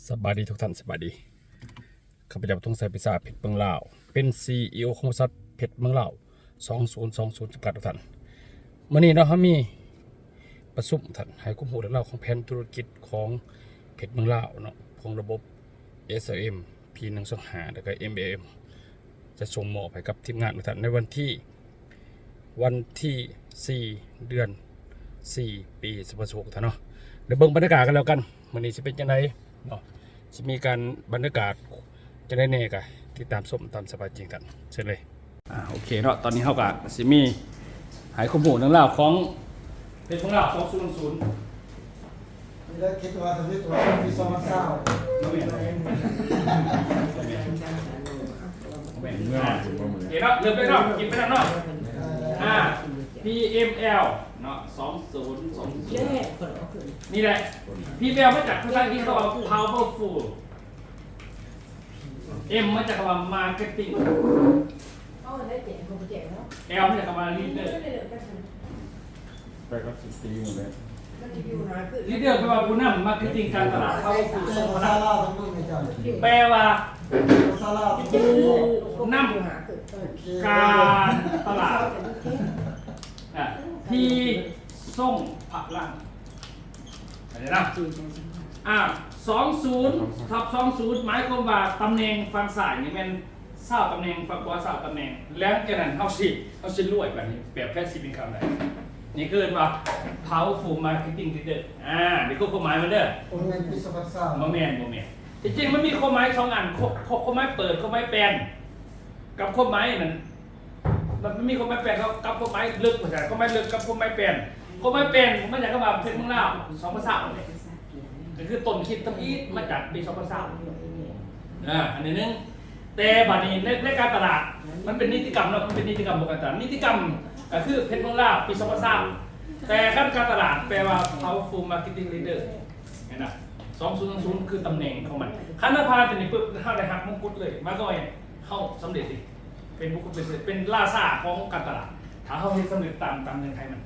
ສະບາຍດີທຸກທ່ານ, ສະບາຍດີ. ຂ້າພະເຈົ້າ ທອງໄຊ ປິສາ ເພັດເມືອງລາວ ເປັນ ຊີອີໂອ ຂອງບໍລິສັດເພັດເມືອງລາວ ສອງສູນສອງສູນ ຈຳກັດ ທຸກທ່ານ. ມື້ນີ້ເນາະ ເຮົາມີປະຊຸມ ທ່ານ ໃຫ້ຄວາມຮູ້ເລື່ອງລາວຂອງແຜນທຸລະກິດຂອງເພັດເມືອງລາວເນາະ, ຂອງລະບົບ ເອສແອລເອັມ ພີໜຶ່ງສອງຫ້າ ແລ້ວກໍ ເອັມແອລເອັມ ຈະສົ່ງມອບໃຫ້ກັບທີມງານ ທ່ານ ໃນວັນທີ ວັນທີສີ່ ເດືອນສີ່ ປີສອງພັນຊາວຫົກ ທ່ານເນາະ. ດຽວເບິ່ງບັນຍາກາດກັນແລ້ວກັນ ມື້ນີ້ຊິເປັນຈັ່ງໃດເນາະ, ຊິມີການບັນຍາກາດຈັ່ງໃດແດ່ ກໍຕິດຕາມຊົມຕາມສະບາຍຈິງກັນ. ເຊີນເລີຍ. ອ່າ ໂອເຄເນາະ, ຕອນນີ້ເຮົາກໍຊິມີໃຫ້ຄວາມຮູ້ເລື່ອງລາວຂອງເພຈຂອງລາວ ສອງສູນສອງສູນ ນີ້ແຫຼະ ຄິດວ່າທຳອິດວ່າປີສອງພັນຊາວ ບໍ່ແມ່ນ ບໍ່ແມ່ນ ບໍ່ແມ່ນ ໂອເຄເນາະ, ເລີ່ມເລີຍເນາະ, ກິນໄປນຳເນາະ. ອ່າ ພີເອັມແອລເນາະ ສອງສູນສອງສູນ ນີ້ແຫຼະ. ພີເອັມແອລມາຈາກພາສາອັງກິດເຂົາວ່າ powerful, ເອັມມາຈາກຄຳວ່າ marketing, ເອົາໄດ້ແຈກ ເຂົາບໍ່ແຈກເນາະ, ແອລມາຈາກຄຳວ່າ leader, ແປກໍຊິຕີໝົດແລ້ວ. ລີດເດີ ແປວ່າຜູ້ນຳ, ມາເກັດຕິງ ການຕະຫຼາດ, ພາວເວີຟູລ ສົ່ງພະລັງ ແປວ່າຜູ້ນຳ ການຕະຫຼາດ ອ່າ ທີ່ຊົງພະລັງ ເຂົ້າໃຈນະ. ອ່າ ສອງສູນທັບສອງສູນ ໝາຍຄວາມວ່າຕຳແໜ່ງຝັ່ງຊ້າຍນີ້ແມ່ນ ຊາວຕຳແໜ່ງ, ຝັ່ງຂວາຊາວຕຳແໜ່ງ. ຫຼັງຈາກນັ້ນເຮົາຊິ ເຮົາຊິລວຍບາດນີ້ ແບບ passive income ໄດ້. ນີ້ຄືເອີ້ນວ່າ powerful marketing leader. ອ່າ ນີ້ຄືຄວາມໝາຍມັນເດີ. ບໍ່ແມ່ນປີສອງພັນຊາວ ບໍ່ແມ່ນ, ບໍ່ແມ່ນ. ທີ່ຈິງມັນມີຄວາມໝາຍສອງອັນ, ຄວາມ ຄວາມໝາຍເປີດ, ຄວາມໝາຍແປນ ກັບຄວາມໝາຍນັ້ນ ມັນມີຄວາມໝາຍແປນກັບຄວາມໝາຍເລິກ, ຄວາມໝາຍເລິກກັບຄວາມໝາຍແປນ. ຄວາມໝາຍແປນມາຈາກຄຳວ່າເພັດເມືອງລາວ ສອງພັນຊາວ ນີ້ ກໍຄືຕົ້ນຄິດທຳອິດມາຈາກປີສອງພັນຊາວ. ອ່າ ອັນນີ້ໜຶ່ງ. ແຕ່ບາດນີ້ໃນ ໃນການຕະຫຼາດ ມັນເປັນນິຕິກຳເນາະ, ມັນເປັນນິຕິກຳຂອງການຕະຫຼາດ. ນິຕິກຳກໍຄືເພັດເມືອງລາວປີສອງພັນຊາວ ແຕ່ຄັນການຕະຫຼາດແປວ່າ powerful marketing leader ເຫັນນະ. ສອງສູນສອງສູນ ຄືຕຳແໜ່ງຂອງມັນ. ຄັນເຮົາຜ່ານຕົວນີ້ປຶບ ເຮົາໄດ້ຮັບມົງກຸດເລີຍ, ໝາຍຄວາມວ່າເຮົາສຳເລັດເດ. ເປັນບຸກຄົນ ເປັນ ເປັນລາຊາຂອງການຕະຫຼາດ ຖ້າເຮົາເຮັດສຳເລັດຕາມ ຕາມເງື່ອນໄຂມັນ.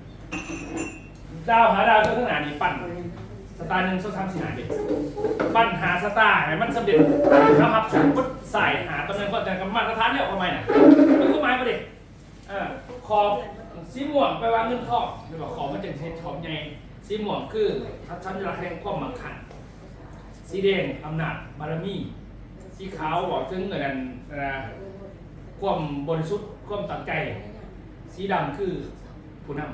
ດາວ ຫ້າດາວເຈົ້າຂ້າງໜ້ານີ້ ປັ່ນສະຕາ ໜຶ່ງ ສອງ ສາມ ສີ່ ຫ້າ ເດ້ ປັ່ນຫ້າສະຕາໃຫ້ມັນສຳເລັດ. ເຮົາຮັບສູງໝົດ ໃສ່ຫ້າຕຳແໜ່ງ ເພາະແຕ່ກໍມາດຕະຖານແລ້ວ ຄວາມໝາຍນະ ມີຄວາມໝາຍບໍ່ເດ້? ເອີ ຂອບສີມ່ວງແປວ່າເງິນທອງ ແມ່ນບໍ່? ຂອບມັນຈຶ່ງເຮັດຂອບໃຫຍ່. ສີມ່ວງຄືສັນຍະລັກແຫ່ງຄວາມໝັ້ງຄັ່ງ. ສີແດງອຳນາດບາລະມີ, ສີຂາວບອກເຖິງອັນນັ້ນ ອ່າ ຄວາມບໍລິສຸດ ຄວາມຕັ້ງໃຈ, ສີດຳຄືຜູ້ນຳ.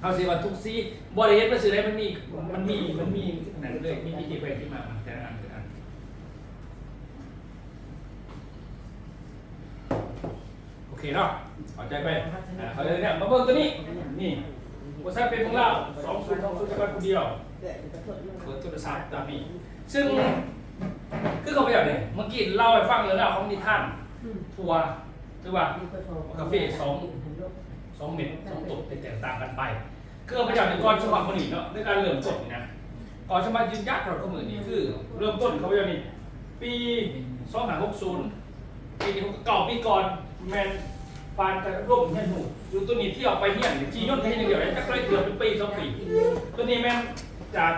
ເຮົາຊິວ່າທຸກສີ ບໍ່ໄດ້ເຮັດມາຊື່ໃດ ມັນມີ ມັນມີ ມັນມີອັນນັ້ນເລີຍ ມີ ມີທີ່ໄປທີ່ມາຂອງແຕ່ລະອັນແຕ່ລະອັນ. ໂອເຄເນາະ ເຂົ້າໃຈໄປ. ອ່າ ເຂົ້າໃຈແລ້ວ ມາເບິ່ງຕົວນີ້ ນີ້ ບໍລິສັດເປັນຂອງລາວ ສອງສູນສອງສູນ ຈຳກັດຜູ້ດຽວ ເປີດໂທລະສັບຕາມນີ້. ຊຶ່ງຄືຂ້າພະເຈົ້ານີ້ ເມື່ອກີ້ເລົ່າໃຫ້ຟັງເລື່ອງລາວຂອງນິທານຖົ່ວ ຫຼືວ່າກາເຟສອງ ສອງເມັດ ສອງຕົ້ນ ແຕກຕ່າງກັນໄປ. ຄືຂ້າພະເຈົ້ານີ້ ກ່ອນສະໝັກມື້ນີ້ເນາະ ໃນການເລີ່ມຕົ້ນນີ້ນະ ກ່ອນສະໝັກຢືນຢັນຮອດມື້ນີ້ ຄືເລີ່ມຕົ້ນຂ້າພະເຈົ້ານີ້ ປີສອງຫ້າຫົກສູນ ປີນີ້ຫົກເກົ້າ ປີກ່ອນແມ່ນຜ່ານການອົບຮົມຮຽນຮູ້ຢູ່ຕົວນີ້ ທີ່ອອກໄປຮຽນຂີ່ຍົນໄປຮຽນຢ່າງດຽວ ຈັກໄດ້ເກືອບເປັນປີສອງປີ. ຕົວນີ້ແມ່ນຈາກ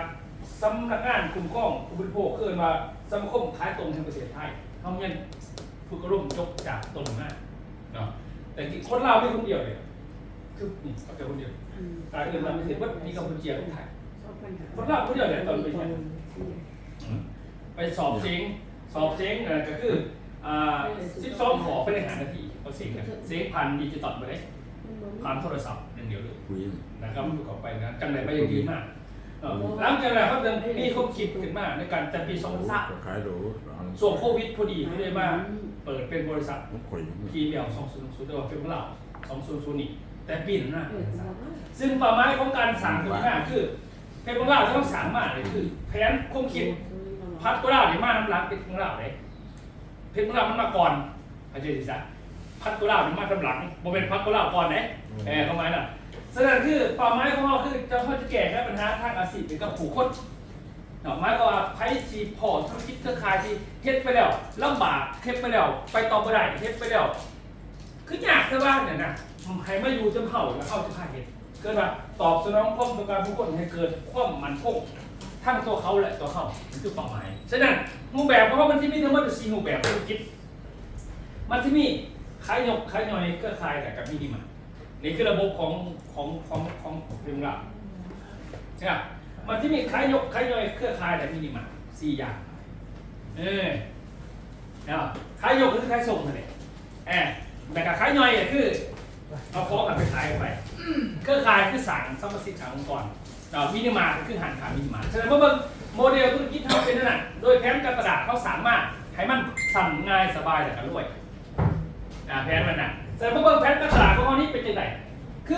ສຳນັກງານຄຸ້ມຄອງຜູ້ບໍລິໂພກ ເອີ້ນວ່າສະມາຄົມຂາຍຕົງແຫ່ງປະເທດໄທ. ເຮົາຮຽນ ຝຶກອົບຮົມຈົບຈາກຕົ້ນມາເນາະ. ແຕ່ທີ່ຄົນລາວມີຄົນດຽວເດ ຄືນີ້ເຂົາເຈົ້າຄົນດຽວ ອືມ ຕາຍເອີ້ນມາເສຍເບິດ ມີກຳປູເຈຍກັບໄທ. ຄົນລາວຄົນດຽວເດຕອນໄປຮຽນ ອືມ ໄປສອບເສັງ ສອບເສັງ ເອີ ກໍຄື ອ່າ ສິບສອງຂໍ້ ໄປໄດ້ຫ້ານາທີ ເອົາເສັງ ເສັງຜ່ານດິຈິຕອນໄປເດ້ ຜ່ານໂທລະສັບຢ່າງດຽວເລີຍ ແລ້ວກໍມັນກໍເຂົ້າໄປນະ ຈັ່ງໃດໄປຢ່າງດີມາກ. ເນາະ ຫຼັງຈາກນັ້ນເຮົາຈຶ່ງມີຄວາມຄິດຂຶ້ນມາໃນການ ແຕ່ປີສອງພັນຊາວ ກໍຂາຍໂດ ຊ່ວງໂຄວິດພໍດີ ກໍເລີຍມາເປີດເປັນບໍລິສັດ ພຣີເມຍ ສອງສູນສອງສູນ ເອີ້ນວ່າເປັນຂອງລາວ ສອງສູນສອງສູນນີ້ ແຕ່ປີນັ້ນນະ. ຊຶ່ງເປົ້າໝາຍຂອງການສ້າງຂຶ້ນມາຄື ເປັນຂອງລາວທີ່ເຮົາສ້າງມານີ້ ຄືແຜນຄວາມຄິດ ພັດກວ່າລາວນີ້ມານຳຫຼັງ ເປັນຂອງລາວເດ້. ເພດຂອງລາວມັນມາກ່ອນ ເຂົ້າໃຈດີຊະ ພັດກວ່າລາວນີ້ມາຕາມຫຼັງ ບໍ່ແມ່ນພັດກວ່າລາວກ່ອນເດ້. ອືມ ເອີ ຄວາມໝາຍນະ ສະນັ້ນຄືເປົ້າໝາຍຂອງເຮົາຄື ຈະ ເຮົາຈະແກ້ໄຂບັນຫາທາງອາຊີບໃຫ້ກັບຜູ້ຄົນເນາະ. ໝາຍຄວາມວ່າໃຜທີ່ພໍ້ທຸລະກິດເຄືອຂ່າຍທີ່ເຮັດໄປແລ້ວລຳບາກ ເຮັດໄປແລ້ວໄປຕໍ່ບໍ່ໄດ້ ເຮັດໄປແລ້ວຄືຍາກແທ້ວ່ານັ້ນນະ ໃຫ້ມາຢູ່ນຳເຮົາ ແລ້ວເຮົາຈະພາເຮັດ ເອີ້ນວ່າຕອບສະໜອງຄວາມຕ້ອງການຂອງຄົນໃຫ້ເກີດຄວາມໝັ້ນຄົງ. ທັງຕົວເຂົາ ແລະ ຕົວເຮົາ ມັນຄືເປົ້າໝາຍ. ສະນັ້ນ ຮູບແບບຂອງເຮົາມັນຊິມີທັງໝົດສີ່ຮູບແບບທຸລະກິດ. ມັນຊິມີຂາຍຍົກ, ຂາຍຍ່ອຍ, ເຄືອຂ່າຍ ແລະ ກະມິນິມາດ. ນີ້ຄືລະບົບຂອງ ຂອງ ຂອງ ຂອງເພງລາວ. ເຫັນບໍ່? ມັນຊິມີຂາຍຍົກ, ຂາຍຍ່ອຍ, ເຄືອຂ່າຍ ແລະ ມິນິມາດ ສີ່ຢ່າງ. ເອີ ເນາະ ຂາຍຍົກກໍຄືຂາຍສົ່ງຫັ້ນແຫຼະ. ເອີ ແລ້ວກໍຂາຍຍ່ອຍກໍຄືເອົາຂອງຫັ້ນໄປຂາຍໄປ. ເຄືອຂ່າຍຄືສ້າງສະມາຊິກ ສ້າງອົງກອນ. ເນາະ ມິນິມາດກໍຄືຮ້ານຄ້າມິນິມາດ. ສະນັ້ນມາເບິ່ງໂມເດລທຸລະກິດເຮົາເປັນແນວນັ້ນ ໂດຍແຜນການຕະຫຼາດເຮົາສ້າງມາໃຫ້ມັນສັ້ນ, ງ່າຍ, ສະບາຍ ແລ້ວກໍລວຍ. ອາ ແຜນມັນນະ. ສະນັ້ນມາເບິ່ງແຜນການຕະຫຼາດຂອງເຮົານີ້ເປັນຈັ່ງໃດ? ຄື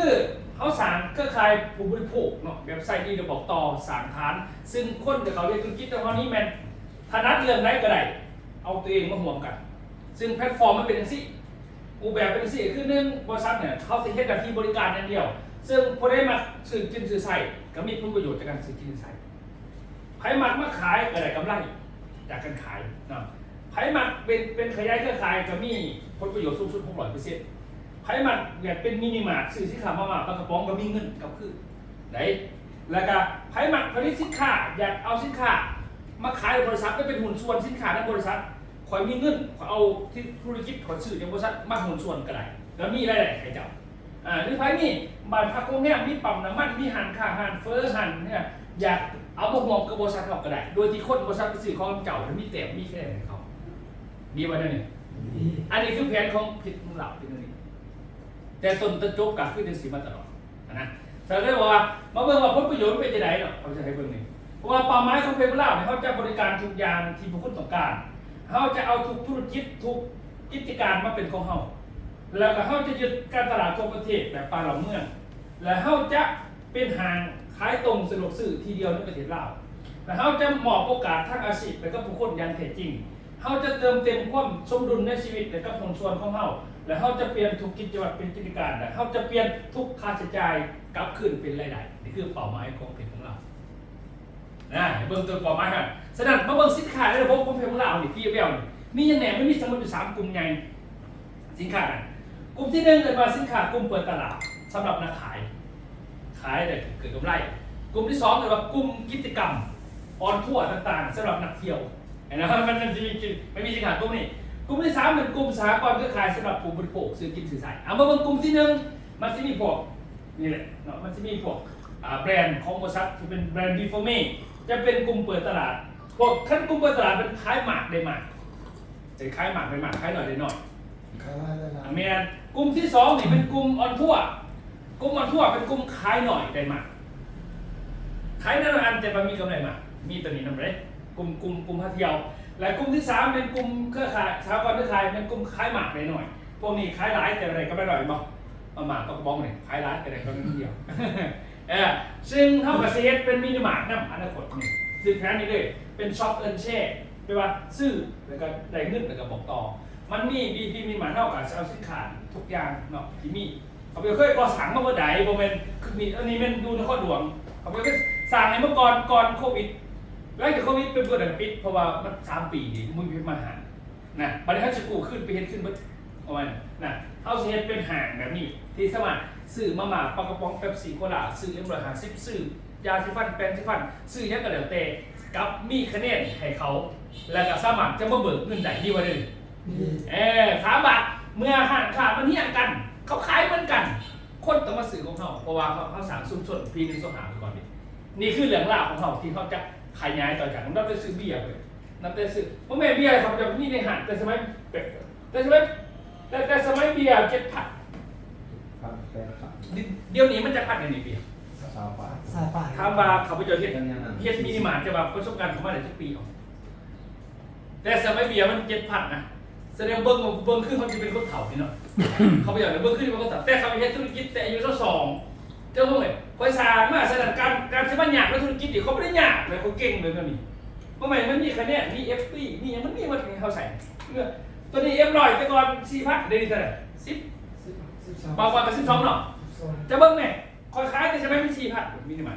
ເຮົາສ້າງເຄືອຂ່າຍຜູ້ບໍລິໂພກເນາະ, ແບບໃຊ້ດີແລ້ວບອກຕໍ່, ສ້າງຖານ, ຊຶ່ງຄົນທີ່ເຂົ້າເຮັດທຸລະກິດນຳເຮົານີ້ແມ່ນຖະໜັດເລື່ອງໃດກໍໄດ້, ເອົາຕົວເອງມາຮ່ວມກັນ. ຊຶ່ງແພລດຟອມມັນເປັນຈັ່ງຊີ້, ຮູບແບບເປັນຈັ່ງຊີ້ ຄືໜຶ່ງ ບໍລິສັດເນຍ ເຂົາຊິເຮັດໜ້າທີ່ບໍລິການຢ່າງດຽວ, ຊຶ່ງຜູ້ໃດມັກຊື້ກິນຊື້ໃຊ້ ກໍມີຜົນປະໂຫຍດຈາກການຊື້ກິນຊື້ໃຊ້. ໃຜມັກມາຂາຍກໍໄດ້ກຳໄລຈາກການຂາຍເນາະ, ໃຜມັກເປັນ ເປັນຂະຫຍາຍເຄືອຂ່າຍກໍມີຜົນປະໂຫຍດສູງສຸດຫົກຮ້ອຍເປີເຊັນ, ໃຜມັກຢາກເປັນມິນິມາດ ຊື້ສິນຄ້າມາມ່າປາກະປ໋ອງກໍມີເງິນກັບຄືນໄດ້. ແລ້ວກໍໃຜມັກຜະລິດສິນຄ້າ ຢາກເອົາສິນຄ້າມາຂາຍໃນບໍລິສັດ ໄປເປັນຫຸ້ນສ່ວນສິນຄ້າໃນບໍລິສັດ, ຂ້ອຍມີເງິນ ຂ້ອຍເອົາທຸລະກິດ ຂ້ອຍຊື້ໃນບໍລິສັດມາຫຸ້ນສ່ວນກໍໄດ້ ແລ້ວມີລາຍໄດ້ໃຫ້ເຈົ້າ. ອາ ຫຼືໃຜມີບ້ານພັກໂຮງແຮມ ມີປ້ຳນ້ຳມັນ ມີຮ້ານຄ້າ ຮ້ານເຝີ ຮ້ານ ຢາກເອົາມາຮ່ວມກັບບໍລິສັດເຮົາກໍໄດ້ ໂດຍທີ່ຄົນບໍລິສັດໄປຊື້ຂອງນຳເຈົ້າ ແລ້ວມີແຕ້ມມີຄະແນນໃຫ້ເຂົາ. ດີບໍ່ແນວນີ້? ອັນນີ້ຄືແຜນຂອງເພັດຂອງລາວເປັນແນວນີ້ ແຕ່ຕົ້ນແຕ່ຈົບກໍຄືຈັ່ງຊີ້ມາຕະຫຼອດຫັ້ນນະ. ສະນັ້ນເລີຍວ່າ ມາເບິ່ງວ່າຜົນປະໂຫຍດມັນເປັນຈັ່ງໃດເນາະ ເຮົາຈະໃຫ້ເບິ່ງນີ້. ເພາະວ່າເປົ້າໝາຍຂອງເພລາວນີ້ ເຮົາຈະບໍລິການທຸກຢ່າງທີ່ພວກຄຸນຕ້ອງການ, ເຮົາຈະເອົາທຸກທຸລະກິດ ທຸກກິດຈະການມາເປັນຂອງເຮົາ. ແລ້ວກໍເຮົາຈະຍຶດການຕະຫຼາດທົ່ວປະເທດແບບປ່າລອບເມືອງ ແລະ ເຮົາຈະເປັນຫ້າງຂາຍຕົງສະດວກຊື້ທີ່ດຽວໃນປະເທດລາວ ແລະ ເຮົາຈະມອບໂອກາດທາງອາຊີບໃຫ້ກັບຜູ້ຄົນຢ່າງແທ້ຈິງ. ເຮົາຈະເຕີມເຕັມຄວາມສົມດຸນໃນຊີວິດໃຫ້ກັບຫຸ້ນສ່ວນຂອງເຮົາ ແລະ ເຮົາຈະປ່ຽນທຸກກິດຈະວັດເປັນກິດຈະການ ແລະ ເຮົາຈະປ່ຽນທຸກຄ່າໃຊ້ຈ່າຍກັບຄືນເປັນລາຍໄດ້. ນີ້ຄືເປົ້າໝາຍຂອງເພຈຂອງລາວ. ນະ ໃຫ້ເບິ່ງຕົວເປົ້າໝາຍຫັ້ນ. ສະນັ້ນ ມາເບິ່ງສິນຄ້າໃນລະບົບຂອງເພຈຂອງລາວນີ້ ພີແອລ ນີ້ ມີຫຍັງແດ່? ມັນມີທັງໝົດຢູ່ສາມກຸ່ມໃຫຍ່ສິນຄ້ານັ້ນ. ກຸ່ມທີໜຶ່ງ ເອີ້ນວ່າສິນຄ້າກຸ່ມເປີດຕະຫຼາດ ສຳລັບນັກຂາຍ ຂາຍໄດ້ເກີດກຳໄລ. ກຸ່ມທີສອງ ເອີ້ນວ່າກຸ່ມກິດຈະກຳອອນທົວຕ່າງໆ ສຳລັບນັກທ່ຽວ. ເຫັນບໍ່? ມັນ ມັນຈະມີ ມັນມີສິນຄ້າກຸ່ມນີ້. ກຸ່ມທີສາມ ເປັນກຸ່ມສະຫະກອນເຄືອຂ່າຍ ສຳລັບຜູ້ບໍລິໂພກ ຊື້ກິນຊື້ໃຊ້. ເອົາ ມາເບິ່ງກຸ່ມທີໜຶ່ງ ມັນຊິມີພວກ ນີ້ແຫຼະເນາະ ມັນຊິມີພວກ ອາ ແບຣນຂອງບໍລິສັດທີ່ເປັນແບຣນ Before Me ຈະເປັນກຸ່ມເປີດຕະຫຼາດ. ພວກ ຄັນກຸ່ມເປີດຕະຫຼາດ ເປັນຂາຍໝາກໄດ້ໝາກ ເປັນຂາຍໝາກໄດ້ໝາກ ຂາຍໜ້ອຍໄດ້ໜ້ອຍ ຂາຍຫຼາຍໄດ້ຫຼາຍ. ອາ ແມ່ນ. ກຸ່ມທີສອງນີ້ເປັນກຸ່ມອອນທົວ ກຸ່ມອອນທົວເປັນກຸ່ມຂາຍໜ້ອຍໄດ້ມາກ ຂາຍໜ້ອຍອັນ ແຕ່ວ່າມີກຳໄລມາກ ມີຕົວນີ້ນຳເດ້ ກຸ່ມ ກຸ່ມ ກຸ່ມພາທ່ຽວ. ແລະ ກຸ່ມທີສາມເປັນກຸ່ມເຄືອຂ່າຍ ສະຫະກອນເຄືອຂ່າຍ ແມ່ນກຸ່ມຂາຍໝາກໄດ້ໜ້ອຍ. ພວກນີ້ຂາຍຫຼາຍແຕ່ໄດ້ກຳໄລໜ້ອຍ ເຫັນບໍ່? ມາມ່າປາກະປ໋ອງນີ້ ຂາຍຫຼາຍແຕ່ໄດ້ກຳໄລໜ້ອຍດຽວ. ເອີ ຊຶ່ງເຮົາກໍຊິເຮັດເປັນມິນິມາດນຳອະນາຄົດນີ້ ຊື່ແຜນນີ້ເລີຍ ເປັນ Shop Earn Share ແປວ່າຊື້ແລ້ວກໍໄດ້ເງິນ ແລ້ວກໍບອກຕໍ່. ມັນມີ ບີທີ ມິນິມາດ ເຮົາກໍຊິເອົາສິນຄ້າທຸກຢ່າງເນາະ ທີ່ມີ ຂ້າພະເຈົ້າເຄີຍກໍ່ສ້າງມາເບິດໃດ ບໍ່ແມ່ນຄືມີ ອັນນີ້ແມ່ນຢູ່ນະຄອນຫຼວງ ຂ້າພະເຈົ້າເຄີຍສ້າງໃຫ້ມາກ່ອນ ກ່ອນໂຄວິດ. ຫຼັງຈາກໂຄວິດໄປເບິດ ແລ້ວກໍປິດ ເພາະວ່າມັນສາມປີນີ້ບໍ່ມີໃຜມາຫານະ. ບັດນີ້ເຮົາຊິກູ້ຄືນ ໄປເຮັດຄືນເບິດ ປະມານນັ້ນນະ. ເຮົາຊິເຮັດເປັນຫ້າງແບບນີ້ ທີ່ສາມາດຊື້ມາມ່າ ປາກະປ໋ອງ ເປັບຊີ ໂຄລາ ຊື້ ເອັມຮ້ອຍຫ້າສິບ ຊື້ຢາສີຟັນ ແປງສີຟັນ ຊື້ຫຍັງກໍແລ້ວແຕ່ ກັບມີຄະແນນໃຫ້ເຂົາ ແລ້ວກໍສາມາດຈະມາເບີກເງິນໄດ້ ດີບໍ່ເດີ? ເອີ ຖາມວ່າເມື່ອຮ້ານຄ້າມັນຮຽງກັນ ເຂົາຂາຍເໝືອນກັນ ຄົນຕ້ອງມາຊື້ຂອງເຮົາ ເພາະວ່າເຮົາ ເຮົາສ້າງຊຸມຊົນ ພີ ໜຶ່ງສອງຫ້າ ໄວ້ກ່ອນນີ້. ນີ້ຄືເລື່ອງລາວຂອງເຮົາທີ່ເຮົາຈະຂະຫຍາຍຕໍ່ຈາກ ນັບແຕ່ຊື້ເບຍເລີຍ ນັບແຕ່ຊື້ ບໍ່ແມ່ນເບຍ ຂ້າພະເຈົ້າມີໃນຮ້ານແຕ່ສະໄໝ ແຕ່ສະໄໝ ແຕ່ ແຕ່ສະໄໝເບຍເຈັດພັນ ດຽວນີ້ມັນຈັກພັນແລ້ວນີ້ເບຍ? ຊາວປາຍ ຊາວປາຍ. ຖາມວ່າຂ້າພະເຈົ້າເຮັດ ເຮັດມິນິມາດ ແຕ່ວ່າປະສົບການເຂົ້າມາໄດ້ຈັກປີເນາະ? ແຕ່ສະໄໝເບຍມັນເຈັດພັນນະ ສະແດງເບິ່ງ ເບິ່ງຄືເຮົາຊິເປັນຄົນເຖົ້ານີ້ເນາະ. ເຂົາບໍ່ຢາກໃຫ້ເບິ່ງຄືເປັນຄົນເຖົ້າ ແຕ່ເຂົາເຮັດທຸລະກິດແຕ່ອາຍຸຊາວສອງ ເຈົ້າເບິ່ງເລີຍ ຂ້ອຍສ້າງມາ ສະນັ້ນການ ການຊິມາຍາກໃນທຸລະກິດນີ້ ຂ້ອຍບໍ່ໄດ້ຍາກເລີຍ ຂ້ອຍເກັ່ງເລີຍແນວນີ້. ບໍ່ແມ່ນ ມັນມີຄະແນນ ມີເອັບພີ ມີຫຍັງ ມັນມີໝົດໃຫ້ເຮົາໃຊ້. ຕົວນີ້ ເອັບຮ້ອຍ ແຕ່ກ່ອນສີ່ພັນ ດຽວນີ້ເທົ່າໃດ? ສິບ ສິບ ບາງກອນກໍສິບສອງເນາະ ສິບສອງ. ຈະເບິ່ງແນ່ ຂ້ອຍຂາຍແຕ່ສະໄໝມັນສີ່ພັນ ມິນິມາດ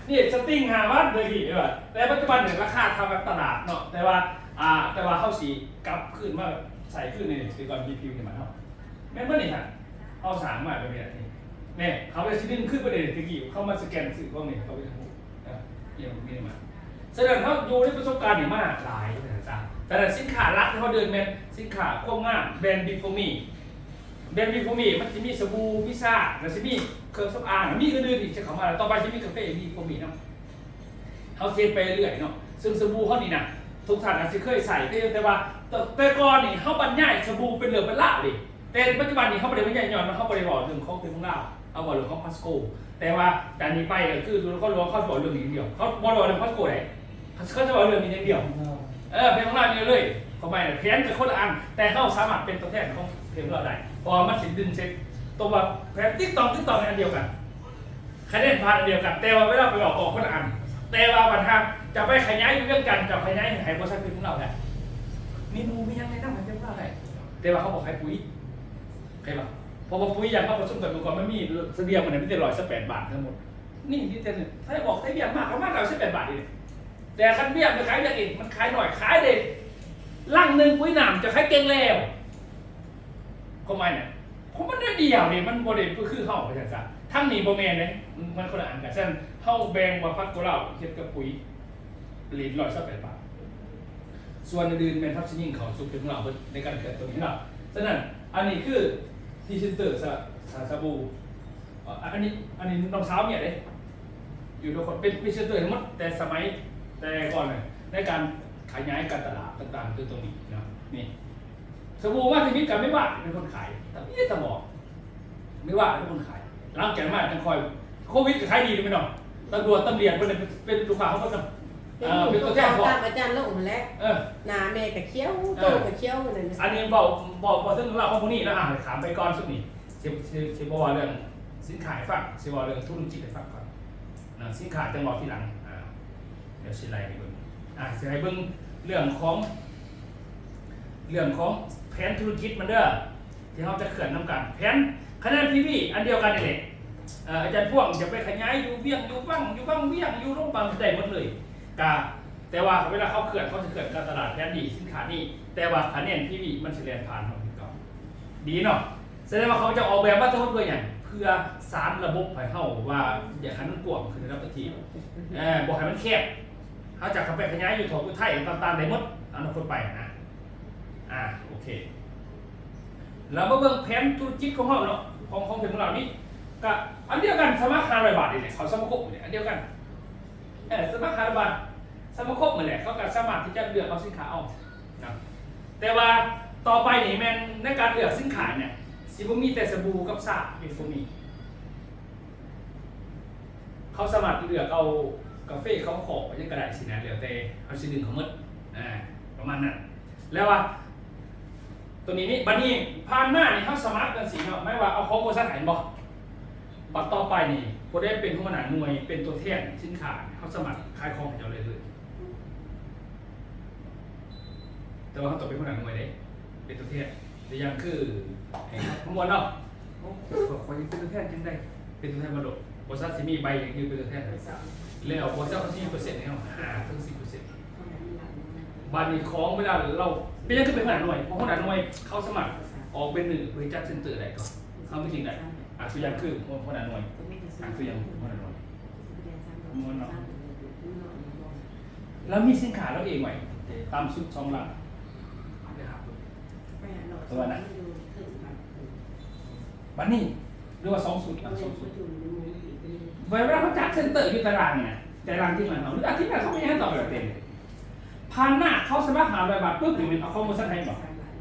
ນີ້ສະຕິງຫ້າພັນເດີ ເຫັນບໍ່? ແຕ່ປັດຈຸບັນນີ້ລາຄາເທົ່າກັບຕະຫຼາດເນາະ ແຕ່ວ່າ ອ່າ ແຕ່ວ່າເຮົາຊິກັບຄືນມາໃສ່ຄືນນີ້ ຄືກ່ອນ ບີທີ ນີ້ມາເນາະ ແມ່ນບໍ່ນີ້? ເຮົາສ້າງມາແບບນີ້ ນີ້ ເຂົາເລີຍຊິດຶງຄືນໄປເລີຍ. ແຕ່ກີ້ເຂົາມາສະແກນຊື້ຂອງນີ້ ເຂົາໄປທາງ ຍັງບໍ່ມີມາ. ສະນັ້ນເຮົາຢູ່ໃນປະສົບການນີ້ມາຫຼາຍນະ. ສະນັ້ນສິນຄ້າຫຼັກທີ່ເຮົາເດີນແມ່ນສິນຄ້າຄວາມງາມ ແບຣນ Before Me. ແບຣນ Before Me ມັນຊິມີສະບູ ມີຊາ ແລ້ວຊິມີເຄື່ອງສຳອາງ ມີອື່ນໆອີກທີ່ເຂົ້າມາ. ຕໍ່ໄປຊິມີກາເຟ Before Me ນຳ. ເຮົາຊິເຮັດໄປເລື້ອຍເນາະ. ເຊິ່ງສະບູເຮົານີ້ນະ ທຸກທ່ານອາດຊິເຄີຍໃຊ້ ແຕ່ວ່າ ແຕ່ ແຕ່ກ່ອນນີ້ເຮົາບັນຍາຍສະບູເປັນເລື່ອງເປັນລາວເດ້. ແຕ່ປັດຈຸບັນນີ້ເຮົາບໍ່ໄດ້ບັນຍາຍ ຍ້ອນວ່າເຮົາບໍ່ໄດ້ເວົ້າເລື່ອງຂອງເພງຂອງລາວ ເຮົາເວົ້າເລື່ອງຂອງ Pasco. ແຕ່ວ່າຈາກນີ້ໄປກໍຄືນະຄອນຫຼວງເຂົາຊິເວົ້າເລື່ອງນີ້ຢ່າງດຽວ ເຂົາບໍ່ໄດ້ເວົ້າເລື່ອງ Pasco ໃດ ເຂົາຊິເວົ້າເລື່ອງນີ້ຢ່າງດຽວ. ເອີ ເພງຂອງລາວນີ້ເລີຍ. ຄວາມໝາຍນະ ແຜນຈະຄົນລະອັນ ແຕ່ເຮົາສາມາດເປັນຕົວແທນຂອງເພງຂອງລາວໄດ້ ເພາະວ່າມັນຊິດຶງເສັດ ຕົວວ່າແຜນຕິດຕ້ອງ ຕິດຕ້ອງອັນດຽວກັນ. ຄະແນນຜ່ານອັນດຽວກັນ ແຕ່ວ່າເວລາໄປອອກ ອອກຄົນລະອັນ. ແຕ່ວ່າບັນຫາຈະໄປຂະຫຍາຍຢູ່ວຽງຈັນ ຈະຂະຫຍາຍໃຫ້ບໍລິສັດເພງຂອງລາວໄດ້ ມີໝູ່ມີຫຍັງແນະນຳໃຫ້ເພງຂອງລາວໄດ້. ແຕ່ວ່າເຂົາບໍ່ຂາຍປຸ໋ຍ ເຫັນບໍ່? ເພາະວ່າປຸ໋ຍຢ່າງເຮົາປະຊຸມກັນມື້ກ່ອນ ມັນມີສະບຽງ ມັນມີແຕ່ຮ້ອຍຊາວແປດບາດທັງໝົດ. ນີ້ມີແຕ່ ໄທອອກໄທວຽດມາ ເຂົາມາຮ້ອຍຊາວແປດບາດນີ້. ແຕ່ຄັນວຽດມັນຂາຍຫຍັງອີກ? ມັນຂາຍໜ້ອຍ ຂາຍໄດ້ລັງໜຶ່ງປຸ໋ຍນ້ຳ ເຈົ້າຂາຍເກັ່ງແລ້ວ. ຄວາມໝາຍນະ ເພາະມັນໜ້ອຍດຽວນີ້ ມັນບໍ່ໄດ້ຄືເຮົາ ວ່າຊັ້ນຊະ. ທາງນີ້ບໍ່ແມ່ນເດ້ ມັນຄົນລະອັນກັນ. ສະນັ້ນເຮົາແບ່ງວ່າພັກໂກລາວເຮັດກັບປຸ໋ຍ ເລດຮ້ອຍຊາວແປດບາດ. ສ່ວນອື່ນໆແມ່ນເຮົາຊິຍິງເຂົ້າສູ່ເພງຂອງລາວເບິດໃນການເຄື່ອນຕົວນີ້ເນາະ. ສະນັ້ນອັນນີ້ຄືພຣີເຊັນເຕີສະ ສະ ສະບູ. ເອີ ອັນນີ້ ອັນນີ້ນ້ອງສາວເມຍເດ້ ຢູ່ນະຄອນ ເປັນພຣີເຊັນເຕີທັງໝົດ ແຕ່ສະໄໝແຕ່ກ່ອນເລີຍ ໃນການຂະຫຍາຍການຕະຫຼາດຕ່າງໆ ຄືຕົງນີ້ເນາະ. ນີ້ ສະບູມາທີ່ມີກະແມ່ບ້ານເປັນຄົນຂາຍ ຕະເມຍຕະໝໍ ແມ່ບ້ານເປັນຄົນຂາຍ. ຫຼັງຈາກມາຈັ່ງຄ່ອຍ ໂຄວິດກໍຂາຍດີເດ້ແມ່ນບໍ່? ຕຳຫຼວດຕຳຫຼຽດເພິ່ນເປັນ ເປັນລູກຄ້າຂອງເພິ່ນນຳ. ເອີ ເປັນຕົວແທນຂອງ ຕາມອາຈານລົງຫັ້ນແຫຼະ. ເອີ ໜ້າແມ່ກໍຂຽວ ເອີ ໂຕກໍຂຽວນັ້ນ. ອັນນີ້ເວົ້າ ເວົ້າ ເວົ້າເຖິງເລື່ອງລາວຂອງພວກນີ້ແລ້ວ ອາ ຂ້າມໄປກ່ອນຊຸດນີ້. ຊິ ຊິ ຊິບໍ່ເວົ້າເລື່ອງສິນຄ້າໃຫ້ຟັງ ຊິເວົ້າເລື່ອງທຸລະກິດໃຫ້ຟັງກ່ອນນະ. ສິນຄ້າຈັ່ງເວົ້າທີຫຼັງ. ອາ ດຽວຊິໄລ່ໃຫ້ເບິ່ງ ອາ ຊິໃຫ້ເບິ່ງເລື່ອງຂອງ ເລື່ອງຂອງແຜນທຸລະກິດມັນເດີ ທີ່ເຮົາຈະເຄື່ອນນຳກັນ. ແຜນຄະແນນ ພີວີ ອັນດຽວກັນນີ້ແຫຼະ. ເອີ ອາຈານພວງຈະໄປຂະຫຍາຍຢູ່ວຽງ ຢູ່ວັງ ຢູ່ວັງວຽງ ຢູ່ຫຼວງບາງ ໄດ້ໝົດເລີຍ. ກະ ແຕ່ວ່າເວລາເຂົາເຄື່ອນ ເຂົາຊິເຄື່ອນການຕະຫຼາດແຜນນີ້ ສິນຄ້ານີ້ ແຕ່ວ່າຄະແນນ ພີວີ ມັນຊິແລ່ນຜ່ານເຮົາຄືເກົ່າ. ດີເນາະ. ສະແດງວ່າເຂົາເຈົ້າອອກແບບມາທັງໝົດເພື່ອຫຍັງ? ເພື່ອສານລະບົບໃຫ້ເຮົາວ່າຢາກໃຫ້ມັນກວ້າງຂຶ້ນໃນລະດັບປະເທດ ເອີ ບໍ່ໃຫ້ມັນແຄບ. ເຮົາຈະເຂົ້າໄປຂະຫຍາຍຢູ່ທົ່ວປະເທດໄທຕ່າງໆໄດ້ໝົດ ອະນາຄົດໄປນະ. ອາ ໂອເຄ ລະມາເບິ່ງແຜນທຸລະກິດຂອງເຮົາເນາະ ຂອງ ຂອງເພງຂອງລາວນີ້ ກະອັນດຽວກັນ ສະໝັກຫ້າຮ້ອຍບາດນີ້ແຫຼະ ເຂົ້າສະມາຄົມນີ້ ອັນດຽວກັນ. ເອີ ສະໝັກຫ້າຮ້ອຍບາດ ສະມາຄົມນັ້ນແຫຼະ ເຂົາກໍສາມາດທີ່ຈະເລືອກເອົາສິນຄ້າເອົານະ. ແຕ່ວ່າຕໍ່ໄປນີ້ແມ່ນໃນການເລືອກສິນຄ້ານີ້ ຊິບໍ່ມີແຕ່ສະບູກັບຊາ Before Me. ເຂົາສາມາດເລືອກເອົາກາເຟ ເຂົ້າຄອກ ຫຍັງກໍໄດ້ຊີ້ນະ ແລ້ວແຕ່ເຮົາຊິດຶງເຂົ້າໝົດ ອາ ປະມານນັ້ນ. ແລ້ວວ່າ ຕົວນີ້ນີ້ ບັດນີ້ຜ່ານມານີ້ ເຮົາສະໝັກຈັ່ງຊີ້ເນາະ ໝາຍວ່າເອົາຂອງບໍລິສັດໃຫ້ແມ່ນບໍ່? ບັດຕໍ່ໄປນີ້ ຜູ້ໃດເປັນຫົວໜ້າໜ່ວຍ ເປັນຕົວແທນສິນຄ້າ ເຮົາສາມາດຂາຍຂອງໃຫ້ເຈົ້າໄດ້ເລີຍ. ແຕ່ວ່າເຮົາຕ້ອງເປັນຫົວໜ້າໜ່ວຍເດ້ ເປັນຕົວແທນ. ຕົວຢ່າງຄື ໃຫ້ ມ່ວນເນາະ ໂອ້ ຂ້ອຍ ຂ້ອຍເປັນຕົວແທນຈັ່ງໃດ? ເປັນຕົວແທນມາໂດດ ບໍລິສັດຊິມີໃບຫຍັງຄືເປັນຕົວແທນ ແລ້ວບໍລິສັດເຮົາຊິມີເປີເຊັນໃຫ້ເຮົາ ຫ້າເຖິງສິບເປີເຊັນ. ບາດນີ້ຂອງເວລາເຮົາ ເປັນຫຍັງຄືເປັນຫົວໜ້າໜ່ວຍ? ເພາະຫົວໜ້າໜ່ວຍເຂົາສາມາດອອກເປັນໜຶ່ງເພື່ອຈັດເຊັນເຕີໄດ້ກ່ອນ ເຮົາມີຈິງໄດ້. ອາ ຕົວຢ່າງຄືຫົວໜ້າໜ່ວຍ ອາ ຕົວຢ່າງຫົວໜ້າໜ່ວຍ ມ່ວນເນາະ ລາວມີສິນຄ້າລາວເອງໄວ້ ຕ່ຳສຸດສອງລ້ານ ເອີ ຕົວນະ. ບັດນີ້ ຫຼືວ່າສອງຊຸດ ອາ ສອງຊຸດ ເວລາເຮົາຈັດເຊັນເຕີຢູ່ຕາລາງນີ້ນະ ຕາລາງທີມງານເຮົາ ຫຼືອາ ທີມງານເຂົາກໍຍັງໃຫ້ຕອບແບບເຕັມ. ຜ່ານມາເຂົາສະໝັກຫ້າຮ້ອຍບາດປຶບ ນີ້ແມ່ນເອົາຂອງບໍລິສັດໃຫ້ບໍ່? ແມ່ນ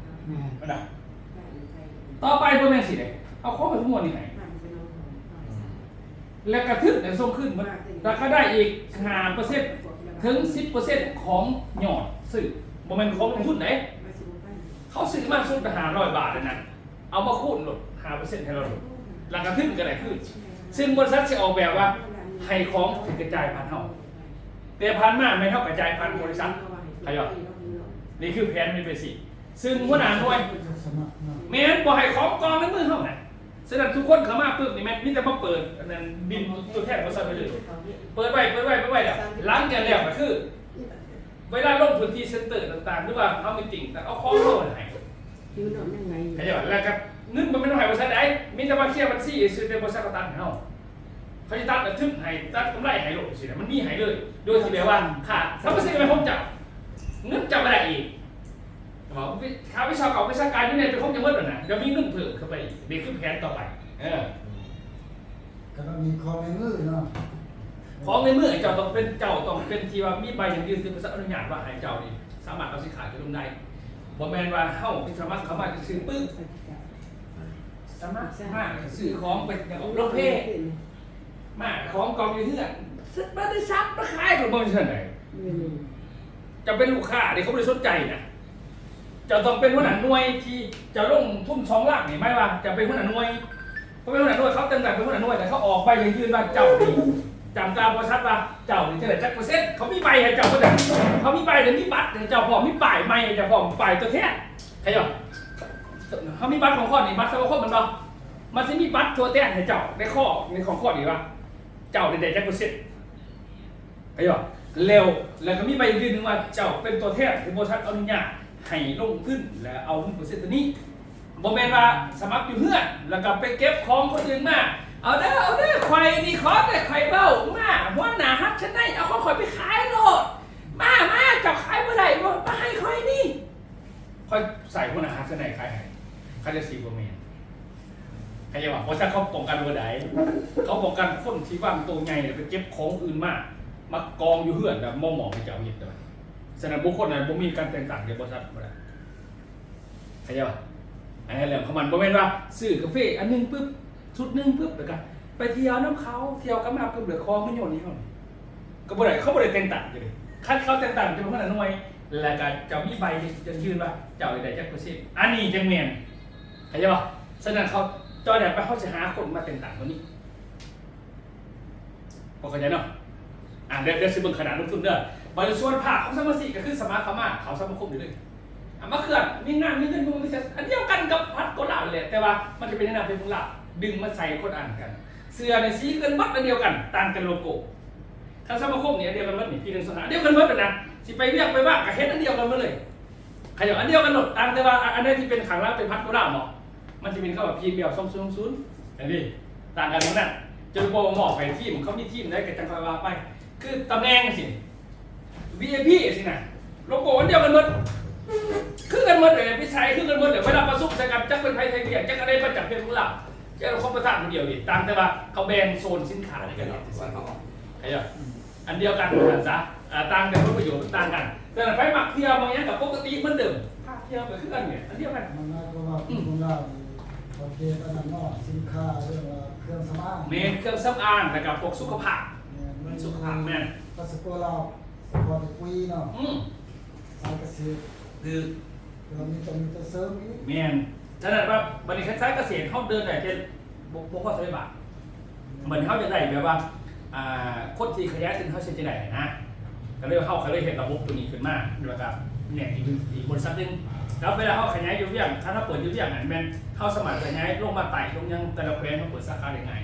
ແມ່ນບໍ່? ຕໍ່ໄປບໍ່ແມ່ນຊີ້ເດ້ ເອົາຂອງໃຫ້ຜູ້ໝວດນີ້ໃຫ້ ແລ້ວກະທຶນໄດ້ສົ່ງຄືນໝົດ ແລ້ວກະໄດ້ອີກຫ້າເປີເຊັນເຖິງສິບເປີເຊັນຂອງຍອດຊື້ ບໍ່ແມ່ນຂອງລົງທຶນເດ້. ເຂົາຊື້ມາຊຸດລະຫ້າຮ້ອຍບາດນັ້ນນະ ເອົາມາຄູນໂລດ ຫ້າເປີເຊັນໃຫ້ລາວໂລດ ແລ້ວກະທຶນກະໄດ້ຄືນ. ຊຶ່ງບໍລິສັດຊິອອກແບບວ່າໃຫ້ຂອງຖືກກະຈ່າຍຜ່ານເຮົາ ແຕ່ຜ່ານມາແມ່ນເຮົາກະຈ່າຍຜ່ານບໍລິສັດ ເຂົ້າໃຈບໍ່? ນີ້ຄືແຜນມັນເປັນຊີ້. ຊຶ່ງຫົວໜ້າໜ່ວຍ ແມ່ນບໍ່ໃຫ້ຂອງກອງໃນມືເຮົານະ. ສະນັ້ນທຸກຄົນເຂົ້າມາປຶບນີ້ແມ່ນມີແຕ່ມາເປີດອັນນັ້ນ ບິນຕົວແທນບໍລິສັດໄປເລີຍ ເປີດໄວ້ ເປີດໄວ້ ເປີດໄວ້ແລ້ວ ຫຼັງຈາກແລ້ວກະຄື ເວລາລົງພື້ນທີ່ເຊັນເຕີຕ່າງໆ ຫຼືວ່າເຮົາມີຕິ່ງ ເອົາຂອງເຮົາໃຫ້ ເຂົ້າໃຈບໍ່? ແລ້ວກະເງິນບໍ່ແມ່ນເຮົາໃຫ້ບໍລິສັດໃດ ມີແຕ່ມາເຄຍບັນຊີຊື່ ແຕ່ບໍລິສັດເອົາຕັງໃຫ້ເຮົາ. ເຂົາຈະຕັດທຶນໃຫ້ ຕັດກຳໄລໃຫ້ໂລດ ຈັ່ງຊີ້ນະ ມັນມີໃຫ້ເລີຍ ໂດຍທີ່ແບບວ່າ ຄ່າສຳປະສິດເປັນຂອງເຈົ້າ ເງິນເຈົ້າກໍໄດ້ອີກ. ແຕ່ວ່າຄ່າວິຊາການ ວິຊາການຢູ່ໃນເປັນຂອງເຈົ້າໝົດແລ້ວນະ ຈະມີເງິນເພີ່ມເຂົ້າໄປອີກ. ນີ້ຄືແຜນຕໍ່ໄປ. ເອີ ກໍຕ້ອງມີຂອງໃນມືເນາະ ຂອງໃນມືເຈົ້າຕ້ອງເປັນ ເຈົ້າຕ້ອງເປັນທີ່ວ່າມີໃບຢັ້ງຢືນທີ່ບໍລິສັດອະນຸຍາດວ່າໃຫ້ເຈົ້ານີ້ສາມາດເອົາສິນຄ້າຈະລົງໄດ້. ບໍ່ແມ່ນວ່າເຮົາສະໝັກເຂົ້າມາຊື່ໆປຶບ ສະໝັກມາຊື້ຂອງໄປ ແລ້ວກໍລົງເພ ມາຂອງກອງຢູ່ເຮືອນ ບາດນີ້ສັບມາຂາຍກໍບໍ່ມີເທື່ອໃດ. ເຈົ້າເປັນລູກຄ້າເດ້ ເຂົາບໍ່ໄດ້ສົນໃຈນະ. ເຈົ້າຕ້ອງເປັນຫົວໜ້າໜ່ວຍທີ່ເຈົ້າລົງທຶນສອງລ້ານນີ້ ໝາຍວ່າເຈົ້າເປັນຫົວໜ້າໜ່ວຍ. ເຂົາເປັນຫົວໜ້າໜ່ວຍ ເຂົາຕັ້ງໃຈເປັນຫົວໜ້າໜ່ວຍ ແຕ່ເຂົາອອກໃບຢັ້ງຢືນວ່າເຈົ້ານີ້ ຈຳກາບໍລິສັດວ່າເຈົ້ານີ້ຈະໄດ້ຈັກເປີເຊັນ. ເຂົາມີໃບໃຫ້ເຈົ້າເບິດນະ ເຂົາມີໃບ ແລະ ມີບັດໃຫ້ເຈົ້າພ້ອມ ມີປ້າຍໃໝ່ໃຫ້ເຈົ້າພ້ອມ ປ້າຍຕົວແທນ. ເຂົາເຈົ້າ ເຮົາມີບັດຂອງຂ້ອຍນີ້ ບັດສະມາຄົມແມ່ນບໍ່? ມັນຊິມີບັດຕົວແທນໃຫ້ເຈົ້າໃນຂໍ້ ໃນຂອງຂ້ອຍນີ້ວ່າ ເຈົ້າໄດ້ ໄດ້ຈັກເປີເຊັນ ເຫັນບໍ່? ແລ້ວ ແລ້ວກໍມີໃບຢືນວ່າເຈົ້າເປັນຕົວແທນທີ່ບໍລິສັດອະນຸຍາດໃຫ້ລົງທຶນ ແລະ ເອົາເປີເຊັນຕົວນີ້. ບໍ່ແມ່ນວ່າສະໝັກຢູ່ເຮືອນ ແລ້ວກໍໄປເກັບຂອງຄົນອື່ນມາ ເອົາເດີ ເອົາເດີ ຂ້ອຍນີ້ຂໍແຕ່ຂ້ອຍເວົ້າມາ ຫົວໜ້າຮັກຊັ້ນໃດ ເອົາຂອງຂ້ອຍໄປຂາຍໂລດ ມາ ມາ ເຈົ້າຂາຍບໍ່ໄດ້ບໍ່ ມາໃຫ້ຂ້ອຍນີ້ ຂ້ອຍໃສ່ຫົວໜ້າຮັກຊັ້ນໃດຂາຍໃຫ້ ເຂົາເຈົ້າຊິບໍ່ແມ່ນ. ເຂົາເຈົ້າວ່າ ບໍລິສັດເຂົາປ້ອງກັນບໍ່ໄດ້ ເຂົາປ້ອງກັນຄົນທີ່ວາງໂຕໃຫຍ່ ແລ້ວໄປເກັບຂອງອື່ນມາ ມາກອງຢູ່ເຮືອນ ແລ້ວມາມອບໃຫ້ເຈົ້າເຮັດ. ສະນັ້ນບຸກຄົນນັ້ນບໍ່ມີການແຕ່ງຕັ້ງໃນບໍລິສັດບໍ່ໄດ້ ເຂົາເຈົ້າວ່າ. ອັນນັ້ນແຫຼະຂອງມັນ ບໍ່ແມ່ນວ່າຊື້ກາເຟອັນໜຶ່ງປຶບ ຊຸດໜຶ່ງປຶບ ແລ້ວກໍໄປທ່ຽວນຳເຂົາ ທ່ຽວກັບມາປຶບ ແລ້ວຂອງມາໂຍນໃຫ້ເຮົາ ກໍບໍ່ໄດ້ ເຂົາບໍ່ໄດ້ແຕ່ງຕັ້ງເດ້. ຄັນເຂົາແຕ່ງຕັ້ງເຈົ້າເປັນຫົວໜ້າໜ່ວຍ ແລ້ວກໍເຈົ້າມີໃບຢັ້ງຢືນວ່າເຈົ້າໄດ້ຈັກເປີເຊັນ ອັນນີ້ຈັ່ງແມ່ນ ເຂົ້າໃຈບໍ່? ສະນັ້ນເຂົາ ຕອນນີ້ໄປ ເຮົາຊິຫາຄົນມາແຕ່ງຕັ້ງຕົວນີ້ ພໍເຂົ້າໃຈເນາະ? ອ່າ ດຽວ ດຽວຊິເບິ່ງຂະໜາດລົງທຶນເດີ. ບັດນີ້ສ່ວນພາກຂອງສະມາຊິກກໍຄືສະໝັກເຂົ້າມາ ເຂົ້າສະມາຄົມໄດ້ເລີຍ. ອ່າ ມາເຄື່ອນ ມີງານ ມີເງິນ ມີເງິນ ອັນດຽວກັນກັບພັກໂກລາວແຫຼະ ແຕ່ວ່າມັນຈະເປັນໃນນາມເປັນຂອງລາວ ດຶງມາໃສ່ຄົນອ່ານກັນ. ເສື້ອນີ້ສີຄືກັນໝົດ ອັນດຽວກັນ ຕ່າງແຕ່ໂລໂກ້. ທາງສະມາຄົມນີ້ອັນດຽວກັນໝົດນີ້ ປີໜຶ່ງສອງຫ້າ ອັນດຽວກັນໝົດນະ. ຊິໄປວຽກໄປວາກກໍເຫັນອັນດຽວກັນໝົດເລີຍ. ຂະຫຍັບອັນດຽວກັນໂລດ ຕ່າງແຕ່ວ່າ ອ- ອັນໃດທີ່ເປັນຂ້າງລາວເປັນພັກໂກລາວເນາະ ມັນຊິເປັນຄຳວ່າ ພີເອັມແອລ ສອງສູນສອງສູນ ອັນນີ້ຕ່າງກັນນັ້ນ ຈົນບໍ່ມອບໃຫ້ທີມ ເຂົາມີທີມໃດກໍຈັ່ງຄ່ອຍວ່າໄປ ຄືຕຳແໜ່ງຈັ່ງຊີ້ ວີໄອພີຈັ່ງຊີ້ນະ ໂລໂກ້ອັນດຽວກັນໝົດ ຄືກັນໝົດເລີຍ ນິໄສຄືກັນໝົດເລີຍ. ເວລາປະຊຸມໃສ່ກັນ ຈັກເປັນໃຜໃຜວຽກ ຈັກອັນໃດມາຈາກເປັນຂອງລາວ ຈັກຂອງປະທານຜູ້ດຽວນີ້ ຕ່າງແຕ່ວ່າເຂົາແບ່ງໂຊນສິນຄ້າໃຫ້ກັນເຮັດຊື່ໆ ຂະຫຍັບ ອັນດຽວກັນວ່າຊັ້ນຊະ ອ່າ ຕ່າງແຕ່ຜົນປະໂຫຍດມັນຕ່າງກັນ. ແຕ່ໄປມັກທ່ຽວມັກຫຍັງກໍປົກກະຕິເໝືອນເດີມ ພາທ່ຽວກໍຄືກັນນີ້ ອັນດຽວກັນ. ມັນໝາຍຄວາມວ່າ ອືມ ພວກລາວນີ້ປະເພດອັນນັ້ນເນາະ ສິນຄ້າ ເອີ້ນວ່າເຄື່ອງສຳອາງ ແມ່ນ ເຄື່ອງສຳອາງ ແລ້ວກໍພວກສຸຂະພາບ ແມ່ນ ສຸຂະພາບ ແມ່ນ ປາສະໂກລາວ ສະເພາະແຕ່ປຸຍເນາະ ອືມ ສາຍກະເສດ ຖືກ ແລ້ວມີ ຕ້ອງມີຕົວເສີມອີກ ແມ່ນ. ສະນັ້ນວ່າ ບັດນີ້ຄັນສາຍກະເສດເຮົາເດີນໄດ້ແຕ່ ບໍ່ ບໍ່ພໍສະບາຍບາດ ບັດນີ້ເຮົາຈະໄດ້ແບບວ່າ ອ່າ ຄົນທີ່ຂະຫຍາຍທຶນເຮົາຊິເຮັດຈັ່ງໃດນະ ກໍເລີຍ ເຮົາກໍເລີຍເຮັດລະບົບຕົວນີ້ຂຶ້ນມາ ແລ້ວກໍແຍກອີກ ອີກບໍລິສັດໜຶ່ງ. ແລ້ວເວລາເຮົາຂະຫຍາຍຢູ່ວຽງ ຄັນເຮົາເປີດຢູ່ວຽງນັ້ນ ແມ່ນເຮົາສາມາດຂະຫຍາຍລົງມາໃຕ້ ລົງຫຍັງແຕ່ລະແຂວງ ເຮົາເປີດສາຂາໄດ້ງ່າຍ.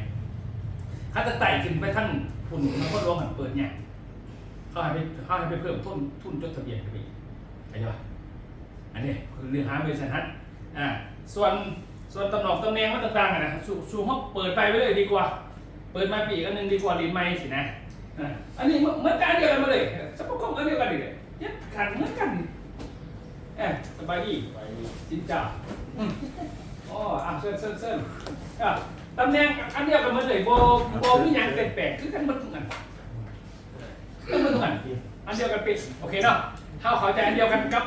ຄັນຈະໄຕ່ຂຶ້ນໄປທາງພຸ້ນ ນະຄອນຫຼວງຫັ້ນເປີດຍາກ ເຮົາໃຫ້ໄປ ເຮົາໃຫ້ໄປເພີ່ມທຶນ ທຶນຈົດທະບຽນຂຶ້ນໄປອີກ ເຫັນບໍ່? ອັນນີ້ຄືເລື່ອງຫາບໍລິສັດຫັ້ນ ອ່າ ສ່ວນ ສ່ວນຕຳແໜ່ງ ຕຳແໜ່ງມັນຕ່າງໆຫັ້ນນະ ສູ່ ສູ່ເຮົາເປີດໄປໄວ້ເລີຍດີກວ່າ ເປີດມາປີກອັນໜຶ່ງດີກວ່າ ຫຼິ້ນໃໝ່ຊີ້ນະ. ອ່າ ອັນນີ້ເໝືອນ ເໝືອນກັນ ອັນດຽວກັນໝົດເລີຍ ສະມາຄົມອັນດຽວກັນນີ້ແຫຼະ ເຮັດກັນເໝືອນກັນນີ້. ເອີ ສະບາຍດີ ສະບາຍດີ ຊິນເຈົ້າ ອືມ ອໍ ອ່າ ເຊີນ ເຊີນ ເຊີນ ອ່າ ຕຳແໜ່ງອັນດຽວກັນໝົດເລີຍ ບໍ່ ບໍ່ມີຫຍັງປ່ຽນແປງ ຄືກັນໝົດທຸກອັນ. ເອີ ມັນຄືກັນ ອັນດຽວກັນເປັນ ໂອເຄເນາະ ເຮົາເຂົ້າໃຈອັນດຽວກັນກັບ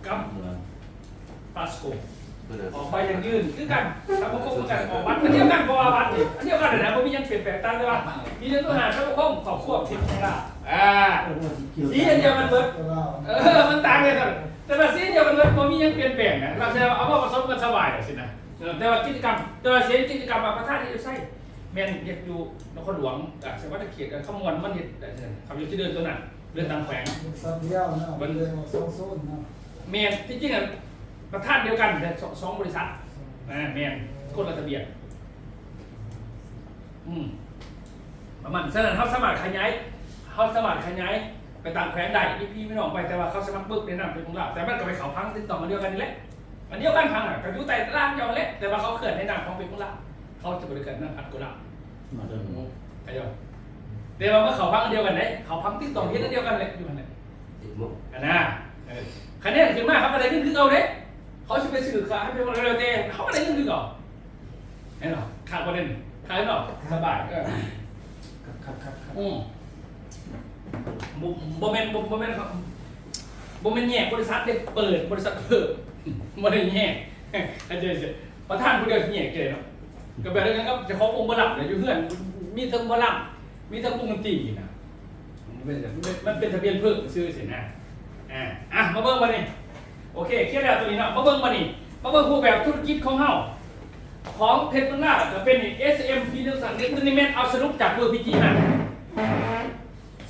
ກັບປາສະໂກ ອອກໃບຢັ້ງຢືນຄືກັນ ສະມາຄົມຄືກັນ ອອກບັດອັນດຽວກັນ ເພາະວ່າບັດນີ້ອັນດຽວກັນນະ ບໍ່ມີຫຍັງປ່ຽນແປງ ຕ່າງແຕ່ວ່າມີເງິນໂທຫາສະມາຄົມ ຄອບຄົວ ເປັນໄງລະ ອ່າ ສີອັນດຽວກັນເບິດ ເອີ ມັນຕ່າງກັນ ແຕ່ວ່າສີອັນດຽວກັນເບິດ ບໍ່ມີຫຍັງປ່ຽນແປງນະ ລັກສະນະວ່າເອົາມາປະສົມກັນສະບາຍຈັ່ງຊີ້ນະ. ເອີ ແຕ່ວ່າກິດຈະກຳ ແຕ່ວ່າເຊັ່ນກິດຈະກຳວ່າປະທານເຮັດຢູ່ໃສ ແມ່ນເຮັດຢູ່ນະຄອນຫຼວງ ອ່າ ສະຫວັນນະເຂດ ຄຳມ່ວນ ມັນເຮັດ ເອີ ເຂົາຢູ່ທີ່ເດີນຕົວນັ້ນ ເດີນຕາມແຂວງ ບໍລິສັດດຽວເນາະ ມັນແບ່ງອອກສອງໂຊນເນາະ ແມ່ນ ທີ່ຈິງອະ ປະທານດຽວກັນ ແຕ່ສອງ ສອງບໍລິສັດ ອືມ ອ່າ ແມ່ນ ຄົນລະທະບຽນ ອືມ ປະມານ ສະນັ້ນເຮົາສາມາດຂະຫຍາຍ ເຮົາສາມາດຂະຫຍາຍໄປຕາມແຂວງໄດ້ ມີພີ່ມີນ້ອງໄປ ແຕ່ວ່າເຂົາສະໝັກເບີກໃນນາມເປັນຂອງລາວ ແຕ່ມັນກໍໄປເຂົ້າພັງຕິດຕໍ່ອັນດຽວກັນນີ້ແຫຼະ ອັນດຽວກັນພັງນະ ກໍຢູ່ໃຕ້ຕາລາງເຈົ້າຫັ້ນແຫຼະ ແຕ່ວ່າເຂົາເຄື່ອນໃນນາມຂອງເປັນຂອງລາວ ເຂົາຈະບໍ່ໄດ້ເຄື່ອນນາມອັດໂກລາວ ມາເດີ ອືມ ແຕ່ວ່າມາເຂົ້າພັກອັນດຽວກັນເດ້ ເຂົ້າພັກຕິດຕໍ່ເຮັດອັນດຽວກັນແຫຼະ ຢູ່ຫັ້ນແຫຼະ ເຈັດໂມງ ອັນນ່າ ເອີ ຄະແນນຂຶ້ນມາເຂົາກໍໄດ້ເງິນຄືເກົ່າເດ້ ເຂົາຊິໄປຊື້ຂາຍໃຫ້ໄປແລ້ວແຕ່ ເຂົາກໍໄດ້ເງິນຄືເກົ່າ ເຫັນບໍ່? ຂາດບໍ່ໄດ້ນີ້ ຂາດເນາະ ສະບາຍ ເອີ ຄັກໆໆໆ ອືມ ບໍ່ ບໍ່ແມ່ນ ບໍ່ ບໍ່ແມ່ນ ບໍ່ແມ່ນແຍກບໍລິສັດເດ້ ເປີດບໍລິສັດເພີ່ມ ບໍ່ໄດ້ແຍກ ເຂົ້າໃຈ ປະທານຜູ້ດຽວແຍກເລີຍເນາະ ກໍແບບເດີກັນກັບເຈົ້າຂອງອົງໝໍລຳເນາະ ຢູ່ເຮືອນມີເທິງໝໍລຳ ມີເທິງວົງດົນຕີນະ ມັນເປັນ ມັນເປັນທະບຽນເພີ່ມຊື່ຊີ້ນະ ອ່າ ອ່ະ ມາເບິ່ງບາດນີ້ ໂອເຄ ເຄຍແລ້ວຕົວນີ້ເນາະ ມາເບິ່ງບາດນີ້ ມາເບິ່ງຮູບແບບທຸລະກິດຂອງເຮົາ ຂອງເພັດເມືອງລາວ ກໍເປັນ ເອສ ເອັມ ພີ ໜຶ່ງສອງຫ້າ ນີ້ ຕົວນີ້ແມ່ນເອົາສະຫຼຸບຈາກເບີ ພີ ຈີ ມາ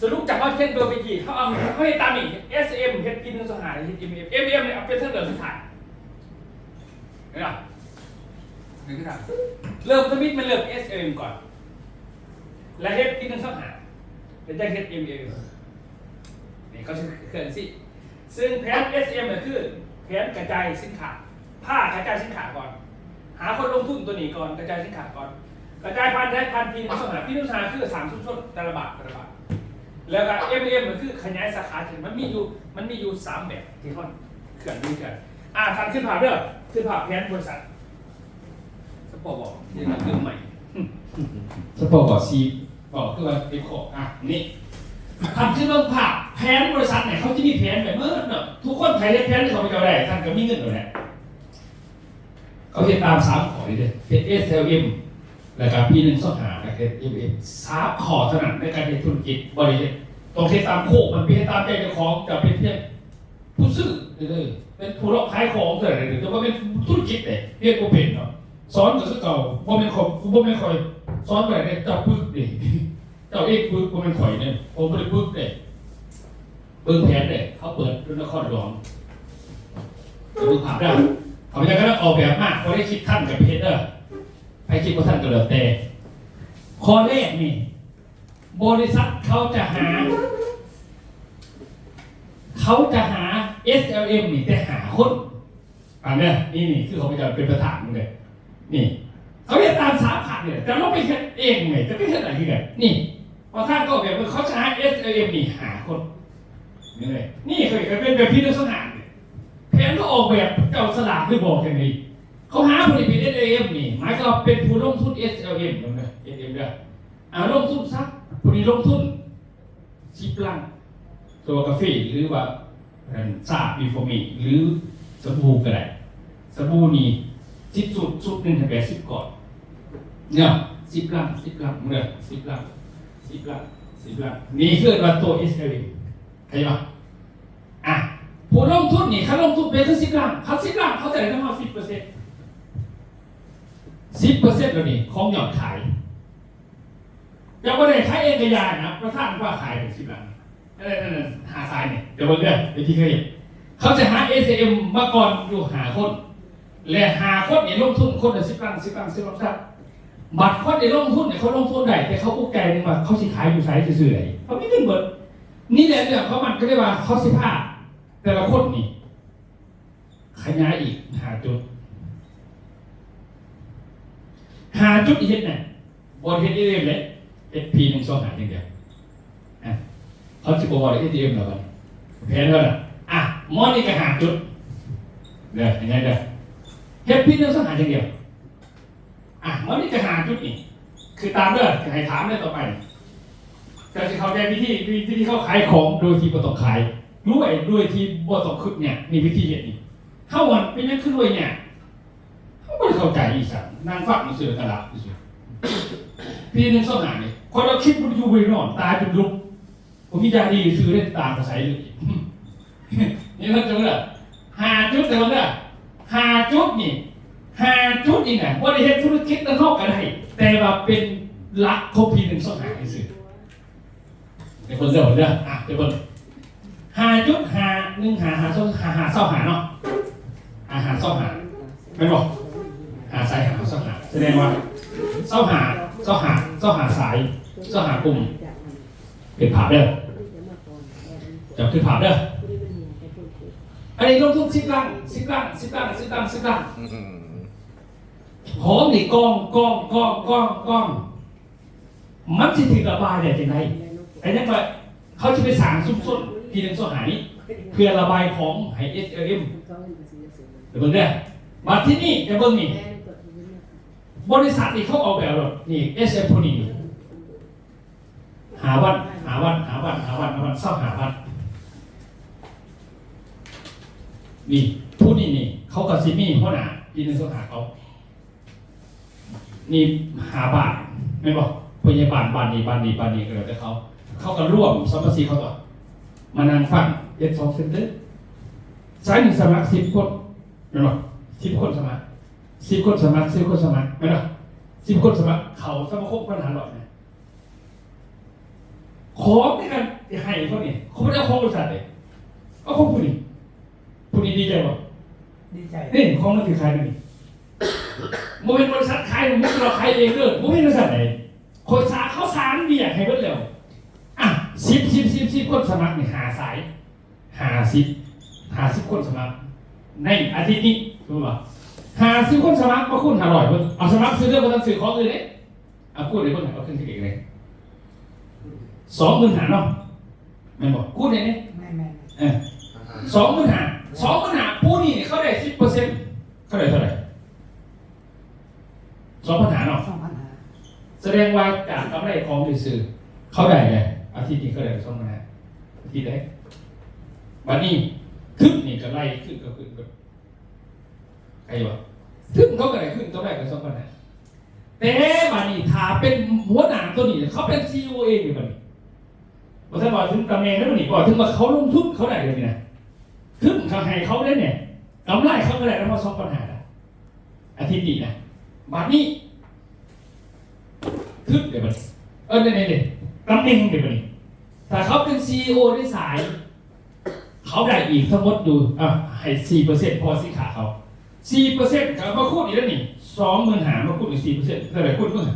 ສະຫຼຸບຈາກຄອນເທັນເບີ ພີ ຈີ ເຮົາເອົາ ເຮົາເຮັດຕາມນີ້ ເອສ ເອັມ ເຮັດ ພີ ໜຶ່ງສອງຫ້າ ເຮັດ ເອັມ ເອັມ ເອັມ ເອັມ ນີ້ເອົາເປັນເທິງເດີມສຸດທ້າຍ ເຫັນບໍ່? ເລີ່ມທຳອິດແມ່ນເລີ່ມ ເອສ ເອັມ ກ່ອນ ແລ້ວເຮັດ ພີ ໜຶ່ງສອງຫ້າ ແລ້ວຈັ່ງເຮັດ ເອັມ ເອັມ ນີ້ ເຂົາຊິເຄື່ອນຊີ້ ຊຶ່ງແຜນ ເອສ ເອັມ ກໍຄືແຜນກະຈາຍສິນຄ້າ ພາກະຈາຍສິນຄ້າກ່ອນ ຫາຄົນລົງທຶນຕົວນີ້ກ່ອນ ກະຈາຍສິນຄ້າກ່ອນ ກະຈາຍຜ່ານໃດ? ຜ່ານ ພີ ໜຶ່ງສອງຫ້າ ພີ ໜຶ່ງສອງຫ້າ ຄືສ້າງຊຸມຊົນແຕ່ລະບາດ ແຕ່ລະບາດ ແລ້ວກໍ ເອັມ ເອັມ ກໍຄືຂະຫຍາຍສາຂາຂຶ້ນ ມັນມີຢູ່ ມັນມີຢູ່ສາມແບບທີ່ເຮົາເຄື່ອນ ມີເຄື່ອນ ອ່າ ທ່ານຂຶ້ນພາບເດີ ຂຶ້ນພາບແຜນບໍລິສັດ ສະເພາະເວົ້າ ເລື່ອງໃໝ່ ສະເພາະເວົ້າຊິເວົ້າຄືວ່າເປັນຂໍ້ ອ່າ ນີ້ ທ່ານຄືເບິ່ງພາບແຜນບໍລິສັດນີ້ ເຂົາຈະມີແຜນໄວ້ໝົດເນາະ ທຸກຄົນໃຜເຮັດແຜນຂອງເຂົາເຈົ້າໄດ້ ທ່ານກໍມີເງິນໂລດແຫຼະ ເຂົາເຮັດຕາມສາມຂໍ້ນີ້ເດ້ ເຮັດ ເອສ ແອລ ເອັມ ແລ້ວກໍ ພີ ໜຶ່ງສອງຫ້າ ແລ້ວກໍເຮັດ ເອັມ ເອັມ ສາມຂໍ້ເທົ່ານັ້ນໃນການເຮັດທຸລະກິດ ບໍ່ໄດ້ເຮັດ ຕ້ອງເຮັດຕາມໂຄດ ມັນໄປເຮັດຕາມໃຈເຈົ້າຂອງ ເຈົ້າເປັນພຽງ ຜູ້ຊື້ເດີ ເປັນຜູ້ເລາະຂາຍຂອງເທົ່ານັ້ນເດີ ແຕ່ບໍ່ແມ່ນທຸລະກິດເດ້ ເຮັດບໍ່ເປັນເນາະ ສອນກໍຄືເກົ່າ ບໍ່ແມ່ນຂ້ອຍ ບໍ່ແມ່ນຂ້ອຍສອນບໍ່ໄດ້ເດ້ ເຈົ້າປຶກເດ້ ເຈົ້າເອງປຶກ ບໍ່ແມ່ນຂ້ອຍເດ້ ຂ້ອຍບໍ່ໄດ້ປຶກເດ້ ເບິ່ງແຜນເດ້ ເຂົາເປີດຢູ່ນະຄອນຫຼວງ ເບິ່ງພາບເດີ ຂ້າພະເຈົ້າກຳລັງອອກແບບມາ ຜູ້ໃດຄິດທັນກໍໄປເຮັດເດີ ໃຜຄິດບໍ່ທັນກໍແລ້ວແຕ່ ຂໍ້ແລກນີ້ ບໍລິສັດເຂົາຈະຫາ ເຂົາຈະຫາ ເອສ ແອລ ເອັມ ນີ້ແຕ່ຫ້າຄົນ ຟັງເດີ ນີ້ ນີ້ຄືຂ້າພະເຈົ້າເປັນປະທານເດີ ນີ້ ເຂົາເຮັດຕາມສາມຂັ້ນນີ້ ຈະລົງໄປເຮັດເອງແມ່ນ ຈະໄປເຮັດອາຫຍັງຄືກັນ ນີ້ ປະທານກໍອອກແບບ ເຂົາຈະຫາ ເອສ ແອລ ເອັມ ນີ້ຫ້າຄົນ ນີ້ເລີຍ ນີ້ເຂົາເອີ້ນເປັນແບບພີ ໜຶ່ງສອງຫ້າ ນີ້ ແຜນເຂົາອອກແບບ ເຈົ້າສະຫຼາດຫຼືບໍ່ຈັ່ງໃດ ເຂົາຫາຜູ້ນີ້ເປັນ ເອສ ແອລ ເອັມ ນີ້ ໝາຍຄວາມວ່າເປັນຜູ້ລົງທຶນ ເອສ ແອລ ເອັມ ເດີ ເອັສ ແອລ ເອັມ ເດີ ອ່າ ລົງທຶນຊະ ຜູ້ນີ້ລົງທຶນສິບລັງ ຕົວກາເຟ ຫຼືວ່າ ອັນ ຊາ Before Me ຫຼື ສະບູກໍໄດ້ ສະບູນີ້ ສິບຊຸດ ຊຸດໜຶ່ງໃຫ້ແປດສິບກ້ອນເນາະ ສິບລັງ ສິບລັງເດີ ສິບລັງ ສິບລັງ ສິບລັງ ນີ້ຄືເອີ້ນວ່າຕົວ ເອສ ແອລ ເອັມ ເຫັນບໍ່? ອ່ະ ຜູ້ລົງທຶນນີ້ ຄັນລົງທຶນໄປຄືສິບລ້ານ ຄັນສິບລ້ານ ເຂົາຈະໄດ້ນຳເຮົາສິບເປີເຊັນ ສິບເປີເຊັນແລ້ວນີ້ ຂອງຍອດຂາຍ ຈະບໍ່ໄດ້ຂາຍເອງກະຢ່ານະ ປະທານວ່າຂາຍເປັນສິບລ້ານ ເອີ ນັ້ນ ຫ້າສາຍນີ້ ຈະເບິ່ງເດີ ວິທີເຂົາເຮັດ ເຂົາຈະຫາ ເອສ ເອັມ ມາກ່ອນຢູ່ຫ້າຄົນ ແລະ ຫ້າຄົນນີ້ລົງທຶນຄົນລະສິບລ້ານ ສິບລ້ານ ສິບລ້ານ ສິບລ້ານ ບາດຄົນທີ່ລົງທຶນນີ້ ເຂົາລົງທຶນໄດ້ ແຕ່ເຂົາອຸກໃຈໜຶ່ງວ່າ ເຂົາຊິຂາຍຢູ່ໃສ ຊິຊື້ໃດ ເຂົາມີເງິນເບິດ ນີ້ແຫຼະເລື່ອງຂອງມັນ ກໍເລີຍວ່າເຂົາຊິພາແຕ່ລະຄົນນີ້ຂະຫຍາຍອີກຫ້າຈຸດ ຫ້າຈຸດເຮັດຫຍັງ? ບໍ່ໄດ້ເຮັດ ເອ ທີ ເອັມ ເດ້ ເຮັດ ພີ ໜຶ່ງສອງຫ້າ ຢ່າງດຽວ ອ່ະ ເຂົາຊິບໍ່ເວົ້າ ເອ ທີ ເອັມ ແລ້ວບັດນີ້ ແຜນເຮົານະ ອ່ະ ໝໍນີ້ກໍຫ້າຈຸດ ເດີ ເຮັດຫຍັງເດີ ເຮັດ ພີ ໜຶ່ງສອງຫ້າ ຢ່າງດຽວ ອ່ະ ໝໍນີ້ຈະຫາຈຸດນີ້ ຄືຕາມເດີ ຈະໃຫ້ຖາມເດີຕໍ່ໄປ ເຈົ້າຊິເຂົ້າໃຈວິທີ ວິທີເຂົາຂາຍຂອງໂດຍທີ່ບໍ່ຕ້ອງຂາຍ ລວຍໂດຍທີ່ບໍ່ຕ້ອງຄຶດຍາກ ນີ້ວິທີເຮັດນີ້ ເຮົາຫັ້ນເປັນຫຍັງຄືລວຍຍາກ ເຮົາບໍ່ໄດ້ເຂົ້າໃຈອີ່ສັງ ນັ່ງຟັງຊື່ໆ ກະຫຼັບຊື່ໆ ປີໜຶ່ງສອງຫ້ານີ້ ຂ້ອຍລະຄິດບໍ່ໄດ້ຢູ່ບໍ່ໄດ້ນອນ ຕາຈົນລຸກ ບໍ່ມີຢາດີຊື່ເດ້ ຕາກະໃສເລີຍ ນີ້ເພິ່ນຈະເລີກ ຫ້າຈຸດເດີ ເບິ່ງເດີ ຫ້າຈຸດນີ້ ຫ້າຈຸດນີ້ນະ ບໍ່ໄດ້ເຮັດທຸລະກິດນຳເຮົາກະໄດ້ ແຕ່ວ່າເປັນຫຼັກຂອງປີໜຶ່ງສອງຫ້າຊື່ໆ ເດີເບິ່ງເດີ ເບິ່ງເດີ ອ່ະ ເດີເບິ່ງ ຫ້າຈຸດຫ້າ ໜຶ່ງຫ້າ ຫ້າ ສອງ ຫ້າ ຫ້າ ຊາວຫ້າເນາະ ອ່າ ຫ້າ ຊາວຫ້າ ແມ່ນບໍ່? ຫ້າສາຍ ຫ້າ ຊາວຫ້າ ສະແດງວ່າ ຊາວຫ້າ ຊາວຫ້າ ຊາວຫ້າສາຍ ຊາວຫ້າກຸ່ມ ເປັນພາບເດີ ເຈົ້າຄືພາບເດີ ອັນນີ້ລົງທຶນສິບລ້ານ ສິບລ້ານ ສິບລ້ານ ສິບລ້ານ ສິບລ້ານ ອືມ ຂອງນີ້ກອງ ກອງ ກອງ ກອງ ກອງ ມັນຊິຖືກລະບາຍໄດ້ຈັ່ງໃດ? ກໍຍັງວ່າເຂົາຊິໄປສ້າງຊຸມຊົນທີໜຶ່ງ ສອງ ຫ້ານີ້ ເພື່ອລະບາຍຂອງໃຫ້ ເອສແອລເອັມ ເບິ່ງເດີ. ບັດທີນີ້ຈະເບິ່ງນີ້ ບໍລິສັດນີ້ເຂົາອອກແບບໂລດ ນີ້ ເອສແອລເອັມ ຜູ້ນີ້ນີ້ ຫ້າວັນ ຫ້າວັນ ຫ້າວັນ ຫ້າວັນ ຫ້າວັນ ຊາວຫ້າວັນ ນີ້ ຜູ້ນີ້ນີ້ ເຂົາກໍຊິມີຫົວໜ້າທີໜຶ່ງ ສອງ ຫ້າເຂົາ ນີ້ຫ້າບ້ານແມ່ນບໍ່? ຜູ້ໃຫຍ່ບ້ານ ບ້ານນີ້ ບ້ານນີ້ ບ້ານນີ້ ກໍແລ້ວແຕ່ເຂົາ ເຂົາກໍລວມສະມາຊິກເຂົາຕົວະ ມານັ່ງຟັງ ເຮັດສອງເຊັນເຕີ ສາຍໜຶ່ງສະໝັກສິບຄົນແມ່ນບໍ່? ສິບຄົນສະໝັກ ສິບຄົນສະໝັກ ສິບຄົນສະໝັກແມ່ນບໍ່? ສິບຄົນສະໝັກ ເຂົ້າສະມາຄົມພັນຫ້າຮ້ອຍນະ ຂອງໃນການໃຫ້ເຂົານີ້ ເຂົາບໍ່ໄດ້ເອົາຂອງບໍລິສັດເດ້ ເອົາຂອງຜູ້ນີ້ ຜູ້ນີ້ດີໃຈບໍ່? ດີໃຈ ນີ້ຂອງມັນຖືກຂາຍໂດຍນີ້ ບໍ່ແມ່ນບໍລິສັດຂາຍ ບໍ່ແມ່ນເຮົາຂາຍເອງເດີ ບໍ່ແມ່ນຈັ່ງຊັ້ນໃດ ຂ້ອຍສາ ເຂົາສ້າງວຽກໃຫ້ເບິດແລ້ວ ອ່ະ ສິບ ສິບ ສິບ ສິບຄົນສະໝັກນີ້ ຫ້າສາຍ ຫ້າສິບ ຫ້າສິບຄົນສະໝັກ ໃນອາທິດນີ້ ສົມມຸດວ່າ ຫ້າສິບຄົນສະໝັກມາຄູນຫ້າຮ້ອຍເບິ່ງ ເອົາສະໝັກຊື້ເດີ ບໍ່ຕ້ອງຊື້ຂອງອື່ນເດ້ ເອົາຄູນໃຫ້ເບິ່ງ ເອົາເຄື່ອງຄິດເອງເລີຍ ສອງໝື່ນຫ້າເນາະ ແມ່ນບໍ່? ຄູນໃຫ້ແດ່ ແມ່ນໆ ເອີ ສອງໝື່ນຫ້າ ສອງໝື່ນຫ້າ ຜູ້ນີ້ເຂົາໄດ້ສິບເປີເຊັນ ເຂົາໄດ້ເທົ່າໃດ? ສອງພັນຫ້າເນາະ ສອງພັນຫ້າ ສະແດງວ່າຈາກກຳໄລຂອງຊື່ໆ ເຂົາໄດ້ແຫຼະ ອາທິດນີ້ເຂົາໄດ້ສອງພັນຫ້າ ອາທິດໃດ ບັດນີ້ທຶນນີ້ກໍໄລ່ຂຶ້ນ ກໍຂຶ້ນ ກໍ ໃຄວ່າ ທຶນເຂົາກໍໄດ້ຂຶ້ນ ກຳໄລກໍສອງພັນຫ້າ ແຕ່ບາດນີ້ຖ້າເປັນຫົວໜ້າຕົວນີ້ ເຂົາເປັນຊີອີໂອເອງນີ້ ບາດນີ້ບໍ່ທັນວ່າເຖິງຕຳແໜ່ງເດ້ ບາດນີ້ ເວົ້າເຖິງວ່າເຂົາລົງທຶນ ເຂົາໄດ້ແບບນີ້ນະ ທຶນເຂົາໃຫ້ເຂົາເດ້ນີ້ ກຳໄລເຂົາກໍໄດ້ນຳມາສອງພັນຫ້າ ອາທິດນີ້ນະ ບາດນີ້ ທຶນເດ້ ບາດນີ້ ເອີ ນີ້ໆ ຕຳແໜ່ງເດ້ ບາດນີ້ ຖ້າເຂົາເປັນຊີອີໂອໃນສາຍ ເຂົາໄດ້ອີກທັງໝົດຢູ່ ອ່າ ໃຫ້ສີ່ເປີເຊັນ ເພາະວ່າສິນຄ້າເຂົາສີ່ເປີເຊັນ ກໍມາຄູນອີກແລ້ວນີ້ ສອງໝື່ນຫ້າ ມາຄູນອີກສີ່ເປີເຊັນ ເທົ່າໃດ? ຄູນເບິ່ງ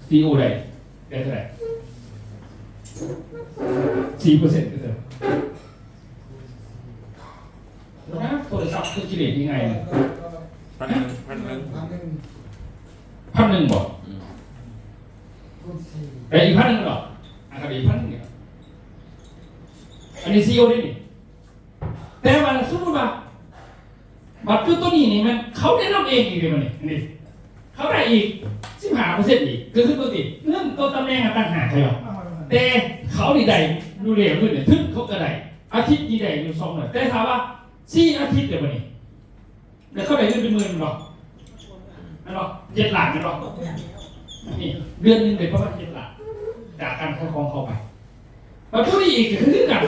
ຊີອີໂອໄດ້ ໄດ້ເທົ່າໃດ? ສີ່ເປີເຊັນ ຄືເທົ່າໃດ? ໂທລະສັບຄືຊິເລກງ່າຍໆ ພັນໜຶ່ງ ພັນໜຶ່ງ ພັນໜຶ່ງບໍ່? ອືມ ໄດ້ອີກພັນໜຶ່ງເນາະ ອ່າ ກໍໄດ້ອີກພັນໜຶ່ງນີ້ ອັນນີ້ຊີອີໂອເດ້ນີ້ ແຕ່ວ່າສົມມຸດວ່າ ບັດຈຸດຕົວນີ້ນີ້ແມ່ນເຂົາແນະນຳເອງອີກເດ້ ບັດນີ້ ອັນນີ້ເຂົາໄດ້ອີກສິບຫ້າເປີເຊັນອີກ ກໍຄືຕົວທີ່ເງິນຕົວຕຳແໜ່ງຕ່າງຫາກໃຫ້ເນາະ ແຕ່ເຂົານີ້ໄດ້ຢູ່ແລ້ວ ເງິນນີ້ທຶນເຂົາກໍໄດ້ ອາທິດນີ້ໄດ້ຢູ່ສອງຮ້ອຍ ແຕ່ຖ້າວ່າສີ່ອາທິດເດ້ ບັດນີ້ ແລ້ວເຂົາໄດ້ເງິນເປັນໝື່ນບໍ່? ແມ່ນບໍ່? ເຈັດລ້ານແມ່ນບໍ່? ນີ້ ເດືອນໜຶ່ງໄດ້ປະມານເຈັດລ້ານ ຈາກການຂາຍຂອງເຂົາໄປ ບັດຜູ້ນີ້ອີກກໍຄືກັນ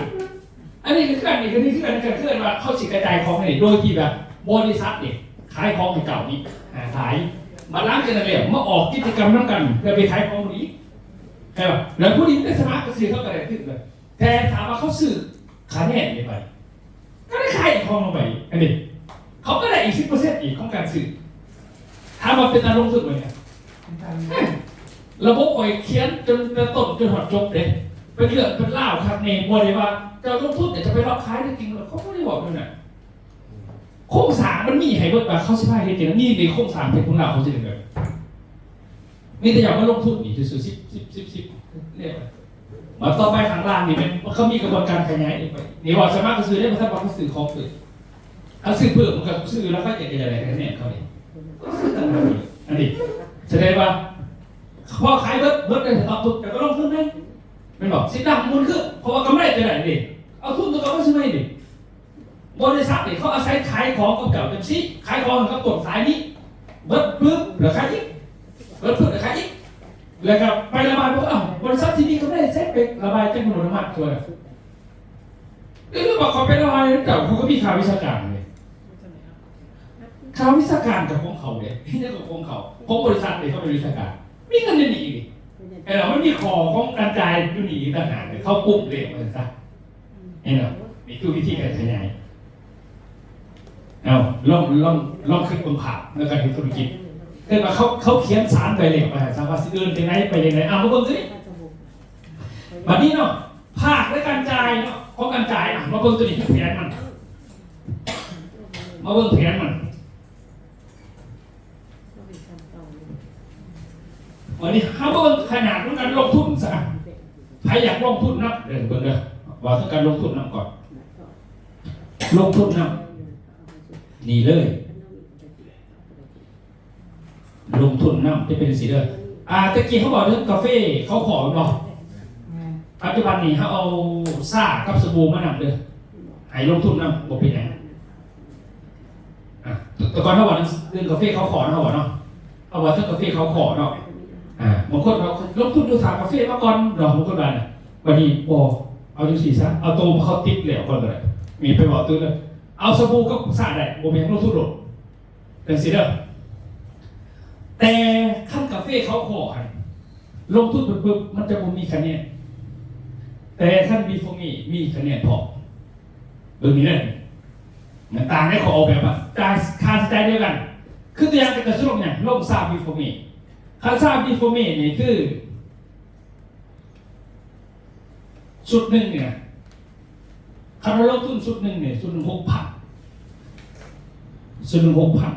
ອັນນີ້ກໍຄືກັນ ນີ້ກໍຄືກັນ ກໍຄືວ່າເຂົາຊິກະຈາຍຂອງໃຫ້ໂດຍທີ່ແບບບໍລິສັດນີ້ຂາຍຂອງໃຫ້ເຈົ້ານີ້ ອ່າ ຂາຍ ບັດຫຼັງຈາກນັ້ນແລ້ວມາອອກກິດຈະກຳນຳກັນ ເພື່ອໄປຂາຍຂອງຜູ້ນີ້ ເຫັນບໍ່? ແລ້ວຜູ້ນີ້ໄດ້ສະໝັກໄປຊື້ ເຂົາກໍໄດ້ຄືກັນ ແຕ່ຖາມວ່າເຂົາຊື້ຄະແນນໄດ້ໄປ ກໍໄດ້ຂາຍອີກຂອງລົງໄປ ອັນນີ້ເຂົາກໍໄດ້ອີກສິບເປີເຊັນອີກຂອງການຊື້ ຖາມວ່າເປັນຕາລົງທຶນບໍ່ນີ້? ເປັນຕາລົງທຶນ ລະບົບຂ້ອຍຂຽນຈົນແຕ່ຕົ້ນຈົນຮອດຈົບເດ້ ເປັນເລື່ອງເປັນລາວຄັກແນ່ ບໍ່ໄດ້ວ່າເຈົ້າລົງທຶນແລ້ວຈະໄປລັອກຂາຍໄດ້ຈິງ ເຂົາບໍ່ໄດ້ເວົ້າແນວນັ້ນ ໂຄງສ້າງມັນມີໃຫ້ເບິດວ່າເຂົາຊິພາເຮັດຈັ່ງໃດ ນີ້ເດ້ໂຄງສ້າງເປັນຂອງລາວ ເຂົາຊິໄດ້ແບບ ມີແຕ່ຢາກມາລົງທຶນນີ້ຊື່ໆ ສິບ ສິບ ສິບ ສິບ ແລ້ວ ມາຕໍ່ໄປຂ້າງລ່າງນີ້ແມ່ນເຂົາມີກະບວນການຂະຫຍາຍໄປ ນີ້ເວົ້າສະໝັກຊື່ໆເດ້ ບໍ່ທັນວ່າເຂົາຊື້ຂອງເພີ່ມ ຄັນຊື້ເພີ່ມມັນກໍຊື້ລາຄາຈະໄດ້ຂະແນນເຂົານີ້ ອັນນີ້ສະແດງວ່າພໍຂາຍເບິດ ເບິດໄດ້ສະຕັອກທຸນ ແລ້ວກໍລົງທຶນໃໝ່ ແມ່ນບໍ່? ສິນຄ້າມັນໝູນຄືນ ເພາະວ່າກຳໄລຈະໄດ້ເດ້ ເອົາທຶນຕົວເກົ່າມາຊື້ໃໝ່ເດ້. ບໍລິສັດນີ້ເຂົາອາໄສຂາຍຂອງກັບເຈົ້າຈັ່ງຊີ້ ຂາຍຂອງກັບຕົ້ນສາຍນີ້ ເບິດປຶບແລ້ວຂາຍອີກ ເບິດປຶບແລ້ວຂາຍອີກ ແລ້ວກໍໄປລະບາຍ ເອົ້າ ບໍລິສັດທີ່ມີກຳໄລໃຊ້ໄປລະບາຍຈັກມະນຸດມາຊ່ວຍ ຫຼືວ່າເຂົາໄປລະບາຍນຳເຈົ້າ ເຂົາກໍມີຄ່າວິຊາການເດ້ ຄ່າວິຊາການກໍຂອງເຂົາເດ້ ເຮັດຫຍັງກໍຂອງເຂົາ ຂອງບໍລິສັດເດ້ ເຂົາເປັນວິຊາການ ມີເງິນໃນນີ້ອີກເດ້ ເອີ ມັນມີຂໍ້ຂອງການຈ່າຍຢູ່ນີ້ອີກຕ່າງຫາກ ເຂົາກຸ້ມເດ້ ວ່າຊັ້ນຊະ. ເຫັນບໍ່? ນີ້ຄືວິທີການຂະຫຍາຍ. ເອົາ ລອງ ລອງ ລອງຄິດເບິ່ງພາບໃນການເຮັດທຸລະກິດ. ເກີດວ່າເຂົາ ເຂົາຂຽນສານໄປແລ້ວ ວ່າສາມາດຊິເດີນຈັ່ງໃດ ໄປຈັ່ງໃດ. ເອົາ ມາເບິ່ງຊິ. ບັດນີ້ເນາະ ພາກໃນການຈ່າຍເນາະ ຂອງການຈ່າຍ ມາເບິ່ງຕົວນີ້ ຄືແຜນມັນ. ມາເບິ່ງແຜນມັນ. ວັນນີ້ເຮົາເບິ່ງຂະໜາດຂອງການລົງທຶນຊະ. ໃຜຢາກລົງທຶນນຳ ເດີ ເບິ່ງເດີ ເວົ້າເຖິງການລົງທຶນນຳກ່ອນ. ລົງທຶນນຳ ນີ້ເລີຍ ລົງທຶນນຳຈະເປັນຈັ່ງຊີ້ເດີ. ອ່າ ແຕ່ກີ້ເຮົາເວົ້າເຖິງກາເຟເຂົ້າຂໍ້ແມ່ນບໍ່? ແມ່ນ. ປັດຈຸບັນນີ້ເຮົາເອົາຊາກັບສະບູມານຳເດີ ໃຫ້ລົງທຶນນຳ ບໍ່ເປັນຫຍັງ. ອ່າ ແຕ່ກ່ອນເຮົາເວົ້າເລື່ອງກາເຟເຂົ້າຂໍ້ເນາະ ເຮົາເວົ້າເນາະ ເຮົາເວົ້າເຖິງກາເຟເຂົ້າຂໍ້ເນາະ. ອ່າ ບາງຄົນວ່າລົງທຶນຢູ່ຊາກາເຟມາກ່ອນເນາະ ບາງຄົນວ່ານະ. ບັດນີ້ບໍ່ ເອົາຈັ່ງຊີ້ຊະ ເອົາໂຕເຂົາຕິດແລ້ວກ່ອນກໍໄດ້. ມີໄປເວົ້າຕື່ມເດີ ເອົາສະບູກັບຊາໄດ້ ບໍ່ແມ່ນລົງທຶນໂລດ. ຈັ່ງຊີ້ເດີ ແຕ່ຄັນກາເຟເຂົ້າຂໍ້ຫັ້ນ ລົງທຶນປຶບໆ ມັນຈະບໍ່ມີຄະແນນ, ແຕ່ຄັນ Before Me ມີຄະແນນພ້ອມ. ເບິ່ງນີ້ເດີ ມັນຕ່າງໃນຂໍ້ອອກແບບວ່າ ຈ່າຍ ຄ່າໃຊ້ຈ່າຍດຽວກັນ. ຄືຕົວຢ່າງ ແຕ່ກະຊິລົງຫຍັງ ລົງຊາ Before Me. ຄັນຊາ Before Me ນີ້ຄື ຊຸດໜຶ່ງນີ້ນະ ຄັນວ່າລົງທຶນຊຸດໜຶ່ງນີ້ ຊຸດໜຶ່ງຫົກພັນ ຊຸດໜຶ່ງຫົກພັນ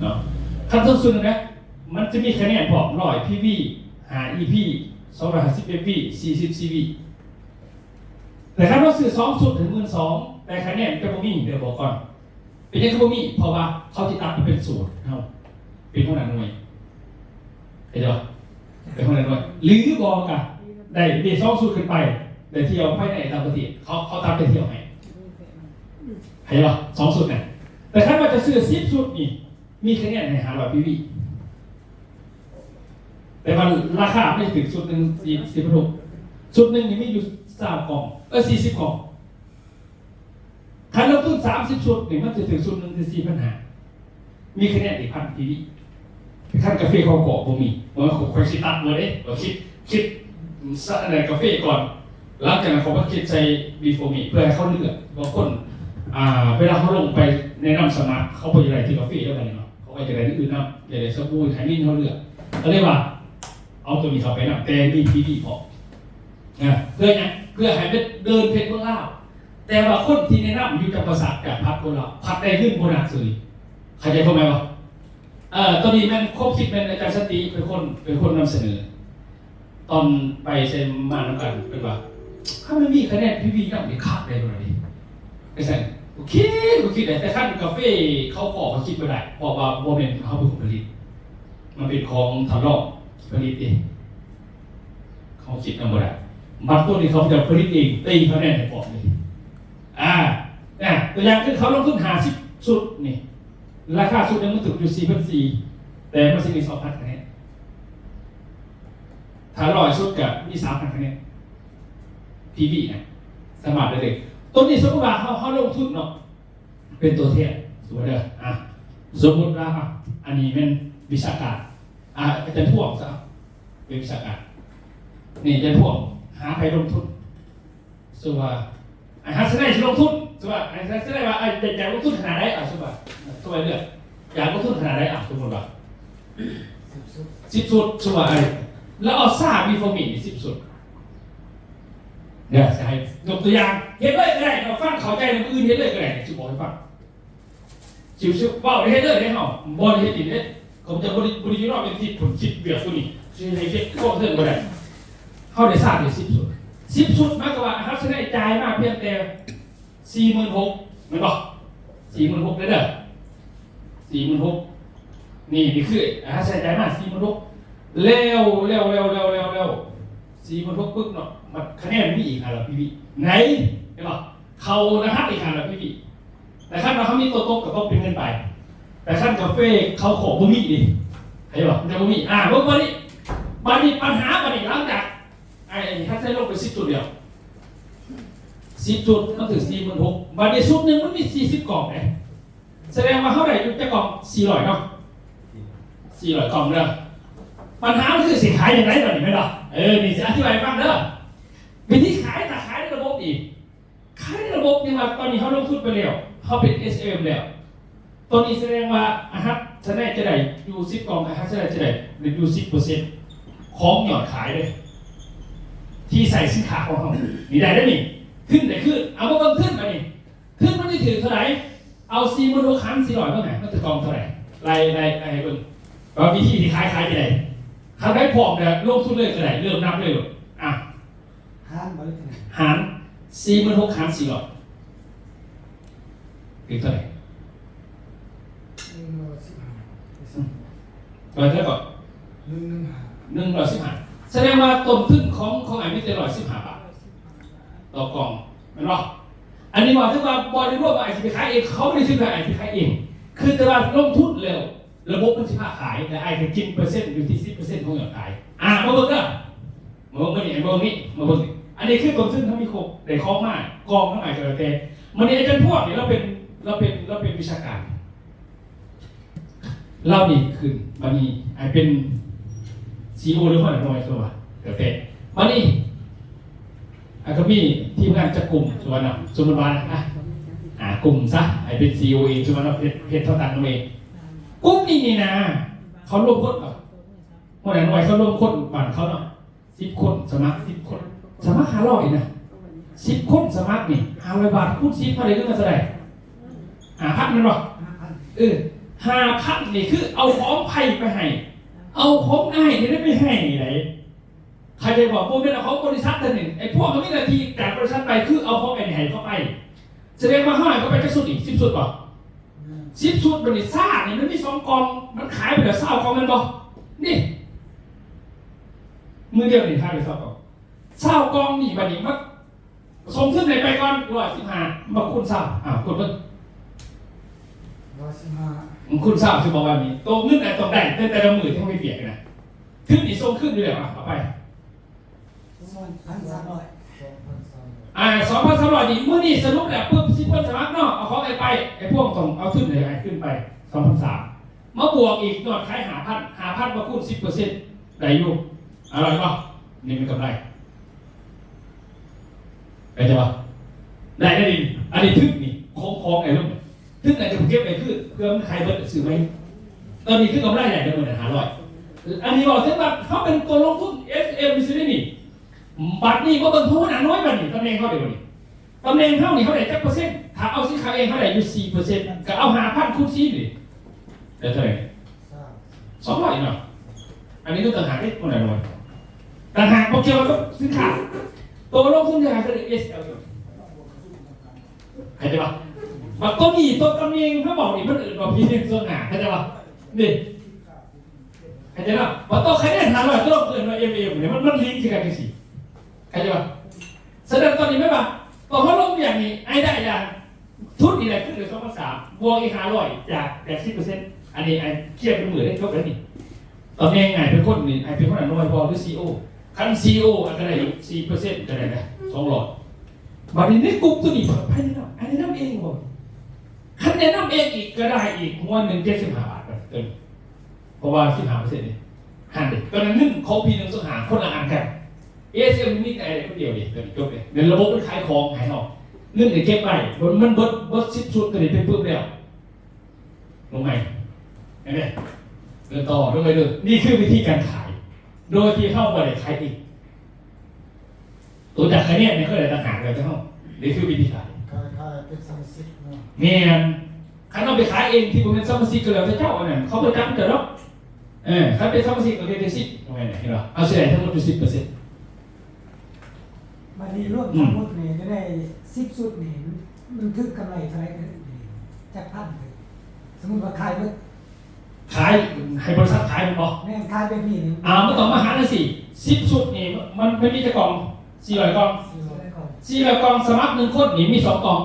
ເນາະ. ຄັນສົມມຸດນະ ມັນຈະມີຄະແນນພ້ອມ ຮ້ອຍ ພີວີ ຫ້າ ອີພີ ສອງຮ້ອຍຫ້າສິບ ເອັຟວີ ສີ່ສິບ ຊີວີ. ແຕ່ຄັນວ່າຊື້ສອງຊຸດ ໃຫ້ໝື່ນສອງ ແຕ່ຄະແນນຈະບໍ່ມີ ດຽວບອກກ່ອນ. ເປັນຫຍັງຄືບໍ່ມີ? ເພາະວ່າເຂົາຊິຕັດໄປເປັນສູດ ເຮົາເປັນຫົວໜ້າໜ່ວຍ ເຫັນບໍ່? ເປັນຫົວໜ້າໜ່ວຍ ຫຼືບໍ່ກະໄດ້ເບສອງຊຸດຂຶ້ນໄປ ໄດ້ທ່ຽວພາຍໃນຕ່າງປະເທດ ເຂົາ ເຂົາຕັດໄປທ່ຽວໃຫ້ ເຫັນບໍ່? ສອງຊຸດນະ. ແຕ່ຄັນວ່າຈະຊື້ສິບຊຸດນີ້ ມີຄະແນນໃຫ້ຫ້າຮ້ອຍ ພີວີ ແຕ່ວ່າລາຄາມັນຈະຖືກ ຊຸດໜຶ່ງ ສີ່ ສີ່ພັນຫົກ ຊຸດໜຶ່ງນີ້ມີຢູ່ຊາວກ່ອງ ເອີ ສີ່ສິບກ່ອງ. ຄັນລົງທຶນສາມສິບຊຸດນີ້ ມັນຈະຖືກຊຸດໜຶ່ງທີ່ສີ່ພັນຫ້າ ມີຄະແນນອີກພັນ ພີວີ. ຄັນກາເຟເຂົ້າຂໍ້ບໍ່ມີ ບໍ່ແມ່ນຂ້ອຍຊິຕັດເບິດເດ້ ຂ້ອຍຄິດ ຄິດສະ ອັນໃດກາເຟກ່ອນ ຫຼັງຈາກນັ້ນຂ້ອຍມາຄິດໃສ່ Before Me ເພື່ອໃຫ້ເຂົາເລືອກ. ບາງຄົນ ອ່າ ເວລາເຮົາລົງໄປແນະນຳສະໝັກ ເຂົາບໍ່ຢາກໄດ້ແຕ່ກາເຟແລ້ວບັດນີ້ເນາະ ເຂົາກໍຢາກໄດ້ອື່ນນຳ ຢາກໄດ້ສະບູ ວິຕາມິນ ເຮົາເລືອກ ກໍເລີຍວ່າເອົາຕົວນີ້ເຂົ້າໄປນຳ ແຕ່ມີ ພີວີ ພ້ອມ. ນະ ເພື່ອຫຍັງ? ເພື່ອໃຫ້ໄປເດີນເພຈເມືອງລາວ. ແຕ່ວ່າຄົນທີ່ແນະນຳຢູ່ຈຳປາສັກ ຈາກພັກຄົນລາວ ພັດໄດ້ເງິນໂບນັສເສີຍ. ເຂົ້າໃຈຄວາມໝາຍບໍ່? ເອີ ຕົວນີ້ແມ່ນຄວາມຄິດແມ່ນອາຈານສັນຕິເປັນຄົນ ເປັນຄົນນຳສະເໜີ ຕອນໄປໃສ່ມານຳກັນ ເພິ່ນວ່າ ຄັນມັນມີຄະແນນ ພີວີ ນຳນີ້ຄັກໄດ໋ ເພິ່ນວ່າເດ້. ໄປໃສ່ ຄິດ ຄິດໄດ້ ແຕ່ຄັນກາເຟເຂົ້າຂໍ້ ເຂົາຄິດບໍ່ໄດ້ ເພາະວ່າບໍ່ແມ່ນເຮົາເປັນຄົນຜະລິດ ມັນເປັນຂອງທ່ານລອງຜະລິດເອງ. ເຂົາຄິດນຳບໍ່ໄດ້ ບັດຕົວນີ້ເຂົາເຈົ້າຜະລິດເອງ ຕີຄະແນນໃຫ້ພ້ອມເລີຍ. ອ່າ ນະ ຕົວຢ່າງຄືເຂົາລົງທຶນຫ້າສິບຊຸດນີ້ ລາຄາຊຸດໜຶ່ງມັນຕົກຢູ່ສີ່ພັນສີ່ ແຕ່ມັນຊິມີສອງພັນຄະແນນ. ຖ້າຮ້ອຍຊຸດກໍມີສາມພັນຄະແນນ ພີວີ ນະ ສາມາດໄດ້ເລີຍ. ຕົວນີ້ສົມມຸດວ່າເຮົາ ເຮົາລົງທຶນເນາະ ເປັນຕົວແທນ ສົມມຸດເດີ ອ່າ ສົມມຸດວ່າ ອ່າ ອັນນີ້ແມ່ນວິຊາການ ອ່າ ອາຈານພວງຊະ ເປັນວິຊາການ ນີ້ອາຈານພວງຫາໃຜລົງທຶນ ສົມມຸດວ່າ ອ່າ ຮັດສະໄນຊິລົງທຶນ ສົມມຸດວ່າ ອ່າ ຮັດສະໄນວ່າ ອ່າ ຢາກລົງທຶນຂະໜາດໃດ ອ່າ ສົມມຸດວ່າ ຕົວເລືອກ ຢາກລົງທຶນຂະໜາດໃດ ອ່າ ສົມມຸດວ່າ ສິບຊຸດ ສົມມຸດວ່າ ລາວເອົາຊາ Before Me ນີ້ ສິບຊຸດ. ເດີ ຊິໃຫ້ຍົກຕົວຢ່າງ ເຮັດເລີຍກໍໄດ້ ເຮົາຟັງເຂົ້າໃຈ ມື້ອື່ນເຮັດເລີຍກໍໄດ້ ຊິບອກໃຫ້ຟັງ. ຊິ ຊິເວົ້າເຮັດເລີຍເດ້ເຮົາ ບໍ່ໄດ້ເຮັດດິນເດ້ ເຂົາຈະບໍ່ໄດ້ ບໍ່ໄດ້ຢູ່ນອກເປັນທິດ ຜົນຄິດວຽກຕົວນີ້ ຊິໃຫ້ເຮັດຄວາມເຖິງບໍ່ໄດ້. ເຮົາໄດ້ຊາດໄປສິບຊຸດ ສິບຊຸດ ໝາຍຄວາມວ່າ ອາຫານສະໄນຈ່າຍມາພຽງແຕ່ສີ່ໝື່ນຫົກ ແມ່ນບໍ່? ສີ່ໝື່ນຫົກເດີ ສີ່ໝື່ນຫົກ ນີ້ ນີ້ຄືອາຫານສະໄນຈ່າຍມາສີ່ໝື່ນຫົກ ແລ້ວ ແລ້ວ ແລ້ວ ແລ້ວ ແລ້ວ ສີ່ໝື່ນຫົກປຶບເນາະ ບັດຄະແນນມີອີກຫ້າຮ້ອຍ ພີວີ ໄງ ເຫັນບໍ່? ເຂົ້າລະຫັດອີກຫ້າຮ້ອຍ ພີວີ ແຕ່ຄັນວ່າເຮົາມີຕົວຕົກກໍຕົກເປັນເງິນໄປ ແຕ່ຄັນກາເຟເຂົ້າຂໍ້ບໍ່ມີເດ້ ເຫັນບໍ່? ມັນຈະບໍ່ມີ ອ່າ ເບິ່ງບັດນີ້ ບັດນີ້ປັນຫາ ບັດນີ້ຫຼັງຈາກ ໄອ້ ໄອ້ຮັດໃຊ້ລົງໄປສິບຊຸດແລ້ວ ສິບຊຸດ ມັນຖືກສີ່ໝື່ນຫົກ ບັດນີ້ຊຸດໜຶ່ງມັນມີສີ່ສິບກ່ອງເດ້ ສະແດງວ່າເຮົາໄດ້ຢູ່ຈັກກ່ອງ? ສີ່ຮ້ອຍເນາະ ສີ່ຮ້ອຍກ່ອງເດີ. ບັນຫາມັນຄືຊິຂາຍຈັ່ງໃດບັດນີ້ແມ່ນບໍ່? ເອີ ນີ້ຊິອະທິບາຍໃຫ້ຟັງເດີ ວິທີຂາຍ ຖ້າຂາຍໃນລະບົບນີ້ ຂາຍໃນລະບົບນີ້ວ່າ ຕອນນີ້ເຮົາລົງທຶນໄປແລ້ວ ເຮົາເປັນ ເອສເອັມ ແລ້ວ ຕອນນີ້ສະແດງວ່າອາຫານສະໄນຈະໄດ້ຢູ່ສິບກ່ອງ ອາຫານສະໄນຈະໄດ້ຢູ່ສິບເປີເຊັນຂອງຍອດຂາຍເດ້ ທີ່ໃສ່ສິນຄ້າຂອງເຮົາ ນີ້ໄດ້ເດ້ນີ້ ທຶນໄດ້ຄືນ. ເອົາມາເບິ່ງທຶນບັດນີ້ ທຶນມັນຊິຖືກເທົ່າໃດ? ເອົາສີ່ໝື່ນຫົກຫານສີ່ຮ້ອຍເບິ່ງ ມັນຖືກກ່ອງເທົ່າໃດ? ໄລ່ ໄລ່ ໄລ່ໃຫ້ເບິ່ງວ່າວິທີທີ່ຂາຍ ຂາຍຈັ່ງໃດ? ຖ້າໃຜພ້ອມແລ້ວລົງທຶນເລີຍກໍໄດ້ ເລີ່ມນັບເລີຍໂລດ. ອ່ະ ຫານບໍ່ ຫຼື ຫານ ສີ່ໝື່ນຫົກຫານສີ່ຮ້ອຍ ເປັນເທົ່າໃດ? ໜຶ່ງຮ້ອຍສິບຫ້າ ອືມ ເທົ່າໃດກໍ? ໜຶ່ງໜຶ່ງຫ້າ ໜຶ່ງຮ້ອຍສິບຫ້າ. ສະແດງວ່າຕົ້ນທຶນຂອງ ຂອງອ້າຍມີແຕ່ຮ້ອຍສິບຫ້າບາດຕໍ່ກ່ອງ ແມ່ນບໍ່? ອັນນີ້ວ່າ ຖືວ່າບໍ່ໄດ້ລວມວ່າອ້າຍຊິໄປຂາຍເອງ ເຂົາບໍ່ໄດ້ຖືວ່າອ້າຍໄປຂາຍເອງ ຄືແຕ່ວ່າລົງທຶນແລ້ວ ລະບົບມັນຊິພາຂາຍ ແລະ ອ້າຍກໍກິນເປີເຊັນຢູ່ທີ່ສິບເປີເຊັນຂອງຍອດຂາຍ. ອ່າ ມາເບິ່ງເດີ ມາເບິ່ງມື້ນີ້ ມາເບິ່ງນີ້ ມາເບິ່ງນີ້ ອັນນີ້ຄືຕົ້ນທຶນເຮົາມີຄົບ ໄດ້ຂອງມາ ກອງທັງຫຼາຍກໍແລ້ວແຕ່. ມື້ນີ້ອາຈານພວກນີ້ ລາວເປັນ ລາວເປັນ ລາວເປັນວິຊາການ ລາວນີ້ຂຶ້ນ ບາດນີ້ອ້າຍເປັນຊີອີໂອ ຫຼື ຫົວໜ້າໜ່ວຍ ຄືວ່າ ແລ້ວແຕ່. ບາດນີ້ ອ່າ ກໍມີທີມງານຈັກກຸ່ມ ສົມມຸດວ່ານະ ອ່າ ຫ້າກຸ່ມຊະ ໃຫ້ເປັນຊີອີໂອເອງ ສົມມຸດວ່າເນາະ ເຮັດ ເຮັດເທົ່າກັນນຳເອງ. ກຸ່ມນີ້ນີ້ນະ ເຂົາລວມຄົນ ຫົວໜ້າໜ່ວຍ ເຂົາລວມຄົນບ້ານເຂົາເນາະ ສິບຄົນ ສະໝັກສິບຄົນ ສະໝັກຫ້າຮ້ອຍນະ ສິບຄົນສະໝັກນີ້ ຫ້າຮ້ອຍບາດຄູນສິບ ເທົ່າໃດ? ເງິນເທົ່າໃດ? ຫ້າພັນແມ່ນບໍ່? ຫ້າພັນ ເອີ ຫ້າພັນນີ້ຄືເອົາຂອງໃຜໄປໃຫ້? ເອົາຂອງອ້າຍນີ້ໄປໃຫ້ໄດ໋. ເຂົ້າໃຈບໍ່? ບໍ່ແມ່ນເອົາຂອງບໍລິສັດເທື່ອນີ້ ໄອ້ພວກມັນມີໜ້າທີ່ຈາກບໍລິສັດໄປ ຄືເອົາຂອງໄອ້ນີ້ໃຫ້ເຂົາໄປ. ສະແດງວ່າເຮົາໃຫ້ເຂົາໄປຈັກຊຸດນີ້? ສິບຊຸດບໍ່? ສິບຊຸດ. ບາດນີ້ຊານີ້ມັນມີສອງກ່ອງ ມັນຂາຍໄປແລ້ວຊາວກ່ອງແມ່ນບໍ່? ນີ້ ມື້ດຽວນີ້ຂາຍໄປຊາວກ່ອງ ຊາວກ່ອງນີ້. ບາດນີ້ມາ ສົ່ງທຶນໃຫ້ໄປກ່ອນ ຮ້ອຍສິບຫ້າ ມາຄູນຊາວ ອ່າ ຄູນເບິ່ງ ຮ້ອຍສິບຫ້າ ຄູນຊາວ ຊິບອກວ່ານີ້ ໂຕເງິນອະຕ້ອງໄດ້ແຕ່ ແຕ່ລະມື້ທີ່ເຮົາເຮັດວຽກນະ ທຶນນີ້ສົ່ງຄືນຢູ່ແລ້ວ ອ່າ ເອົາໄປ ສອງພັນສາມຮ້ອຍ ອ່າ ສອງພັນສາມຮ້ອຍນີ້ ມື້ນີ້ສະຫຼຸບແລ້ວປຶບ ສິບຄົນສະໝັກເນາະ ເອົາຂອງໄອ້ໄປ ໄອ້ພວງຕ້ອງເອົາທຶນໃຫ້ອ້າຍຄືນໄປ ສອງພັນສາມ ມາບວກອີກຍອດຂາຍ ຫ້າພັນ ຫ້າພັນມາຄູນ ສິບເປີເຊັນ ໄດ້ຢູ່ ອະ ໄດ້ບໍ່? ນີ້ແມ່ນກຳໄລ ເຂົ້າໃຈບໍ່? ໄດ້ ໄດ້ ອັນນີ້ທຶນນີ້ ຂອງ ຂອງໄອ້ລຸງ ທຶນນັ້ນຈະເກັບໄວ້ຄື ເພື່ອມັນຂາຍເບິດ ຊື້ໃໝ່ ຕອນນີ້ຄືກຳໄລໄດ້ເບິດ ມື້ນັ້ນຫ້າຮ້ອຍ ອັນນີ້ເວົ້າເຖິງວ່າເຮົາເປັນຕົວລົງທຶນ ເອສເອັມ ຊື່ນີ້ ບັດນີ້ມາເບິ່ງຫົວໜ້າໜ່ວຍ ບັດນີ້ຕຳແໜ່ງເຮົາເດ້ ບັດນີ້ຕຳແໜ່ງເຮົານີ້ ເຮົາໄດ້ຈັກເປີເຊັນ? ຖ້າເອົາສິນຄ້າເອງ ເຮົາໄດ້ຢູ່ສີ່ເປີເຊັນ ກໍເອົາຫ້າພັນຄູນສີ່ນີ້ ໄດ້ເທົ່າໃດ? ສອງຮ້ອຍເນາະ ອັນນີ້ຄືຕ່າງຫາກເດ້ ຄົນລະໜ່ວຍ ຕ່າງຫາກ ບໍ່ກ່ຽວກັບສິນຄ້າ ຕົວລົງທຶນຕ່າງຫາກ ຄື ເອສແອລ ເຂົ້າໃຈບໍ່? ບັດຕົວນີ້ ຕົວຕຳແໜ່ງເຮົາບອກນີ້ ມັນເອີ້ນວ່າ ພີເອັມ ສ່ວນໜ້າ ເຂົ້າໃຈບໍ່? ນີ້ ເຂົ້າໃຈບໍ່? ບັດຕົວຄະແນນຫ້າຮ້ອຍ ຕົວເອີ້ນວ່າ ເອັມເອັມ ນີ້ ມັນ ມັນລິງໃສ່ກັນຈັ່ງຊີ້ ເຂົ້າໃຈບໍ່? ສະນັ້ນຕອນນີ້ແມ່ນວ່າ ຕອນເຮົາລົງວຽກນີ້ ອ້າຍໄດ້ລະ ທຶນນີ້ໄດ້ຄືເດືອນສອງພັນສາມ ບວກອີກຫ້າຮ້ອຍ ຈາກ ຈາກສິບເປີເຊັນ ອັນນີ້ອ້າຍເຄຍເປັນມື້ເດ້ ຈົບແລ້ວນີ້ ຕຳແໜ່ງອ້າຍເປັນຄົນນີ້ ອ້າຍເປັນຫົວໜ້າໜ່ວຍບໍ່ ຫຼື ຊີອີໂອ? ຄັນ ຊີອີໂອ ອາດຈະໄດ້ຢູ່ ສີ່ເປີເຊັນ ກໍໄດ້ນະ ສອງຮ້ອຍ ບັດນີ້ໃນກຸ່ມໂຕນີ້ ໃຜແນະນຳ? ອ້າຍແນະນຳເອງບໍ່? ຄັນແນະນຳເອງອີກ ກໍໄດ້ອີກຫົວໜຶ່ງ ເຈັດສິບຫ້າບາດ ເອີ ເພາະວ່າ ສິບຫ້າເປີເຊັນນີ້ ຫັ້ນເດ້ ຕອນນັ້ນເງິນຂອງພີໜຶ່ງສອງຫ້າ ຄົນລະອັນກັນ ເອສເອັມ ມີແຕ່ຄົນດຽວເດ້ ຕົວນີ້ຈົບເດ້ ໃນລະບົບມັນຂາຍຂອງໃຫ້ເຮົາ ເງິນກໍເກັບໄວ້ ມັນ ມັນເບິດ ເບິດສິບຊຸດ ຕົວນີ້ໄປປຶບແລ້ວ ລົງໃໝ່ ເຫັນໄໝ? ເດີນຕໍ່ລົງໄປເດີ ນີ້ຄືວິທີການຂາຍ ໂດຍທີ່ເຮົາບໍ່ໄດ້ຂາຍເອງ ຕົວຈາກຄະແນນນີ້ເຂົາໄດ້ຕ່າງຫາກແລ້ວເຈົ້າ ນີ້ຄືວິທີຂາຍ ຂາຍ ຂາຍເປັນສະມາຊິກເນາະ ແມ່ນ ຄັນເຮົາໄປຂາຍເອງທີ່ບໍ່ແມ່ນສະມາຊິກກໍແລ້ວແຕ່ເຈົ້າ ອັນນັ້ນເຂົາບໍ່ຈັບເຈົ້າດອກ ເອີ ຄັນເປັນສະມາຊິກກໍເຮັດໄດ້ສິບ ເຫັນບໍ່? ເຮົາຊິໄດ້ທັງໝົດຢູ່ສິບເປີເຊັນ ບັດນີ້ລວມທັງໝົດນີ້ ຢູ່ໃນສິບຊຸດນີ້ ມັນຖືກກຳໄລເທົ່າໃດ? ຈັກພັນ? ສົມມຸດວ່າຂາຍເບິດ ຂາຍໃຫ້ບໍລິສັດຂາຍແມ່ນບໍ່? ແມ່ນ ຂາຍແບບນີ້ນີ້ ອ່າ ມັນຕ້ອງມາຫານຈັ່ງຊີ້ ສິບຊຸດນີ້ ມັນ ມັນມີຈັກກ່ອງ? ສີ່ຮ້ອຍກ່ອງ ສີ່ຮ້ອຍກ່ອງ ສະໝັກໜຶ່ງຄົນນີ້ມີສອງກ່ອງ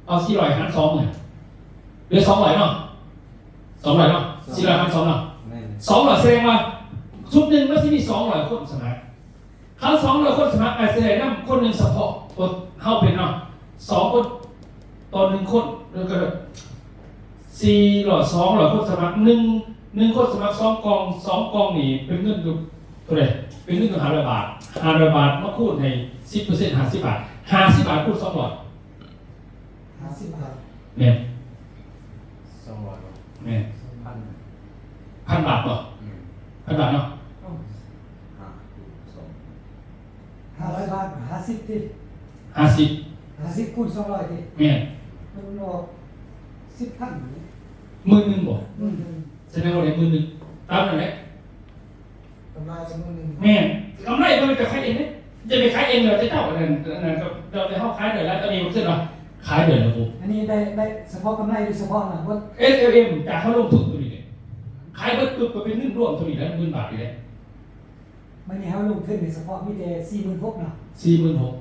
ເອົາສີ່ຮ້ອຍຫານສອງ ເຫຼືອສອງຮ້ອຍເນາະ ສອງຮ້ອຍເນາະ ສີ່ຮ້ອຍຫານສອງເນາະ ແມ່ນ ສອງຮ້ອຍ ສະແດງວ່າຊຸດໜຶ່ງມັນຊິມີສອງຮ້ອຍຄົນສະໝັກ ຄັນສອງຮ້ອຍຄົນສະໝັກ ອາດຊິໄດ້ນຳຄົນໜຶ່ງສະເພາະຕົວເຮົາເປັນເນາະ ສອງຄົນຕໍ່ໜຶ່ງຄົນ ແລ້ວກໍສີ່ຮ້ອຍ ສອງຮ້ອຍຄົນສະໝັກ ໜຶ່ງ ໜຶ່ງຄົນສະໝັກສອງກ່ອງ ສອງກ່ອງນີ້ເປັນເງິນຢູ່ເທົ່າໃດ? ເປັນເງິນຢູ່ຫ້າຮ້ອຍບາດ ຫ້າຮ້ອຍບາດມາຄູນໃຫ້ສິບເປີເຊັນ ຫ້າສິບບາດ ຫ້າສິບບາດຄູນສອງຮ້ອຍ ຫ້າສິບບາດ ແມ່ນ ສອງຮ້ອຍ ແມ່ນ ພັນ ພັນບາດບໍ່? ແມ່ນ ພັນບາດເນາະ ໂອ້ ຫ້າ ຄູນສອງ ຫ້າຮ້ອຍບາດ ຫ້າສິບຕິ ຫ້າສິບ ຫ້າສິບຄູນສອງຮ້ອຍຕິ ແມ່ນ ມັນອອກສິບພັນ ໝື່ນໜຶ່ງບໍ່? ໝື່ນໜຶ່ງ ສະແດງວ່າໄດ້ໝື່ນໜຶ່ງ ຕາມນັ້ນແຫຼະ ກຳໄລຈຳນວນໜຶ່ງ ແມ່ນ ກຳໄລບໍ່ແມ່ນໄປຂາຍເອງເດ້ ຈະໄປຂາຍເອງແລ້ວແຕ່ເຈົ້າ ອັນນັ້ນ ອັນນັ້ນກໍແລ້ວແຕ່ເຮົາຂາຍໄດ້ແລ້ວ ຕອນນີ້ມັນຂຶ້ນວ່າຂາຍເດືອນລະ ອັນນີ້ໄດ້ ໄດ້ສະເພາະກຳໄລ ຫຼື ສະເພາະອັນນັ້ນເບິດ ເອສແອລເອັມ ຈາກເຮົາລົງທຶນຕົວນີ້ເດ້ ຂາຍເບິດປຶບກໍເປັນເງິນລວມຕົວນີ້ແຫຼະ ໝື່ນບາດນີ້ແຫຼະ. ມື້ນີ້ເຮົາລົງທຶນນີ້ສະເພາະມີແຕ່ສີ່ໝື່ນຫົກເນາະ ສີ່ໝື່ນຫົກ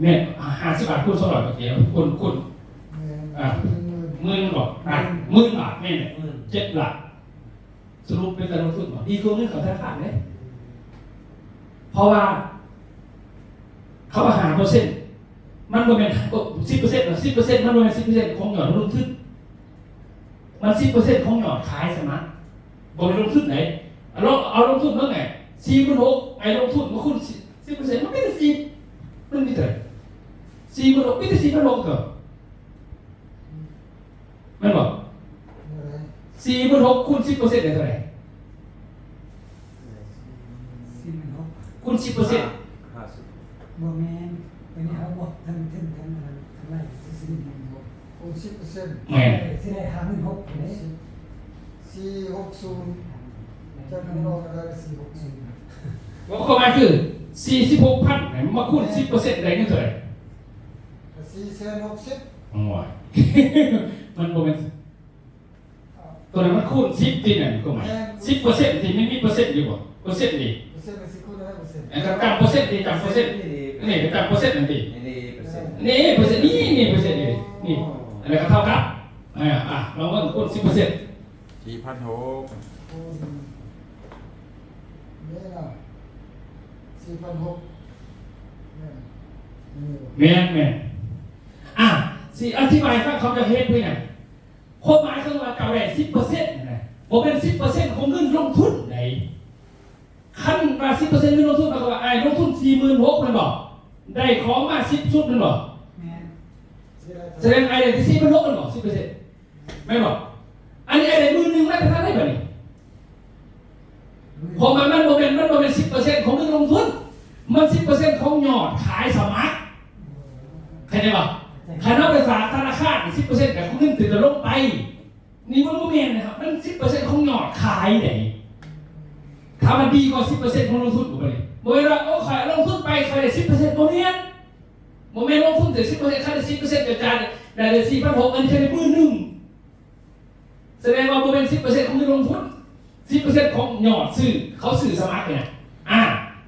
ແມ່ນ ຫ້າສິບບາດຄູນສອງຮ້ອຍ ເມື່ອກີ້ຄູນ ຄູນ ອ່າ ໝື່ນ ໝື່ນບໍ ອ່າ ໝື່ນບາດ ແມ່ນແຫຼະ ເຈັດລ້ານ. ສະຫຼຸບເປັນຕາລົງທຶນບໍ່? ດີກວ່າເງິນເຂົ້າທະນາຄານເດ້ ເພາະວ່າເຂົາວ່າຫ້າເປີເຊັນ ມັນບໍ່ແມ່ນ ໂອ້ ສິບເປີເຊັນ ສິບເປີເຊັນ ມັນບໍ່ແມ່ນສິບເປີເຊັນຂອງຍອດເຮົາລົງທຶນ ມັນສິບເປີເຊັນຂອງຍອດຂາຍສະໝັກ ບໍ່ແມ່ນລົງທຶນໃດ ເອົາ ເອົາລົງທຶນເບິ່ງແຫຼະ ສີ່ໝື່ນຫົກ ໄອ້ລົງທຶນມາຄູນສິບເປີເຊັນ ມັນມີແຕ່ສີ່ ມັນມີເທົ່າໃດ? ສີ່ໝື່ນຫົກ ມີແຕ່ສີ່ພັນຫົກເທົ່າ ແມ່ນບໍ່? ສີ່ໝື່ນຫົກຄູນສິບເປີເຊັນໄດ້ເທົ່າໃດ? ສີ່ໝື່ນຫົກ ຄູນສິບເປີເຊັນ ຫ້າສິບ ບໍ່ແມ່ນ ອັນນີ້ເຮົາບວກທັງ ທັງ ທັງອັນນັ້ນທັງຫຼາຍ ສີ່ໝື່ນຫົກ ຄູນສິບເປີເຊັນ ແມ່ນ ຊິໄດ້ຫ້າໝື່ນຫົກເດ້ ສີ່ຫົກສູນ ຈາກນັ້ນອອກກໍໄດ້ສີ່ຫົກສູນ ຄວາມໝາຍຄື ສີ່ສິບຫົກພັນ ມາຄູນສິບເປີເຊັນ ໄດ້ເງິນເທົ່າໃດ? ສີ່ແສນຫົກສິບ ໂອ້ຍ ມັນບໍ່ແມ່ນ ຕົວນັ້ນມັນຄູນສິບຕິ ນັ້ນກໍໝາຍ ແມ່ນ ສິບເປີເຊັນຕິ ມັນມີເປີເຊັນຢູ່ບໍ່? ເປີເຊັນນີ້ ເປີເຊັນມັນຊິຄູນເທົ່າໃດເປີເຊັນ? ອັນກຳ ກຳເປີເຊັນຕິ ກຳເປີເຊັນ ນີ້ ນີ້ ນີ້ກຳເປີເຊັນນັ້ນຕິ ນີ້ເປີເຊັນ ນີ້ເປີເຊັນ ນີ້ ນີ້ເປີເຊັນ ນີ້ ນີ້ ອັນນັ້ນກໍເທົ່າກັບ ອ່າ ອ່າ ລອງເບິ່ງ ຄູນສິບເປີເຊັນ ສີ່ພັນຫົກ ໂອ້ ນີ້ລະ ສີ່ພັນຫົກ ແມ່ນ ແມ່ນ ແມ່ນ ອ່າ ຊິອະທິບາຍໃຫ້ຟັງ ເຂົາຈະເຮັດເປັນຫຍັງ ຄວາມໝາຍຄືວ່າເຈົ້າໄດ້ສິບເປີເຊັນນະ ບໍ່ແມ່ນສິບເປີເຊັນຂອງເງິນລົງທຶນໃດ ຄັນວ່າສິບເປີເຊັນເງິນລົງທຶນ ໝາຍຄວາມວ່າອ້າຍລົງທຶນສີ່ໝື່ນຫົກ ແມ່ນບໍ່? ໄດ້ຂອງມາສິບຊຸດ ແມ່ນບໍ່? ແມ່ນ ສະແດງອ້າຍໄດ້ແຕ່ສີ່ພັນຫົກ ແມ່ນບໍ່? ສິບເປີເຊັນ ແມ່ນບໍ່? ອັນນີ້ອ້າຍໄດ້ໝື່ນໜຶ່ງ ມາແຕ່ທາງໃດບາດນີ້? ເພາະມັນ ມັນບໍ່ແມ່ນ ມັນບໍ່ແມ່ນສິບເປີເຊັນຂອງເງິນລົງທຶນ ມັນສິບເປີເຊັນຂອງຍອດຂາຍສະໝັກ ເຂົ້າໃຈບໍ່? ຄັນເຮົາໄປຝາກທະນາຄານ ສິບເປີເຊັນກໍຄືເງິນທີ່ຈະລົງໄປ ນີ້ມັນບໍ່ແມ່ນນະຄັບ ມັນສິບເປີເຊັນຂອງຍອດຂາຍເດ້ ຖ້າມັນດີກວ່າສິບເປີເຊັນຂອງລົງທຶນບໍ່ໄດ້ ບໍ່ແມ່ນວ່າ ໂອ້ ຂ້ອຍລົງທຶນໄປ ຂ້ອຍໄດ້ສິບເປີເຊັນ ບໍ່ແມ່ນ ບໍ່ແມ່ນລົງທຶນແຕ່ສິບເປີເຊັນ ຄັນໄດ້ສິບເປີເຊັນກໍຈ່າຍໄດ້ ໄດ້ສີ່ພັນຫົກ ອັນນີ້ຄືໄດ້ໝື່ນໜຶ່ງ ສະແດງວ່າບໍ່ແມ່ນສິບເປີເຊັນຂອງເງິນລົງທຶນ ສິບເປີເຊັນຂອງຍອດຊື້ ເຂົາຊື້ສະໝັກນີ້ນະ ອ່າ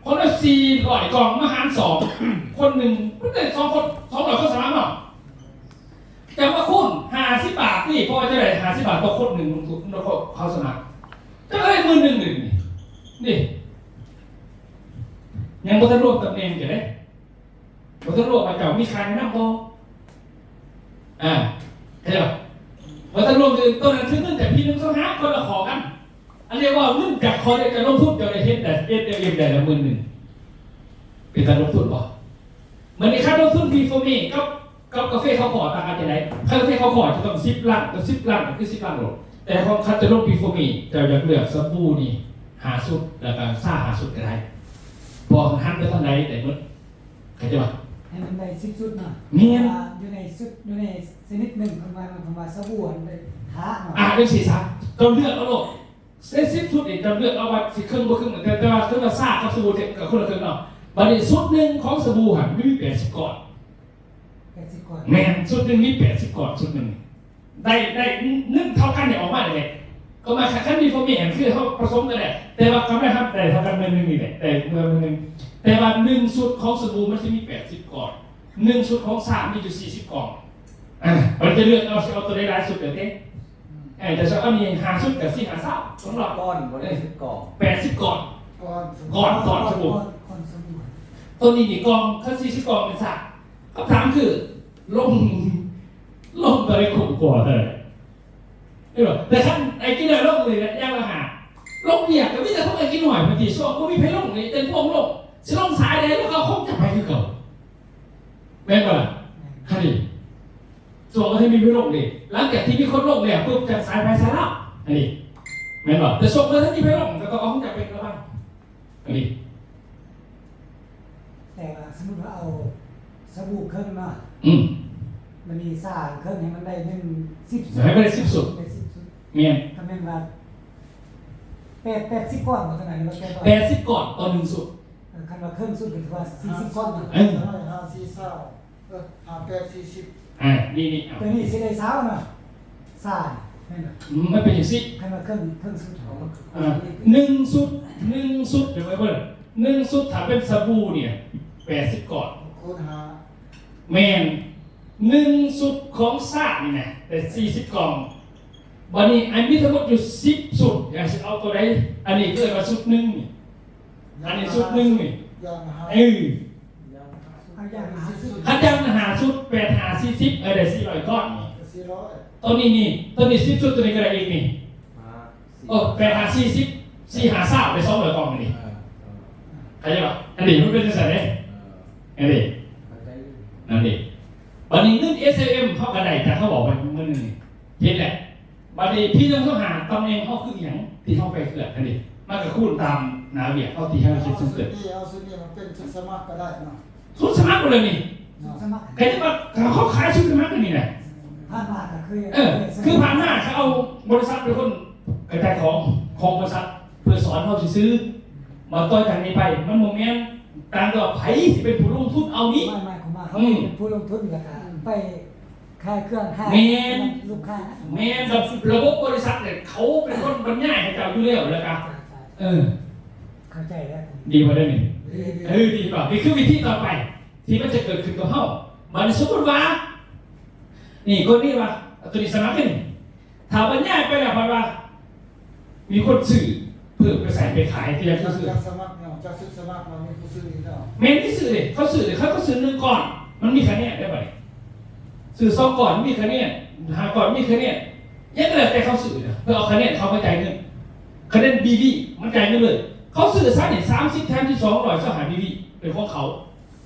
ຄົນລະສີ່ຮ້ອຍກ່ອງມາຫານສອງ ຄົນໜຶ່ງມັນໄດ້ສອງຄົນ ສອງຮ້ອຍຄົນສະໝັກເນາະ ຈະມາຄູນຫ້າສິບບາດນີ້ ເພາະວ່າຈະໄດ້ຫ້າສິບບາດຕໍ່ຄົນໜຶ່ງລົງທຶນ ເຂົາສະໝັກ ຈະໄດ້ໝື່ນໜຶ່ງນີ້ ນີ້ ຍັງບໍ່ທັນລວມຕຳແໜ່ງເຈົ້າເດ້ ບໍ່ທັນລວມວ່າເຈົ້າມີຄ່າແນະນຳບໍ່ ອ່າ ເຫັນບໍ່? ບໍ່ທັນລວມ ຕົວນັ້ນຄືເງິນຈາກພີໜຶ່ງສອງຫ້າ ຄົນລະຂໍ້ກັນ ອັນນີ້ເວົ້າເງິນຈາກຂ້ອຍ ຈະລົງທຶນ ເຈົ້າໄດ້ເຫັນໄດ້ ເອັດເອັມ ໄດ້ລະໝື່ນໜຶ່ງ ເປັນຕາລົງທຶນບໍ່? ມື້ນີ້ຄັນລົງທຶນ Before Me ກັບ ກັບກາເຟເຂົ້າຂໍ້ຕ່າງກັນຈັ່ງໃດ? ຄັນກາເຟເຂົ້າຂໍ້ຈະຕ້ອງສິບລັງ ກັບສິບລັງກໍຄືສິບລັງໂລດ ແຕ່ຂອງຄັນຈະລົງ Before Me ເຈົ້າຢາກເລືອກສະບູນີ້ຫ້າຊຸດ ແລ້ວກໍຊາຫ້າຊຸດກໍໄດ້ ເພາະວ່າມັນຫັນໄປທາງໃດໄດ້ໝົດ ເຂົ້າໃຈບໍ່? ໃຫ້ມັນໄດ້ສິບຊຸດເນາະ ແມ່ນ ວ່າຢູ່ໃນຊຸດ ຢູ່ໃນຊະນິດໜຶ່ງ ຄຳວ່າ ຄຳວ່າສະບູຫັ້ນໄດ້ຫ້າເນາະ ອ່າ ຈັ່ງຊີ້ຊະ ເຈົ້າເລືອກເອົາໂລດ ໃນສິບຊຸດນີ້ເຈົ້າເລືອກເອົາວ່າຊິເຄິ່ງບໍ່ເຄິ່ງ ແຕ່ ແຕ່ວ່າຄືວ່າຊາກັບສະບູກໍຄົນລະເຄິ່ງເນາະ ບາດນີ້ຊຸດໜຶ່ງຂອງສະບູຫັ້ນມີແປດສິບກ້ອນ ແປດສິບກ້ອນ ແມ່ນ ຊຸດໜຶ່ງມີແປດສິບກ້ອນ ຊຸດໜຶ່ງໄດ້ ໄດ້ເງິນເທົ່າກັນນີ້ອອກມາໄດ້ ກໍໝາຍຄັນ Before Me ຫັ້ນຄືເຮົາປະສົມກັນໄດ້ ແຕ່ວ່າກຳໄລເຮົາໄດ້ເທົ່າກັນໝື່ນໜຶ່ງນີ້ແຫຼະ ໄດ້ເມື່ອໝື່ນໜຶ່ງ ແຕ່ວ່າໜຶ່ງຊຸດຂອງສະບູມັນຊິມີແປດສິບກ້ອນ ໜຶ່ງຊຸດຂອງຊາມີຢູ່ສີ່ສິບກ້ອນ ອ່າ ມັນຈະເລືອກເອົາ ຊິເອົາຕົວໃດຫຼາຍສຸດເດີເດ້ ເອີ ແຕ່ຊະອັນນີ້ຫ້າຊຸດກໍສີ່ຫ້າຊາວ ສຳລັບກ້ອນບໍ່ໄດ້ສິບກ້ອນ ແປດສິບກ້ອນ ກ້ອນ ກ້ອນ ກ້ອນສະບູ ກ້ອນສະບູ ຕົວນີ້ນີ້ກ້ອນ ຄັນສີ່ສິບກ້ອນເປັນຊາ ຄຳຖາມຄື ລົງ ລົງຕົວໃດຄຸ້ມກວ່າເດີ ເຫັນບໍ່? ແຕ່ຄັນໄອ້ກິນແລ້ວລົງນີ້ແຫຼະ ຢ່າງລະຫ້າ ລົງວຽກກໍມີແຕ່ພວກໄອ້ກິນນ້ອຍ ບາງທີຊ່ວງບໍ່ມີໃຜລົງນີ້ ເປັນພວກລົງ ຊິລົງສາຍໃດ ແລ້ວກໍຄົງຈະໄປຄືເກົ່າ ແມ່ນບໍ່ລະ? ອັນນີ້ ຊ່ວງບໍ່ທັນມີໃຜລົງເດ້ ຫຼັງຈາກທີ່ມີຄົນລົງແລ້ວປຸບ ຈັ່ງສາຍໃຜສາຍລາວ ອັນນີ້ ແມ່ນບໍ່? ແຕ່ຊ່ວງບໍ່ທັນມີໃຜລົງ ກໍຕ້ອງເອົາຂອງເຈົ້າໄປລະວັງ ອັນນີ້ ແຕ່ວ່າສົມມຸດວ່າເອົາສະບູເຄິ່ງເນາະ ອືມ ບາດນີ້ຊາເຄິ່ງໃຫ້ມັນໄດ້ໜຶ່ງ ສິບ ໃຫ້ມັນໄດ້ສິບຊຸດ ໄດ້ສິບຊຸດ ແມ່ນ ຖ້າແມ່ນວ່າ ແປດ ແປດສິບກ້ອນບໍ່ ຕົວນັ້ນ ຫຼືວ່າແປດຮ້ອຍ? ແປດສິບກ້ອນຕໍ່ໜຶ່ງຊຸດ. ເອີ ຄັນວ່າເຄິ່ງຊຸດກໍຖືວ່າສີ່ສິບກ້ອນ. ເອີ ຫ້າຮ້ອຍຫ້າສິບ ເອີ ຫ້າແປດສີ່ສິບ. ອ່າ ນີ້ໆ ເອົາ ຕົວນີ້ຊິໄດ້ຊາວເນາະ ຊາວ ແມ່ນບໍ່? ອືມ ມັນເປັນຈັ່ງຊີ້ ຄັນວ່າເຄິ່ງ ເຄິ່ງຊຸດ. ອ່າ ໜຶ່ງຊຸດ ໜຶ່ງຊຸດ ເດີ ໜຶ່ງຊຸດ ຖ້າເປັນສະບູນີ້ ແປດສິບກ້ອນ ຄູນຫ້າ ແມ່ນ ໜຶ່ງຊຸດຂອງຊາດນີ້ນະ ໄດ້ສີ່ສິບກ່ອງ. ບາດນີ້ ອັນມີທັງໝົດຢູ່ສິບຊຸດ ຢາກຊິເອົາຕົວໃດ? ອັນນີ້ເອີ້ນວ່າຊຸດໜຶ່ງນີ້ ອັນນີ້ຊຸດໜຶ່ງນີ້ ຢ່າງຫ້າ ເອີ ເອົາຢ່າງຫ້າຊຸດ. ຄັນຢ່າງຫ້າຊຸດ ແປດຫ້າສີ່ສິບ ເອີ ໄດ້ສີ່ຮ້ອຍກ້ອນນີ້ ສີ່ຮ້ອຍ. ຕົວນີ້ນີ້ ຕົວນີ້ສິບຊຸດ ຕົວນີ້ກໍໄດ້ອີກນີ້ ໂອ້ ແປດຫ້າສີ່ສິບ ສີ່ຫ້າຊາວ ໄດ້ສອງຮ້ອຍກ້ອງນີ້. ເອີ ເຂົ້າໃຈບໍ່? ອັນນີ້ມັນເປັນຈັ່ງຊັ້ນເດ້. ເອີ ອັນນີ້ ເຂົ້າໃຈຢູ່ ນັ້ນເດ້. ບາດນີ້ເງິນ ເອສເອັມ ເຮົາກໍໄດ້ ຈາກເຂົາບອກໄວ້ມື້ໜຶ່ງນີ້ ເຫັນແຫຼະ. ບາດນີ້ ພີໜຶ່ງສອງຫ້າ ຕຳແໜ່ງເຮົາຄືຫຍັງ ທີ່ເຮົາໄປເຄື່ອນຫັ້ນນີ້ ມັນກໍຄູນຕາມໜ້າວຽກເຮົາທີ່ເຮົາເຮັດເຊິ່ງເກີດ. ເອົາຊຸດນີ້ ເອົາຊຸດນີ້ມາເປັນຊຸດສະໝັກກໍໄດ້ເນາະ. ຊຸດສະໝັກໝົດເລີຍນີ້ ຊຸດສະໝັກ ໃຜຈະວ່າເຂົາຂາຍຊຸດສະໝັກອັນນີ້ນະ. ຜ່ານມາກໍຄື ເອີ ຄືຜ່ານມາເຂົາເອົາບໍລິສັດເປັນຄົນກະຈາຍຂອງ ຂອງບໍລິສັດ ເພື່ອສອນເຮົາຊື່ໆ. ມາຕໍ່ຈາກນີ້ໄປ ມັນບໍ່ແມ່ນ ຕ່າງແຕ່ວ່າໃຜຊິເປັນຜູ້ລົງທຶນເອົານີ້ ໝາຍ ໝາຍຄວາມວ່າເຮົາ ອືມ ເປັນຜູ້ລົງທຶນ ແລ້ວກໍ ອືມ ໄປຂາຍເຄື່ອງໃຫ້ ແມ່ນ ລູກຄ້າ. ແມ່ນ ລະບົບບໍລິສັດເນຍ ເຂົາເປັນຄົນບັນຍາຍໃຫ້ເຈົ້າຢູ່ແລ້ວ ແລ້ວກໍ ເອີ ເຂົ້າໃຈແລ້ວ. ດີບໍ່ເດ້ນີ້? ດີ ດີ ເອີ ດີບໍ່? ນີ້ຄືວິທີຕໍ່ໄປທີ່ມັນຈະເກີດຂຶ້ນກັບເຮົາ. ບາດນີ້ສົມມຸດວ່າ ນີ້ ຄົນນີ້ວ່າ ຕົວນີ້ສະໝັກນີ້ ຖ້າບັນຍາຍໄປແລ້ວ ເພິ່ນວ່າມີຄົນຊື້ເພີ່ມໄປໃສ່ໄປຂາຍ ທີ່ຢາກຊື້ ຈັກສະໝັກເນາະ ຈັກຊຸດສະໝັກເນາະ ມີຜູ້ຊື້ອີກແລ້ວ. ແມ່ນ ມີຊື້ເດ້ ເຂົາຊື້ເດ້ ເຂົາ ເຂົາຊື້ໜຶ່ງກ້ອນ ມັນມີຄະແນນເດ້. ບາດນີ້ຊື້ສອງກ້ອນ ມີຄະແນນ ຫ້າກ້ອນ ມີຄະແນນ ຫຍັງກໍແລ້ວແຕ່ເຂົາຊື້ນະ ເພື່ອເອົາຄະແນນເຂົາມາຈ່າຍເງິນ ຄະແນນບີວີ ມັນຈ່າຍເງິນເລີຍ. ເຂົາຊື້ຊະນີ້ ສາມສິບແຖມສິບສອງ ຮ້ອຍຊາວຫ້າບີວີ ເປັນຂອງເຂົາ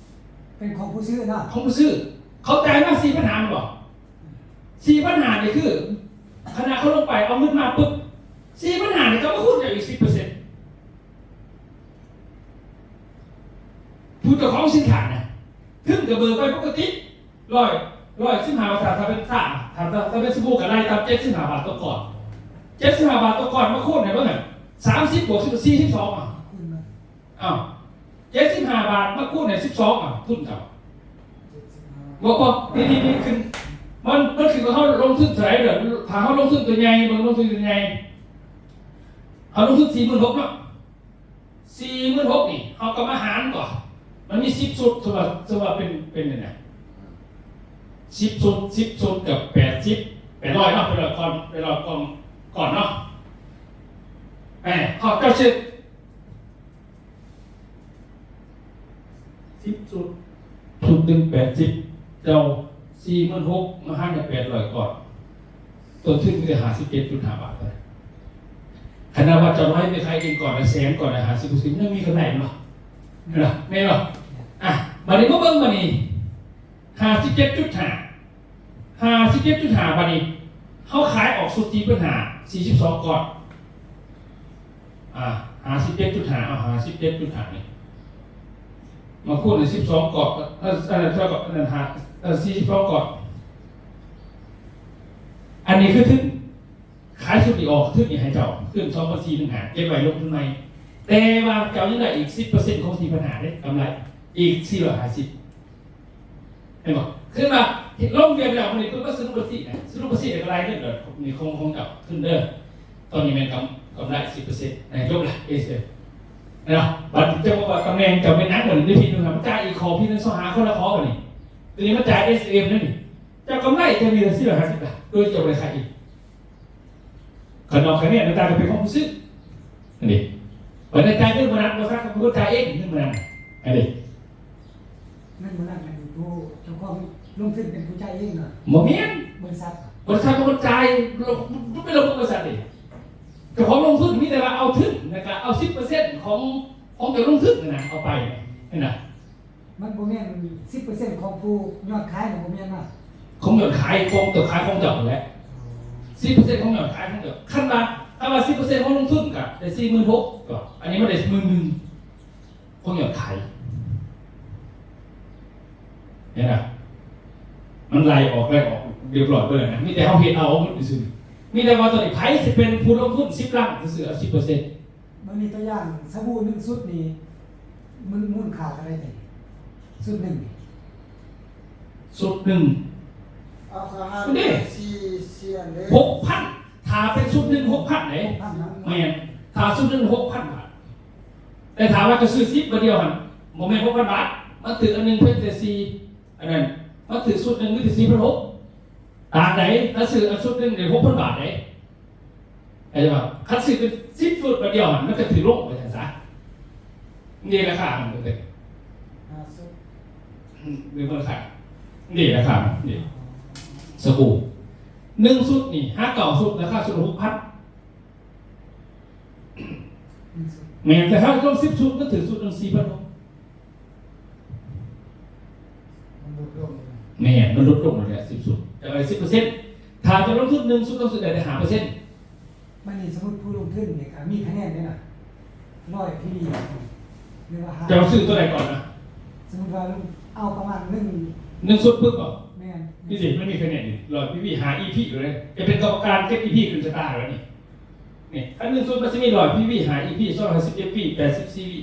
ເປັນຂອງຜູ້ຊື້ເນາະ ຂອງຜູ້ຊື້. ເຂົາຈ່າຍມາສີ່ພັນຫ້າແມ່ນບໍ່? ສີ່ພັນຫ້ານີ້ຄື ຂະນະເຂົາລົງໄປເອົາເງິນມາປຶບ ສີ່ພັນຫ້ານີ້ກໍມາຄູນເຈົ້າອີກສິບເປີເຊັນ ຜູ້ເຈົ້າຂອງສິນຄ້ານະ ທຶນກໍເບີໄປປົກກະຕິ ຮ້ອຍ ຮ້ອຍສິບຫ້າບາດ. ຖ້າ ຖ້າເປັນຊາ ຖ້າ ຖ້າ ຖ້າເປັນສະບູກໍໄລ່ຕາມເຈັດສິບຫ້າບາດຕໍ່ກ້ອນ ເຈັດສິບຫ້າບາດຕໍ່ກ້ອນ ມາຄູນໃຫ້ເບິ່ງຫັ້ນ ສາມສິບບວກສິບ ສີ່ສິບສອງ ອ່ະ ຄູນມາ ອ້າວ ເຈັດສິບຫ້າບາດມາຄູນໃຫ້ສິບສອງ ອ່ະ ທຶນເຈົ້າ ບໍ່ ບໍ່ ນີ້ ນີ້ ນີ້ຂຶ້ນ ມັນ ມັນຂຶ້ນກັບເຮົາລົງທຶນເທົ່າໃດເດີ້. ຖ້າເຮົາລົງທຶນຕົວໃຫຍ່ ເບິ່ງ ລົງທຶນຕົວໃຫຍ່ ເຮົາລົງທຶນສີ່ໝື່ນຫົກເນາະ ສີ່ໝື່ນຫົກນີ້ ເຮົາກໍມາຫານຕົວະ ມັນມີສິບຊຸດ ສົມມຸດວ່າ ສົມມຸດວ່າເປັນ ເປັນອັນນັ້ນ ສິບຊຸດ ສິບຊຸດກໍແປດສິບ ແປດຮ້ອຍເນາະ ແປດຮ້ອຍກ້ອນ ແປດຮ້ອຍກ້ອນ ກ້ອນເນາະ ແໝ ເຮົາເຈົ້າຊື້ ສິບຊຸດ ຊຸດໜຶ່ງແປດສິບ ເຈົ້າສີ່ໝື່ນຫົກ ມາຫານໃຫ້ແປດຮ້ອຍກ້ອນ ຕົ້ນທຶນມີແຕ່ຫ້າສິບເຈັດຈຸດຫ້າບາດເທົ່ານັ້ນ. ຂະໜາດວ່າເຈົ້າໄລ່ໄປຂາຍເອງກ້ອນລະແສນ ກ້ອນລະຫ້າສິບ ຫົກສິບ ຍັງມີກຳໄລເນາະ ແມ່ນບໍ່? ແມ່ນບໍ່? ອ່ະ ບາດນີ້ມາເບິ່ງບາດນີ້ ຫ້າສິບເຈັດຈຸດຫ້າ ຫ້າສິບເຈັດຈຸດຫ້າ ບາດນີ້ເຮົາຂາຍອອກຊຸດທີ່ເພິ່ນຫາ ສີ່ສິບສອງກ້ອນ ອ່າ ຫ້າສິບເຈັດຈຸດຫ້າ ເອົາ ຫ້າສິບເຈັດຈຸດຫ້ານີ້ມາຄູນໃຫ້ສິບສອງກ້ອນ ເອີ ອັນນັ້ນເທົ່າກັບ ອັນນັ້ນ ຫ້າ ເອີ ສີ່ສິບສອງກ້ອນ ອັນນີ້ຄືທຶນ ຂາຍຊຸດນີ້ອອກ ທຶນນີ້ໃຫ້ເຈົ້າ ຄືນສອງພັນສີ່ໜຶ່ງຫ້າ ເກັບໄວ້ລົງທຶນໃໝ່ ແຕ່ວ່າເຈົ້າຍັງໄດ້ອີກສິບເປີເຊັນຂອງສີ່ພັນຫ້າເດ້ ກຳໄລອີກສີ່ຮ້ອຍຫ້າສິບ ເຫັນບໍ່? ຄືວ່າເຮັດລົງວຽກແລ້ວ ມັນນີ້ເພິ່ນມາສະຫຼຸບບັນຊີນະ ສະຫຼຸບບັນຊີແລ້ວກໍລາຍເງິນເດີ ນີ້ຂອງ ຂອງເຈົ້າ ທຶນເດີ ຕອນນີ້ແມ່ນກຳ ກຳໄລສິບເປີເຊັນ ໃຫ້ຈົບລະ ເອສເອັມ ເຫັນບໍ່? ບັດເຈົ້າບອກວ່າຕຳແໜ່ງເຈົ້າແມ່ນຫຍັງ ບັດນີ້ໄດ້ພີໜຶ່ງ ມັນຈ່າຍອີກຂໍ້ ພີໜຶ່ງຊາວຫ້າ ຄົນລະຂໍ້ ບັດນີ້ ຕົວນີ້ມັນຈ່າຍ ເອສເອັມ ເດ້ນີ້ ເຈົ້າກຳໄລເທື່ອນີ້ລະສີ່ຮ້ອຍຫ້າສິບ ໂດຍເຈົ້າບໍ່ໄດ້ຂາຍອີກ. ຄັນເອົາຄະແນນມາຈ່າຍກໍເປັນຂອງຜູ້ຊື້ ອັນນີ້ ບັດນີ້ຈ່າຍເງິນບອນັດ ບໍລິສັດກໍເປັນຄົນຈ່າຍເອງ ເງິນບອນັດ ອັນນີ້ ເງິນບອນັດນັ້ນ ຜູ້ເຈົ້າຂອງລົງທຶນເປັນຜູ້ຈ່າຍເອງເນາະ? ບໍ່ແມ່ນ ບໍລິສັດ ບໍລິສັດເປັນຄົນຈ່າຍ ມັນເປັນລະບົບບໍລິສັດເດ້. ເຈົ້າຂອງລົງທຶນມີແຕ່ວ່າເອົາທຶນ ແລ້ວກໍເອົາສິບເປີເຊັນຂອງ ຂອງເຈົ້າລົງທຶນນັ້ນນະ ເອົາໄປ ເຫັນນະ? ມັນບໍ່ແມ່ນສິບເປີເຊັນຂອງຜູ້ຍອດຂາຍນະ ບໍ່ແມ່ນນະ ຂອງຍອດຂາຍ ຂອງເຈົ້າຂາຍຂອງເຈົ້າຫັ້ນແຫຼະ ສິບເປີເຊັນຂອງຍອດຂາຍຂອງເຈົ້າ. ຄັນວ່າ ຄັນວ່າສິບເປີເຊັນຂອງລົງທຶນກໍໄດ້ສີ່ໝື່ນຫົກ ກໍ ອັນນີ້ມັນໄດ້ໝື່ນໜຶ່ງຂອງຍອດຂາຍ ເຫັນນະ? ມັນໄລ່ອອກ ໄລ່ອອກຮຽບຮ້ອຍເບິດແລ້ວນະ ມີແຕ່ເຮົາເຮັດເອົາໝົດຊື່ໆ. ມີແຕ່ວ່າຕອນນີ້ໃຜຊິເປັນຜູ້ລົງທຶນສິບລ້ານຊື່ໆ ເອົາສິບເປີເຊັນ ມື້ນີ້ຕົວຢ່າງສະບູໜຶ່ງຊຸດນີ້ ມັນມູນຄ່າເທົ່າໃດນີ້? ຊຸດໜຶ່ງນີ້ ຊຸດໜຶ່ງ ເອົາ ເຂົາຫານ ເດ້ ສີ່ ສີ່ອັນເດ້ ຫົກພັນ ຖ້າເປັນຊຸດໜຶ່ງ ຫົກພັນເດ້ ຫົກພັນນະ ແມ່ນ ຖ້າຊຸດໜຶ່ງ ຫົກພັນບາດ ແຕ່ຖ້າວ່າຈະຊື້ສິບບາດດຽວຫັ້ນ ບໍ່ແມ່ນຫົກພັນບາດ ມັນຖືກອັນໜຶ່ງເປັນແຕ່ສີ່ ອັນນັ້ນ ມັນຖືກຊຸດໜຶ່ງມີແຕ່ສີ່ພັນຫົກ ຕາມໃດ ຖ້າຊື້ອັນຊຸດໜຶ່ງນີ້ ຫົກພັນບາດເດ້ ເຫັນບໍ່? ຄັນຊື້ເປັນສິບຊຸດບາດດຽວຫັ້ນ ມັນຈະຖືກລົງໄປຊັ້ນຊະ ນີ້ລາຄາມັນເປັນ ຫ້າຊຸດ ອືມ ມີມູນຄ່າ ນີ້ລາຄາມັນ ນີ້ ສະບູໜຶ່ງຊຸດນີ້ ຫາເກົ້າຊຸດ ລາຄາຊຸດລະຫົກພັນ ແມ່ນ ແຕ່ຖ້າລົງສິບຊຸດ ມັນຖືກຊຸດໜຶ່ງສີ່ພັນຫົກ ມັນຫຼຸດລົງ ແມ່ນ ມັນຫຼຸດລົງແລ້ວ ສິບຊຸດ ຈະໄດ້ສິບເປີເຊັນ ຖ້າຈະລົງທຶນໜຶ່ງຊຸດ ຕ້ອງຊື້ໄດ້ແຕ່ຫ້າເປີເຊັນ ບາດນີ້ສົມມຸດຜູ້ລົງທຶນນີ້ກໍມີຄະແນນເດ້ນະ ຮ້ອຍພີວີ ຫຼືວ່າຫ້າ ເຈົ້າຊື້ຕົວໃດກ່ອນນະ? ສົມມຸດວ່າເອົາປະມານໜຶ່ງ ໜຶ່ງຊຸດປຶບບໍ? ແມ່ນ ນີ້ຊິ ມັນມີຄະແນນນີ້ ຮ້ອຍພີວີ ຫ້າອີພີຢູ່ເດ້ ຈະເປັນກຳມະການເກັບອີພີຂຶ້ນສະຕາແລ້ວນີ້ ນີ້ ຄັນໜຶ່ງຊຸດມັນຊິມີຮ້ອຍພີວີ ຫ້າອີພີ ສອງຮ້ອຍຫ້າສິບເອັດພີ ແປດສິບສີ່ວີ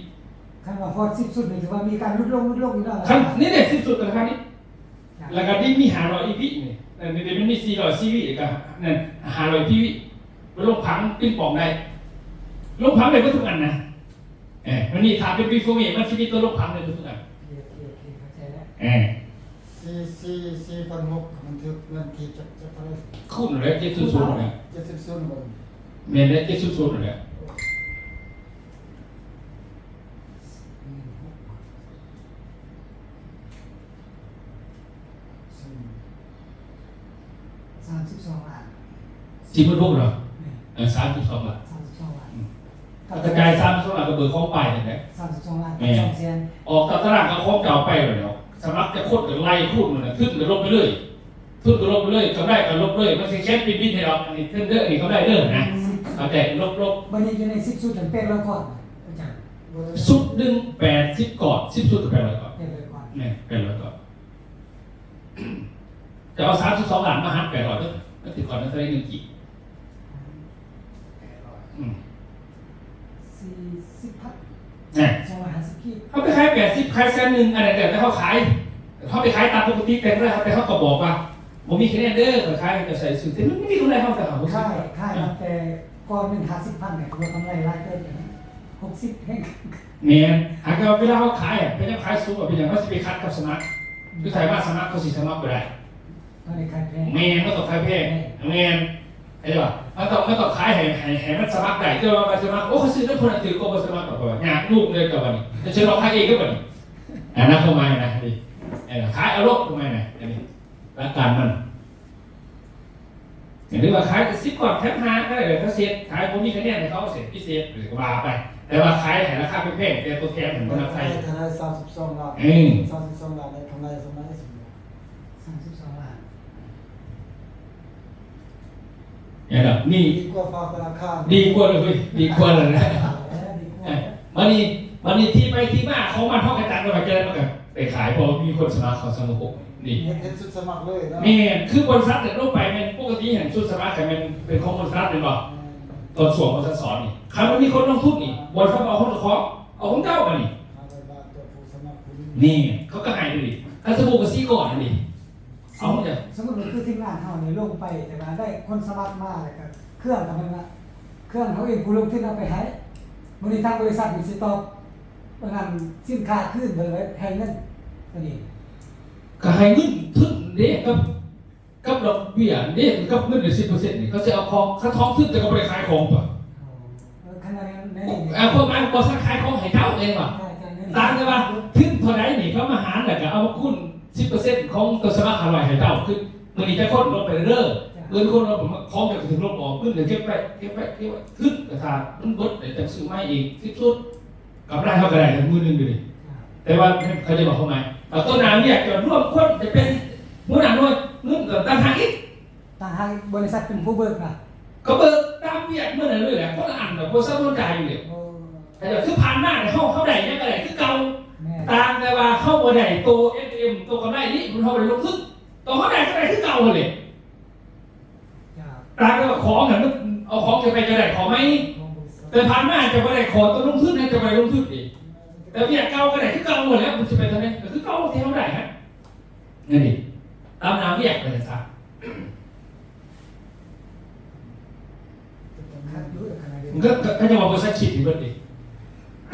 ຄັນວ່າຮອດສິບຊຸດນີ້ ຖືວ່າມີການຫຼຸດລົງ ຫຼຸດລົງຢູ່ເນາະ ຄັນນີ້ເດ້ ສິບຊຸດກໍລາຄານີ້ ແລ້ວກໍນີ້ມີຫ້າຮ້ອຍອີພີນີ້ ແລ້ວນີ້ມັນມີສີ່ຮ້ອຍຊີວີ ແລ້ວກໍນັ້ນຫ້າຮ້ອຍພີວີ ໄປລົງຜັງປິງປອງໄດ້ ລົງຜັງໄດ້ເບິດທຸກອັນນະ ເອີ ມັນມີ ຖ້າເປັນບີໂຟເມ ມັນຊິມີຕົວລົງຜັງໄດ້ເບິດທຸກອັນ ໂອເຄ ໂອເຄ ເຂົ້າໃຈແລ້ວ ເອີ ສີ່ ສີ່ ສີ່ພັນຫົກ ມັນຖືກເງິນກີບຈັກ ຈັກເທົ່າໃດ? ຄູນແລ້ວ ເຈັດສິບສູນແລ້ວ ເຈັດສິບສູນບໍ່? ແມ່ນແລ້ວ ເຈັດສິບສູນແລ້ວ ສາມສິບສອງລ້ານ ສີ່ໝື່ນຫົກເນາະ ແມ່ນ ເອີ ສາມສິບສອງລ້ານ ສາມສິບສອງລ້ານ ອືມ ຖ້າຈະຈ່າຍສາມສິບສອງລ້ານກໍເບີຂອງປາຍນັ້ນແຫຼະ ສາມສິບສອງລ້ານ ແມ່ນ ສອງແສນ ອອກຕາຕະລາງກໍຂອງເຈົ້າໄປແລ້ວ ສະໝັກຈັກຄົນກໍໄລ່ຄູນນັ້ນແຫຼະ ທຶນກໍລົງໄປເລີຍ ທຶນກໍລົງໄປເລີຍ ກຳໄລກໍລົງເລີຍ ມັນຊິຂຽນເປັນບິນໃຫ້ດອກ ອັນນີ້ທຶນເດີ ອັນນີ້ກຳໄລເດີນະ ອືມ ເຂົ້າໃຈ ລົບໆ ບັດນີ້ຢູ່ໃນສິບຊຸດນັ້ນ ແປດຮ້ອຍກ້ອນ ອາຈານ ຊຸດໜຶ່ງ ແປດສິບກ້ອນ ສິບຊຸດກໍແປດຮ້ອຍກ້ອນ ແປດຮ້ອຍກ້ອນ ແມ່ນ ແປດຮ້ອຍກ້ອນ ຈະເອົາສາມສິບສອງລ້ານມາຫານແປດຮ້ອຍເດີ ມັນຊິກ້ອນເທົ່າໃດເງິນກີບ? ອືມ ສີ່ສິບພັນ ແນ່ ສອງຮ້ອຍຫ້າສິບກີບ ເຮົາໄປຂາຍແປດສິບ ຂາຍແສນໜຶ່ງ ອັນນັ້ນແລ້ວແຕ່ເຮົາຂາຍ ເຮົາໄປຂາຍຕາມປົກກະຕິແຕ່ເຮົາ ແຕ່ເຮົາກໍບອກວ່າ ບໍ່ມີຄະແນນເດີ ຂ້ອຍຂາຍໃຫ້ເຈົ້າໃສ່ຊື່ ແຕ່ມັນມີກຳໄລເຮົາແຕ່ຫ້າຫົກສິບ ຂາຍ ຂາຍມາແຕ່ກ້ອນໜຶ່ງຫ້າສິບພັນ ຖືວ່າກຳໄລຫຼາຍເຕີບແລ້ວນະ ຫົກສິບແຮງ ແມ່ນ ຫາກວ່າເວລາເຮົາຂາຍອະ ພະຍາຍາມຂາຍສູງ ກໍພະຍາຍາມວ່າຊິໄປຂັດກັບສະໝັກ ຄືຖ້າວ່າສະໝັກ ເຂົາຊິສະໝັກບໍ່ໄດ້ ຕ້ອງໄດ້ຂາຍແພງ ແມ່ນ ມັນຕ້ອງຂາຍແພງ ແມ່ນ ແມ່ນ ເຫັນບໍ່? ມັນຕ້ອງ ມັນຕ້ອງຂາຍໃຫ້ ໃຫ້ ໃຫ້ມັນສະໝັກໄດ້ ແຕ່ວ່າມັນສະໝັກ ໂອ້ ຂ້ອຍຊື້ນຳຜູ້ນັ້ນຖືກກວ່າ ບໍ່ສະໝັກດອກ ເພາະວ່າຍາກຫຍຸ້ງເລີຍກັບອັນນີ້ ແຕ່ເຊີນອອກຂາຍເອງເດີບັດນີ້ ອັນນັ້ນຄວາມໝາຍນະ ນີ້ ເອີ ຂາຍເອົາໂລດ ຄວາມໝາຍນະ ອັນນີ້ ຫຼັກການມັນ ຫຼືວ່າຂາຍສິບກ້ອນແຖມຫ້າກໍໄດ້ ແລ້ວແຕ່ເຮັດ ຂາຍບໍ່ມີຄະແນນໃຫ້ເຂົາເສດ ພິເສດ ເອີ ກໍວ່າໄປ ແຕ່ວ່າຂາຍໃຫ້ລາຄາແພງໆ ແຕ່ຕົວແທນມັນບໍ່ນຳໃຊ້ ຂາຍເທົ່າໃດ ສາມສິບສອງລ້ານ ເອີ ສາມສິບສອງລ້ານ ໄດ້ກຳໄລສ່ຳໃດ? ສາມສິບສອງລ້ານ ເຫັນບໍ່? ນີ້ ດີກວ່າຝາກທະນາຄານ ດີກວ່າເລີຍ ດີກວ່າແລ້ວນະ ເອີ ດີກວ່າ ເອີ ບັດນີ້ ບັດນີ້ທີ່ໄປທີ່ມາຂອງມັນ ເຮົາກໍຈັດໄວ້ວ່າຈະໄດ້ ມັນກໍໄດ້ຂາຍ ເພາະວ່າມີຄົນສະໝັກເຂົ້າສະມາຄົມ ນີ້ ເຮັດ ເຮັດຊຸດສະໝັກເລີຍເນາະ ແມ່ນ ຄືບໍລິສັດເຮັດລົງໄປແມ່ນປົກກະຕິຫັ້ນຊຸດສະໝັກກໍແມ່ນເປັນຂອງບໍລິສັດແມ່ນບໍ່? ແມ່ນ ຕອນຊ່ວງບໍລິສັດສອນນີ້ ຄັນມັນມີຄົນລົງທຶນນີ້ ບໍລິສັດເອົາຂອງເຈົ້າຂອງ ເອົາຂອງເຈົ້າບັດນີ້ ຫ້າຮ້ອຍບາດຕໍ່ຜູ້ສະໝັກຜູ້ນີ້ ແມ່ນ ເຂົາກໍໃຫ້ເລີຍ ຄັນສົມມຸດວ່າສີ່ກ້ອນນີ້ ເອົາ ສົມມຸດວ່າຄືທີມງານເຮົານີ້ລົງໄປ ແຕ່ວ່າໄດ້ຄົນສະໝັກມາ ແລ້ວກໍເຄື່ອງກໍແມ່ນວ່າ ເຄື່ອງເຮົາເອງຜູ້ລົງທຶນເອົາໄປໃຫ້ ມື້ນີ້ທາງບໍລິສັດນີ້ຊິຕອບອັນນັ້ນສິນຄ້າຄືນເພິ່ນເລີຍ ໃຫ້ເງິນຕົວນີ້ ກໍໃຫ້ເງິນທຶນເດ້ ກັບ ກັບດອກເບ້ຍເດ້ ກັບເງິນສິບເປີເຊັນນີ້ ເຂົາຊິເອົາຂອງ ຄັນຂອງທຶນ ແຕ່ກໍບໍ່ໄດ້ຂາຍຂອງຕົວະ ເອີ ຄັນວ່າແນວນີ້ ເອີ ພວກນັ້ນບໍ່ທັນຂາຍຂອງໃຫ້ເຈົ້າເອງວ່າ ໃຊ່ ໃຊ່ ຕ່າງແຕ່ວ່າທຶນເທົ່າໃດນີ້ ເຂົາມາຫານ ແລ້ວກໍເອົາມາຄູນສິບເປີເຊັນຂອງຕົວສະໝັກຫ້າຮ້ອຍໃຫ້ເຈົ້າ ຄື ມື້ນີ້ຈັກຄົນລົບໄປເດີ ເອີ ເງິນຄົນລົບ ຂອງຈະຖືກລົບອອກ ເງິນເກັບໄວ້ ເກັບໄວ້ ເກັບໄວ້ ທຶນ ແຕ່ຖ້າມັນເບິດແລ້ວຈັ່ງຊື້ໃໝ່ອີກ ສິບຊຸດ ກຳໄລເຮົາກໍໄດ້ເຖິງໝື່ນໜຶ່ງຢູ່ນີ້ ແຕ່ວ່າເຂົາຈະບອກເຮົາໃໝ່ ແລ້ວຕໍ່ໜ້າວຽກຈະລວມຄົນ ຈະເປັນຫົວໜ້າໜ່ວຍ ເງິນກໍຕ່າງຫາກອີກ ຕ່າງຫາກບໍລິສັດເປັນຜູ້ເບີກນະ ກໍເບີກຕາມວຽກມື້ນັ້ນເລີຍແຫຼະ ຄົນລະອັນ ບໍລິສັດບໍ່ຈ່າຍຢູ່ເດ ໂອ້ ແຕ່ຄືຜ່ານມາເຮົາ ເຮົາໄດ້ຫຍັງກໍໄດ້ຄືເກົ່າ ແມ່ນ ຕ່າງແຕ່ວ່າເຮົາບໍ່ໄດ້ໂຕເອັສເອັມ ໂຕກຳໄລນີ້ ເຮົາບໍ່ໄດ້ລົງທຶນ ໂຕເຮົາໄດ້ກໍໄດ້ຄືເກົ່າຫັ້ນແຫຼະ ເຈົ້າ ຕ່າງແຕ່ວ່າຂອງຫັ້ນ ເອົາຂອງເກັບໄວ້ກໍໄດ້ຂອງໃໝ່ ຂອງບໍລິສັດ ແຕ່ຜ່ານມາເຈົ້າບໍ່ໄດ້ຂໍຕົວລົງທຶນ ເຈົ້າບໍ່ໄດ້ລົງທຶນເດ້. ແຕ່ວຽກເກົ່າກໍໄດ້ຄືເກົ່າຫັ້ນແຫຼະ ມັນຊິໄປທາງໃດ ກໍຄືເກົ່າທີ່ເຮົາໄດ້ຫັ້ນ. ນັ້ນເອງ ຕາມໜ້າວຽກໄປຊະ. ຄັກຢູ່ຂະໜາດເດີມ ກໍ ກໍ ກໍຍັງວ່າບໍລິສັດຄິດໃຫ້ເບິດເດ້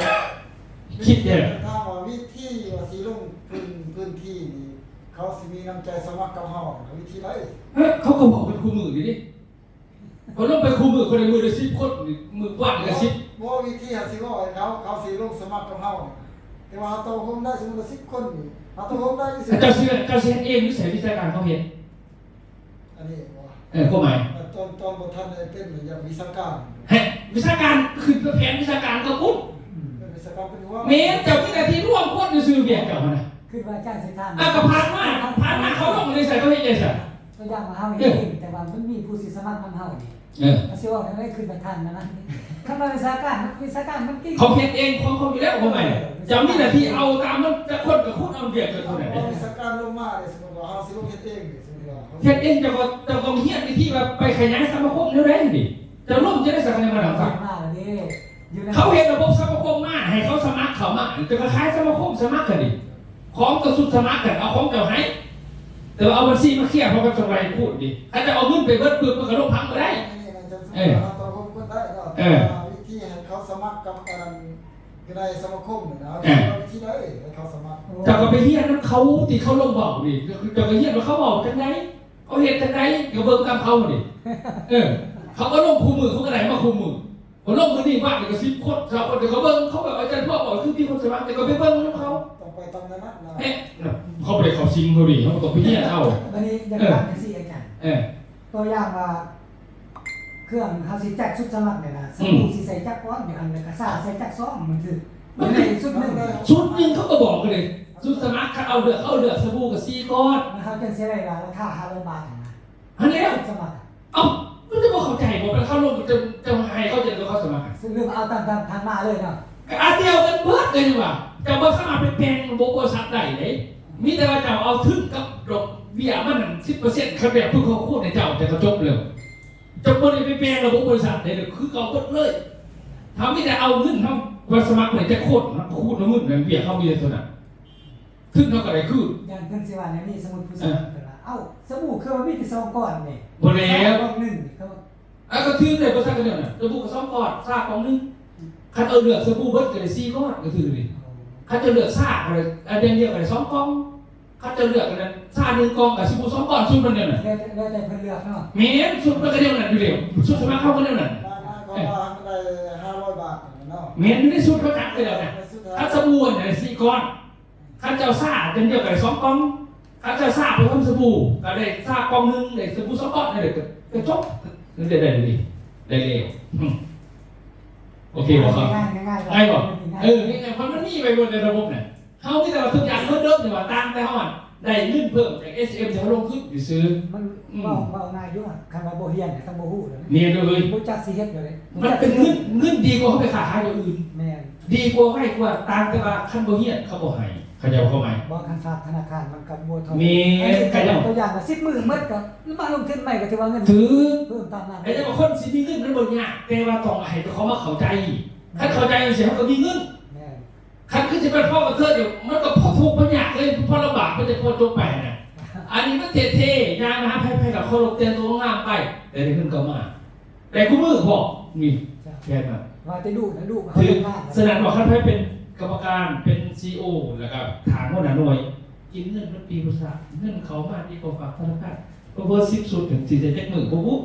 ຄິດແລ້ວ ຖາມວ່າວິທີວ່າຊິລົງພື້ນ ພື້ນທີ່ນີ້ ເຂົາຊິມີນ້ຳໃຈສະໝັກກັບເຮົາ ວິທີໃດ? ເອີ ເຂົາກໍບອກເປັນຄູ່ມື້ນີ້ເດ້. ຂ້ອຍລົງໄປຄູ່ມື້ ຂ້ອຍໄດ້ມື້ລະສິບຄົນ ມື້ວັນກໍສິບ ບໍ່ ວິທີຫາຊິເວົ້າໃຫ້ເຂົາ ເຂົາຊິລົງສະໝັກກັບເຮົານີ້ນະ. ແຕ່ວ່າເຮົາຕໍ່ໂຮມໄດ້ ສົມມຸດວ່າສິບຄົນນີ້ ເຮົາຕໍ່ໂຮມໄດ້ ເຈົ້າຊິ ເຈົ້າຊິເຮັດເອງ ຢູ່ໃສວິຊາການເຂົາເຮັດ? ອັນນີ້ບໍ່ ເອີ ຄວາມໝາຍ ເອີ ຕອນ ຕອນບໍ່ທັນໄດ້ເປັນ ຢາກວິຊາການ ເຮັດວິຊາການ ຂຶ້ນໄປແຜນວິຊາການກໍພຸ້ນ ເປັນວິຊາການ ເປັນຫົວ ແມ່ນ ເຈົ້າມີໜ້າທີ່ລວມຄົນຊື່ໆ ວຽກເຈົ້າຫັ້ນນະ. ຄືວ່າອາຈານສິທານ ອ່າ ກໍຜ່ານມາ ຜ່ານມາເຂົາລົງໃນໃສ ເຂົາເຮັດໃຈໃສ? ຕົວຢ່າງວ່າເຮົາເຮັດເອງ ເອີ ແຕ່ວ່າມັນມີຜູ້ຊິສະໝັກນຳເຮົານີ້ ເອີ ກໍຊິເວົ້າແນວໃດ ຄືໄປທັນນະນະ ຄຳວ່າວິຊາການ ວິຊາການມັນເກັ່ງ ເຂົາເຮັດເອງຂອງເຂົາຢູ່ແລ້ວ ບໍ່ແມ່ນ ເຈົ້າມີໜ້າທີ່ເອົາຕາມມັນ ຈັກຄົນກໍຂຸດເອົາວຽກເຈົ້າເທົ່ານັ້ນເດ້. ວິຊາການລົງມາເດ້ ສົມມຸດວ່າເຮົາຊິລົງເຮັດເອງເດ້ ສົມມຸດວ່າເຮົາເຮັດເອງ ເຈົ້າກໍ ເຈົ້າຕ້ອງຮຽນວິທີວ່າໄປຂະຫຍາຍສະມາຄົມແນວໃດນີ້ ເຈົ້າລົງຈະໄດ້ສັກແນວມານຳ ມາແລ້ວເດ້ ຢູ່ໃນ ເຂົາເຮັດລະບົບສະມາຄົມມາ ໃຫ້ເຂົາສະໝັກເຂົ້າມາ ເຈົ້າກໍຂາຍສະມາຄົມ ສະໝັກກັນນີ້ ຂອງກໍຊຸດສະໝັກກັນ ເອົາຂອງເຈົ້າໃຫ້ ແຕ່ວ່າເອົາບັນຊີມາເຄຍ ເພາະວ່າຈັ່ງໄວໂພດນີ້ ຄັນຈະເອົາເງິນໄປເບິດປຶບ ມັນກໍລົງພັງບໍ່ໄດ້. ເອີ ເອີ ວິທີໃຫ້ເຂົາສະໝັກກັບອັນນັ້ນ ຢູ່ໃນສະມາຄົມນີ້ນະ ເອີ ເຮົາຊິເວົ້າວິທີໃດໃຫ້ເຂົາສະໝັກ? ເຈົ້າກໍໄປຮຽນນຳເຂົາ ທີ່ເຂົາລົງເວົ້ານີ້ ກໍຄືເຈົ້າກໍຮຽນວ່າເຂົາເວົ້າຈັ່ງໃດ ເຂົາເຮັດຈັ່ງໃດ ກໍເບິ່ງຕາມເຂົານີ້ ເອີ ເຂົາກໍລົງຄູ່ມື້ ເຂົາກໍໄດ້ມາຄູ່ມື້ ກໍລົງມື້ນີ້ ວາດນີ້ກໍສິບຄົນ ຊາວຄົນ ແຕ່ກໍເບິ່ງເຂົາແບບອາຈານພວກເວົ້າ ຄືມີຄົນສະໝັກ ແຕ່ກໍໄປເບິ່ງນຳເຂົາ ຕ້ອງໄປຕາມນັ້ນນະ ເອີ ເຂົາບໍ່ໄດ້ເຂົ້າຊິງເຂົານີ້ ເຮົາກໍຕ້ອງໄປຮຽນເອົາ. ບັດນີ້ຢາກຖາມຈັ່ງຊີ້ອາຈານ ເອີ ຕົວຢ່າງວ່າ ເຄື່ອງເຮົາຊິຈັດຊຸດສະໝັກນີ້ນະ ສະບູ ອືມ ຊິໃສ່ຈັກກ້ອນຢູ່ຫັ້ນ ແລ້ວກໍຊາໃສ່ຈັກຊອງ ມັນຖືກ ມັນໃນຊຸດໜຶ່ງ ຊຸດໜຶ່ງເຂົາກໍບອກເລີຍ ຊຸດສະໝັກ ຄັນເອົາເລືອກ ເຂົາເລືອກສະບູກໍສີ່ກ້ອນ ແລ້ວເຮົາຈັ່ງຊິໄດ້ວ່າລາຄາຫ້າຮ້ອຍບາດຫັ້ນນະ ຫັ້ນແຫຼະ ຊຸດສະໝັກ ເອົ້າ ມັນຈະບໍ່ເຂົ້າໃຈບໍ່ ເຂົາລົງ ເຈົ້າ ເຈົ້າໃຫ້ເຂົາ ເຈົ້າເອົາເຂົ້າສະໝັກ ສະຫຼຸບເອົາຕາມ ຕາມຜ່ານມາເລີຍເນາະ ກໍອັນດຽວກັນເບິດເລີຍວ່າ ເຈົ້າບໍ່ສາມາດໄປແປງລະບົບບໍລິສັດໄດ້ເດ້ ມີແຕ່ວ່າເຈົ້າເອົາທຶນກັບດອກເບ້ຍມັນນັ້ນສິບເປີເຊັນ ຄັນແບບເພິ່ນເຂົາຄູນໃຫ້ເຈົ້າ ແຕ່ກໍຈົບແລ້ວ ເຈົ້າບໍ່ໄດ້ໄປແປງລະບົບບໍລິສັດໃດເດີ ຄືເກົ່າເບິດເລີຍ. ເຮົາມີແຕ່ເອົາເງິນເຮົາໄປສະໝັກໃຫ້ຈັກຄົນ ເຮົາຄູນເອົາເງິນນັ້ນ ເບ້ຍເຮົາມີແຕ່ເທົ່ານັ້ນ ທຶນເຮົາກໍໄດ້ຄືນ. ຢ້ານເພິ່ນຊິວ່າແນວນີ້ ສົມມຸດຜູ້ສະໝັກເພິ່ນວ່າ ເອົ້າ ສະບູຄືວ່າມີແຕ່ສອງກ້ອນນີ້ ບໍ່ແລ້ວ ກ້ອນໜຶ່ງນີ້ ເຂົາວ່າ ອ່າ ກໍຖືກເດ້ ບໍ່ຊັກກໍແນວນັ້ນ ສະບູກໍສອງກ້ອນ ຊາກ້ອນໜຶ່ງ ຄັນເອົາເລືອກສະບູເບິດກໍໄດ້ສີ່ກ້ອນ ກໍຖືກເດ້. ຄັນເຈົ້າເລືອກຊາກໍໄດ້ ອັນດຽວກໍໄດ້ສອງກ່ອງ ຄັນເຈົ້າເລືອກອັນນັ້ນ ຊາໜຶ່ງກ່ອງກັບສະບູສອງກ້ອນ ຊຸດມັນແນວນັ້ນ ແລ້ວແຕ່ ແລ້ວແຕ່ເພິ່ນເລືອກເນາະ ແມ່ນ ຊຸດມັນກໍແນວນັ້ນຢູ່ແລ້ວ ຊຸດສະໝັກເຮົາກໍແນວນັ້ນ ລາຍ ລາຍ ເອີ ເພາະວ່າມັນໄດ້ຫ້າຮ້ອຍບາດເນາະ ແມ່ນ ຢູ່ໃນຊຸດເຂົາຈັດໄວ້ແລ້ວນະ ໃນຊຸດ ຄັນສະບູຫັ້ນໄດ້ສີ່ກ້ອນ ຄັນເຈົ້າຊາອັນດຽວກໍໄດ້ສອງກ່ອງ ຄັນເຈົ້າຊາໄປພ້ອມສະບູກໍໄດ້ຊາກ່ອງໜຶ່ງ ໄດ້ສະບູສອງກ້ອນ ໄດ້ ກໍ ກໍຈົບ ໄດ້ ໄດ້ ໄດ້ແລ້ວ ອືມ ໂອເຄບໍ່ຄັບ ງ່າຍໆ ງ່າຍບໍ່ ງ່າຍ ເອີ ງ່າຍໆ ເພາະມັນມີໄວ້ເບິດໃນລະບົບນະ ເຮົາມີແຕ່ວ່າທຸກຢ່າງເໝືອນເດີມ ແຕ່ວ່າຕ່າງແຕ່ເຮົາໄດ້ເງິນເພີ່ມຈາກ ເອສເອັມ ທີ່ເຮົາລົງທຶນຊື່ໆ ມັນ ອືມ ເວົ້າ ເວົ້າງ່າຍຢູ່ ຄັນວ່າບໍ່ຮຽນກໍຕ້ອງບໍ່ຮູ້ແລ້ວ ແມ່ນເດີ ບໍ່ຈັກຊິເຮັດແລ້ວເດ້ ມັນເປັນເງິນ ເງິນດີກວ່າເຮົາໄປຄ້າຂາຍແນວອື່ນ ແມ່ນ ດີກວ່າ ໄວກວ່າ ຕ່າງແຕ່ວ່າຄັນບໍ່ຮຽນເຂົາບໍ່ໃຫ້ ເຂົ້າໃຈຄວາມໝາຍ ບໍ່ ຄັນຝາກທະນາຄານມັນກໍບໍ່ເທົ່າ ແມ່ນ ຕົວຢ່າງວ່າສິບມື້ໝົດກໍມາລົງທຶນໃໝ່ ກໍຖືວ່າເງິນຖືກ ເພີ່ມຕາມນັ້ນ ແຕ່ວ່າຄົນຊິມີເງິນມັນບໍ່ຍາກ ແຕ່ວ່າຕ້ອງໃຫ້ເຈົ້າຂອງມາເຂົ້າໃຈ ຄັນເຂົ້າໃຈຈັ່ງຊີ້ເຮົາກໍມີເງິນ ແມ່ນ ຄັນຄືຊິໄປຟ້ອງກັບເທື່ອດຽວ ມັນກໍພໍທຸກພໍຍາກເລີຍ ພໍລຳບາກ ມັນຈະພໍຈົບໄປນະ ອັນນີ້ມັນເທ່ໆ ຍ່າງມາຫາໃຜໆ ກໍເຄົາລົບແຕ່ງຕົວງາມໄປ ແຕ່ໄດ້ເງິນກໍມາ ແຕ່ຄູ່ມື້ພໍມີ ເຈົ້າ ແມ່ນບໍ່? ວ່າແຕ່ດຸນະ ດຸ ຄື ສະນັ້ນວ່າຄັນໃຜເປັນກຳມະການ ເປັນ ຊີອີໂອ ແລ້ວກໍຖາມຫົວໜ້າໜ່ວຍ ກິນເງິນໝົດປີພຸດຊາ ເງິນເຂົ້າມາດີກວ່າຝາກທະນາຄານ ເພິ່ນເປີດສິບຊຸດ ເຖິງຊິໄດ້ຈັກມື້ບໍ່ຮູ້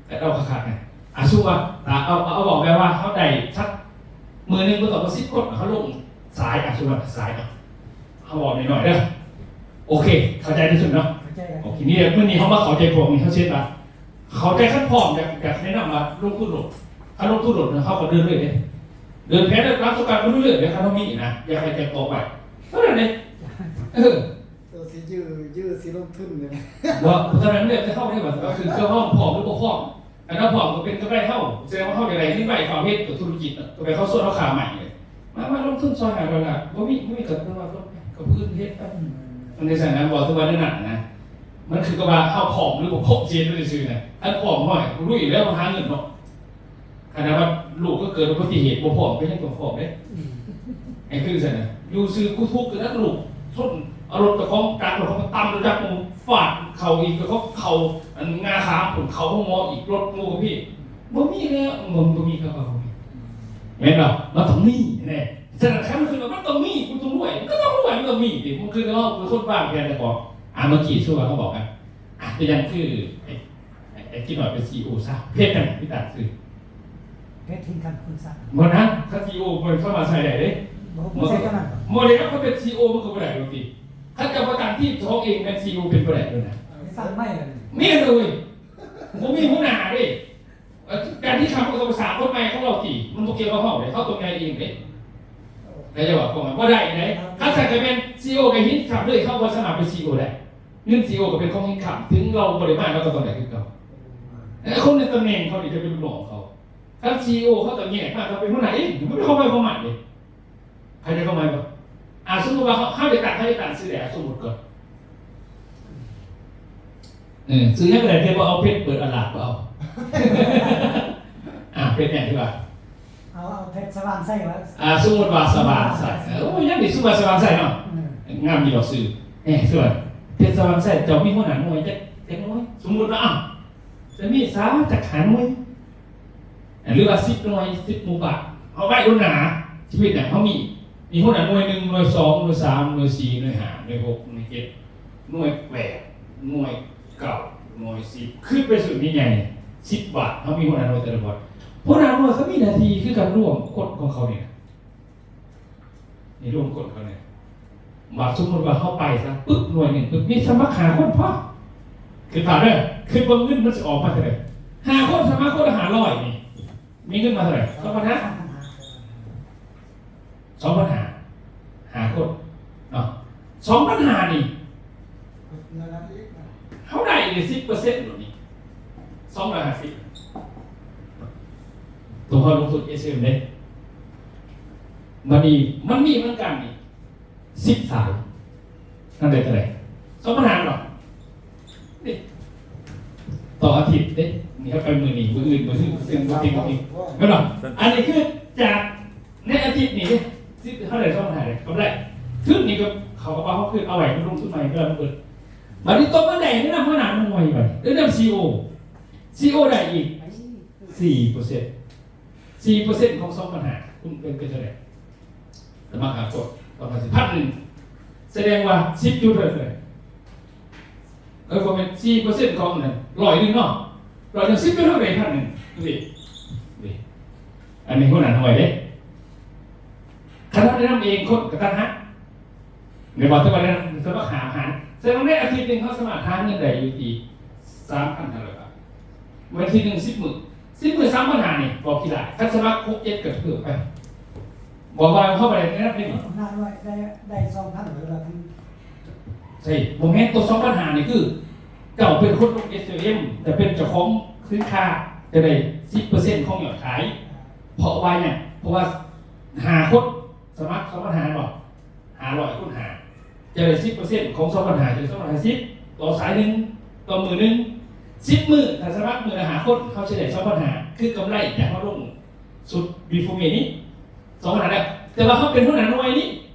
ກໍເອົາຄັກໆນະ ອາ ສົມມຸດວ່າ ອາ ເອົາ ເອົາ ເອົາເວົ້າແບບວ່າເຮົາໄດ້ສັກມື້ໜຶ່ງບໍ່ຕໍ່າສິບຄົນ ເຮົາລົງສາຍ ອາ ສົມມຸດວ່າສາຍເນາະ ເຮົາເວົ້າໜ້ອຍໆເດີ ໂອເຄ ເຂົ້າໃຈທີ່ສຸດເນາະ ເຂົ້າໃຈ ໂອເຄ ນີ້ ມື້ນີ້ເຮົາມາເຂົ້າໃຈພວກນີ້ ເຮົາເຊັດວ່າ ເຂົ້າໃຈຄັນພ້ອມ ຢາກ ຢາກແນະນຳວ່າລົງທຶນໂລດ ຄັນລົງທຶນໂລດເຮົາກໍເດີນເລີຍເດ້ ເດີນແຜນຫຼັກສະການໄປເລື້ອຍໆເດ້ ຄັນເຮົາມີນະ ຢາກໃຫ້ແຕ່ງອອກໄປ ເທົ່ານັ້ນເດ້ ເອີ ໂຕຊິຢື້ ຢື້ຊິລົງທຶນເລີຍ ບໍ່ ເທົ່ານັ້ນແຫຼະ ແຕ່ເຮົາໄດ້ວ່າ ຄືເຈົ້າເຮົາພ້ອມຫຼືບໍ່ພ້ອມ ຄັນເຮົາພ້ອມກໍເປັນກຳໄລເຮົາ ແສດງວ່າເຮົາຢາກໄດ້ເງິນໄວ ຟ້າວເຮັດຕົວທຸລະກິດ ກໍແມ່ນເຂົາຊວນເຮົາຄ້າໃໝ່ເລີຍ ມາ ມາລົງທຶນຊອຍຫ້າຮ້ອຍລ້ານ ບໍ່ມີ ບໍ່ມີກໍຄືວ່າ ກໍຜູ້ອື່ນເຮັດໄປ ມັນຈັ່ງຊັ້ນນະ ບໍ່ຖືວ່າແນວນັ້ນນະ ມັນຄືກັບວ່າເຮົາພ້ອມຫຼືບໍ່ພ້ອມຊິເຮັດໄປຊື່ໆນະ ຄັນພ້ອມໜ້ອຍ ລຸຍແລ້ວ ມັນຫາເງິນເນາະ ຂະໜາດວ່າລູກກໍເກີດອຸບັດຕິເຫດບໍ່ພ້ອມ ກໍຍັງຕ້ອງພ້ອມເດ້. ອືມ ໃຫ້ຄືຊັ້ນນະ ຢູ່ຊື່ກູທຸກຢູ່ນະ ລູກຊົນເອົາລົດເຈົ້າຂອງ ຈັກລົດເຂົາກໍຕຳລົດຈັກໝູ່ ຟາດເຂົ້າອີກ ເຈົ້າຂອງເຂົ້າອັນງາຂາພຸ້ນ ເຂົ້າໂຮງໝໍອີກ ລົດໝູ່ກໍມີ ບໍ່ມີແລ້ວ ບໍ່ ບໍ່ມີ ເຂົາກໍບໍ່ມີ ແມ່ນບໍ່? ມັນຕ້ອງມີແນ່. ສະນັ້ນຄັນມັນຂຶ້ນມາ ມັນຕ້ອງມີ ກູຕ້ອງລວຍ ມັນກໍຕ້ອງລວຍ ມັນຕ້ອງມີຕິ ມັນຄືເຮົາເປັນຄົນວາງແຜນແຕ່ກ່ອນ. ອ່າ ເມື່ອກີ້ສົມມຸດວ່າເຂົາບອກນະ ອ່ະ ເປັນຫຍັງຄືໄອ້ ໄອ້ ໄອ້ຈິມມາເປັນຊີອີໂອຊະ ເຮັດຫຍັງທີ່ຕັ້ງຊື່ ເຮັດເຮັດຄັນຄຸນສັກ ບໍ່ນະ ຄັນຊີອີໂອບໍ່ສາມາດໃຊ້ໄດ້ເດ້. ບໍ່ ບໍ່ໃຊ້ເທົ່ານັ້ນ ບໍ່ແລ້ວ ຄັນເປັນຊີອີໂອມັນກໍບໍ່ໄດ້ດອກຕິ. ຄັນເຈົ້າບໍ່ຕັ້ງທີມຂອງເອງແມ່ນຊີອີໂອເປັນບໍ່ໄດ້ໂດຍນະ ສ້າງໃໝ່ລະນີ້ ແມ່ນເລີຍ ບໍ່ມີຫົວໜ້າເດ້. ເອີ ການທີ່ເຂົາເຈົ້າໄປສ້າງກົດໝາຍຂອງລາວຕິ ມັນບໍ່ກ່ຽວກັບເຮົາເດ້ ເຮົາຕ້ອງໃຫຍ່ເອງເດ້. ເຂົາເຈົ້າວ່າບໍ່ໄດ້ເດ້ ຄັນຊັ້ນກໍແມ່ນຊີອີໂອກໍເຫັນຄັບເລີຍ ເຮົາບໍ່ສາມາດເປັນຊີອີໂອໄດ້. ເງິນຊີອີໂອກໍເປັນຂອງເຫັນຄັບ ເຖິງລາວບໍ່ໄດ້ມາ ລາວກໍຕ້ອງໄດ້ຄືເກົ່າ. ແລະ ຄົນໃນຕຳແໜ່ງເຂົານີ້ຈະເປັນລູກນ້ອງເຂົາ ຄັນຊີອີໂອເຂົາຕ້ອງແຍກມາ ເຂົາເປັນຫົວໜ້າເອງ ມັນເປັນຂອງໃຜຂອງມັນເດ້. ເຂົ້າໃຈຄວາມໝາຍບໍ່? ອ່າ ສົມມຸດວ່າເຮົາ ເຮົາໄດ້ຕັ້ງ ເຮົາໄດ້ຕັ້ງຊື່ແລ້ວ ສົມມຸດກ່ອນ ເອີ ຊື່ຫຍັງກໍໄດ້ ແຕ່ບໍ່ເອົາເພັດເປີດອາລາດ ບໍ່ເອົາ. ອ່າ ເປັນຫຍັງທີ່ວ່າ ເອົາ ເອົາເພັດສະຫວ່າງໄຊວະ ອ່າ ສົມມຸດວ່າສະຫວ່າງໄຊ ເອີ ໂອ້ຍ ຍັງດີ ສົມມຸດວ່າສະຫວ່າງໄຊເນາະ ເອີ ງາມດີດອກຊື່. ເອີ ສ່ວນເພັດສະຫວ່າງໄຊ ເຈົ້າມີຫົວໜ້າໜ່ວຍຈັກ ຈັກໜ່ວຍ? ສົມມຸດວ່າ ອ້າວ ຈະມີສາຈັກຫ້າໜ່ວຍ ຫຼືວ່າສິບໜ່ວຍ ສິບໝູ່ບ້ານ ເຮົາໄວ້ດົນໜາ. ຊີວິດເຮົາມີ ມີຫົວໜ້າໜ່ວຍໜຶ່ງ ໜ່ວຍສອງ ໜ່ວຍສາມ ໜ່ວຍສີ່ ໜ່ວຍຫ້າ ໜ່ວຍຫົກ ໜ່ວຍເຈັດ ໜ່ວຍແປດ ໜ່ວຍເກົ້າ ໜ່ວຍສິບ ຂຶ້ນໄປສຸດໃຫຍ່ໆ ສິບບ້ານ ເຮົາມີຫົວໜ້າໜ່ວຍແຕ່ລະບ່ອນ. ຫົວໜ້າໜ່ວຍເຂົາມີໜ້າທີ່ຄືການລວມຄົນຂອງເຂົານີ້ນະ ນີ້ລວມຄົນເຂົານີ້. ບາດສົມມຸດວ່າເຮົາໄປຊະປຶບ ໜ່ວຍໜຶ່ງປຶບ ມີສະໝັກຫ້າຄົນພໍ ຄິດພາບເດີ ຄິດເບິ່ງເງິນມັນຊິອອກມາເທົ່າໃດ? ຫ້າຄົນສະໝັກຄົນລະຫ້າຮ້ອຍນີ້ ມີເງິນມາເທົ່າໃດ? ສອງພັນຫ້າ ສອງພັນຫ້າ ຫ້າຄົນເນາະ ສອງພັນຫ້ານີ້ ເຮົາໄດ້ເລີຍສິບເປີເຊັນໂລດນີ້ ສອງຮ້ອຍຫ້າສິບ ຕົວເຮົາລົງທຶນເອສເອັມເດ້. ບັດນີ້ມັນມີເໝືອນກັນນີ້ ສິບສາຍ ນັ້ນໄດ້ເທົ່າໃດ? ສອງພັນຫ້າເນາະ ນີ້ ຕໍ່ອາທິດເດ້ ນີ້ເຮົາໄປມື້ນີ້ ມື້ອື່ນ ມື້ອື່ນ ມື້ອື່ນ ມື້ອື່ນ ມື້ອື່ນ ແມ່ນບໍ່? ອັນນີ້ຄືຈາກໃນອາທິດນີ້ເດ້ ສິບ ເຮົາໄດ້ສອງພັນຫ້າເດ້ ກຳໄລ ທຶນນີ້ກໍເຂົ້າກະເປົາເຮົາຄືນ ເອົາໄວ້ລົງທຶນໃໝ່ເພື່ອມັນເບິດ. ບັດນີ້ຕົກມາໄດ້ແນະນຳຫົວໜ້າໜ່ວຍ ບັດນີ້ແນະນຳຊີອີໂອ ຊີອີໂອໄດ້ອີກສີ່ເປີເຊັນ ສີ່ເປີເຊັນຂອງສອງພັນຫ້າ ຄຸນເປັນ ເປັນເທົ່າໃດ? ສະໝັກຫ້າຄົນ ສອງພັນຫ້າ ພັນໜຶ່ງ ສະແດງວ່າສິບຈຸດເທົ່າໃດ? ເອີ ບໍ່ແມ່ນ ສີ່ເປີເຊັນຂອງນັ້ນ ຮ້ອຍໜຶ່ງເນາະ ຮ້ອຍໜຶ່ງ ສິບຈຸດເທົ່າໃດ? ພັນໜຶ່ງ ນີ້ ນີ້ ອັນນີ້ຫົວໜ້າໜ່ວຍເດ້. ຄັນເຮົາແນະນຳເອງຄົນກະຕັງຫາກ ແມ່ນບໍ່? ແຕ່ວ່າແນະນຳສະໝັກຫ້າພັນ ສະນັ້ນໃນອາທິດໜຶ່ງເຮົາສາມາດຫາເງິນໄດ້ຢູ່ທີ່ສາມພັນຫ້າຮ້ອຍບາດ ວັນທີໜຶ່ງ ສິບມື້ ສິບມື້ ສາມພັນຫ້ານີ້ ບໍ່ຂີ້ລ້າຍ ຄັນສະໝັກຫົກເຈັດກໍເພີ່ມໄປ ບອກວ່າເຮົາບໍ່ໄດ້ແນະນຳເດ້ນີ້ ໜ້ອຍໄດ້ ໄດ້ສອງພັນ ຫຼືວ່າທັງ ໃຊ່ ບໍ່ແມ່ນ ຕົວສອງພັນຫ້ານີ້ຄື ເຈົ້າເປັນຄົນລົງເອສເອັມ ຈະເປັນເຈົ້າຂອງສິນຄ້າ ຈະໄດ້ສິບເປີເຊັນຂອງຍອດຂາຍ ເພາະວ່າຫຍັງ? ເພາະວ່າຫ້າຄົນສະໝັກສອງພັນຫ້າ ແມ່ນບໍ່? ຫ້າຮ້ອຍຄູນຫ້າ ຈະໄດ້ສິບເປີເຊັນຂອງສອງພັນຫ້າ ຈະໄດ້ສອງຮ້ອຍຫ້າສິບ ຕໍ່ສາຍໜຶ່ງ ຕໍ່ມື້ໜຶ່ງ ສິບມື້ ຖ້າສະໝັກມື້ລະຫ້າຄົນ ເຮົາຊິໄດ້ສອງພັນຫ້າ ຄືກຳໄລຈາກເຮົາລົງຊຸດບີໂຟມີນີ້ ສອງພັນຫ້າແລ້ວ ແຕ່ວ່າເຮົາເປັນຫົວໜ້າໜ່ວຍນີ້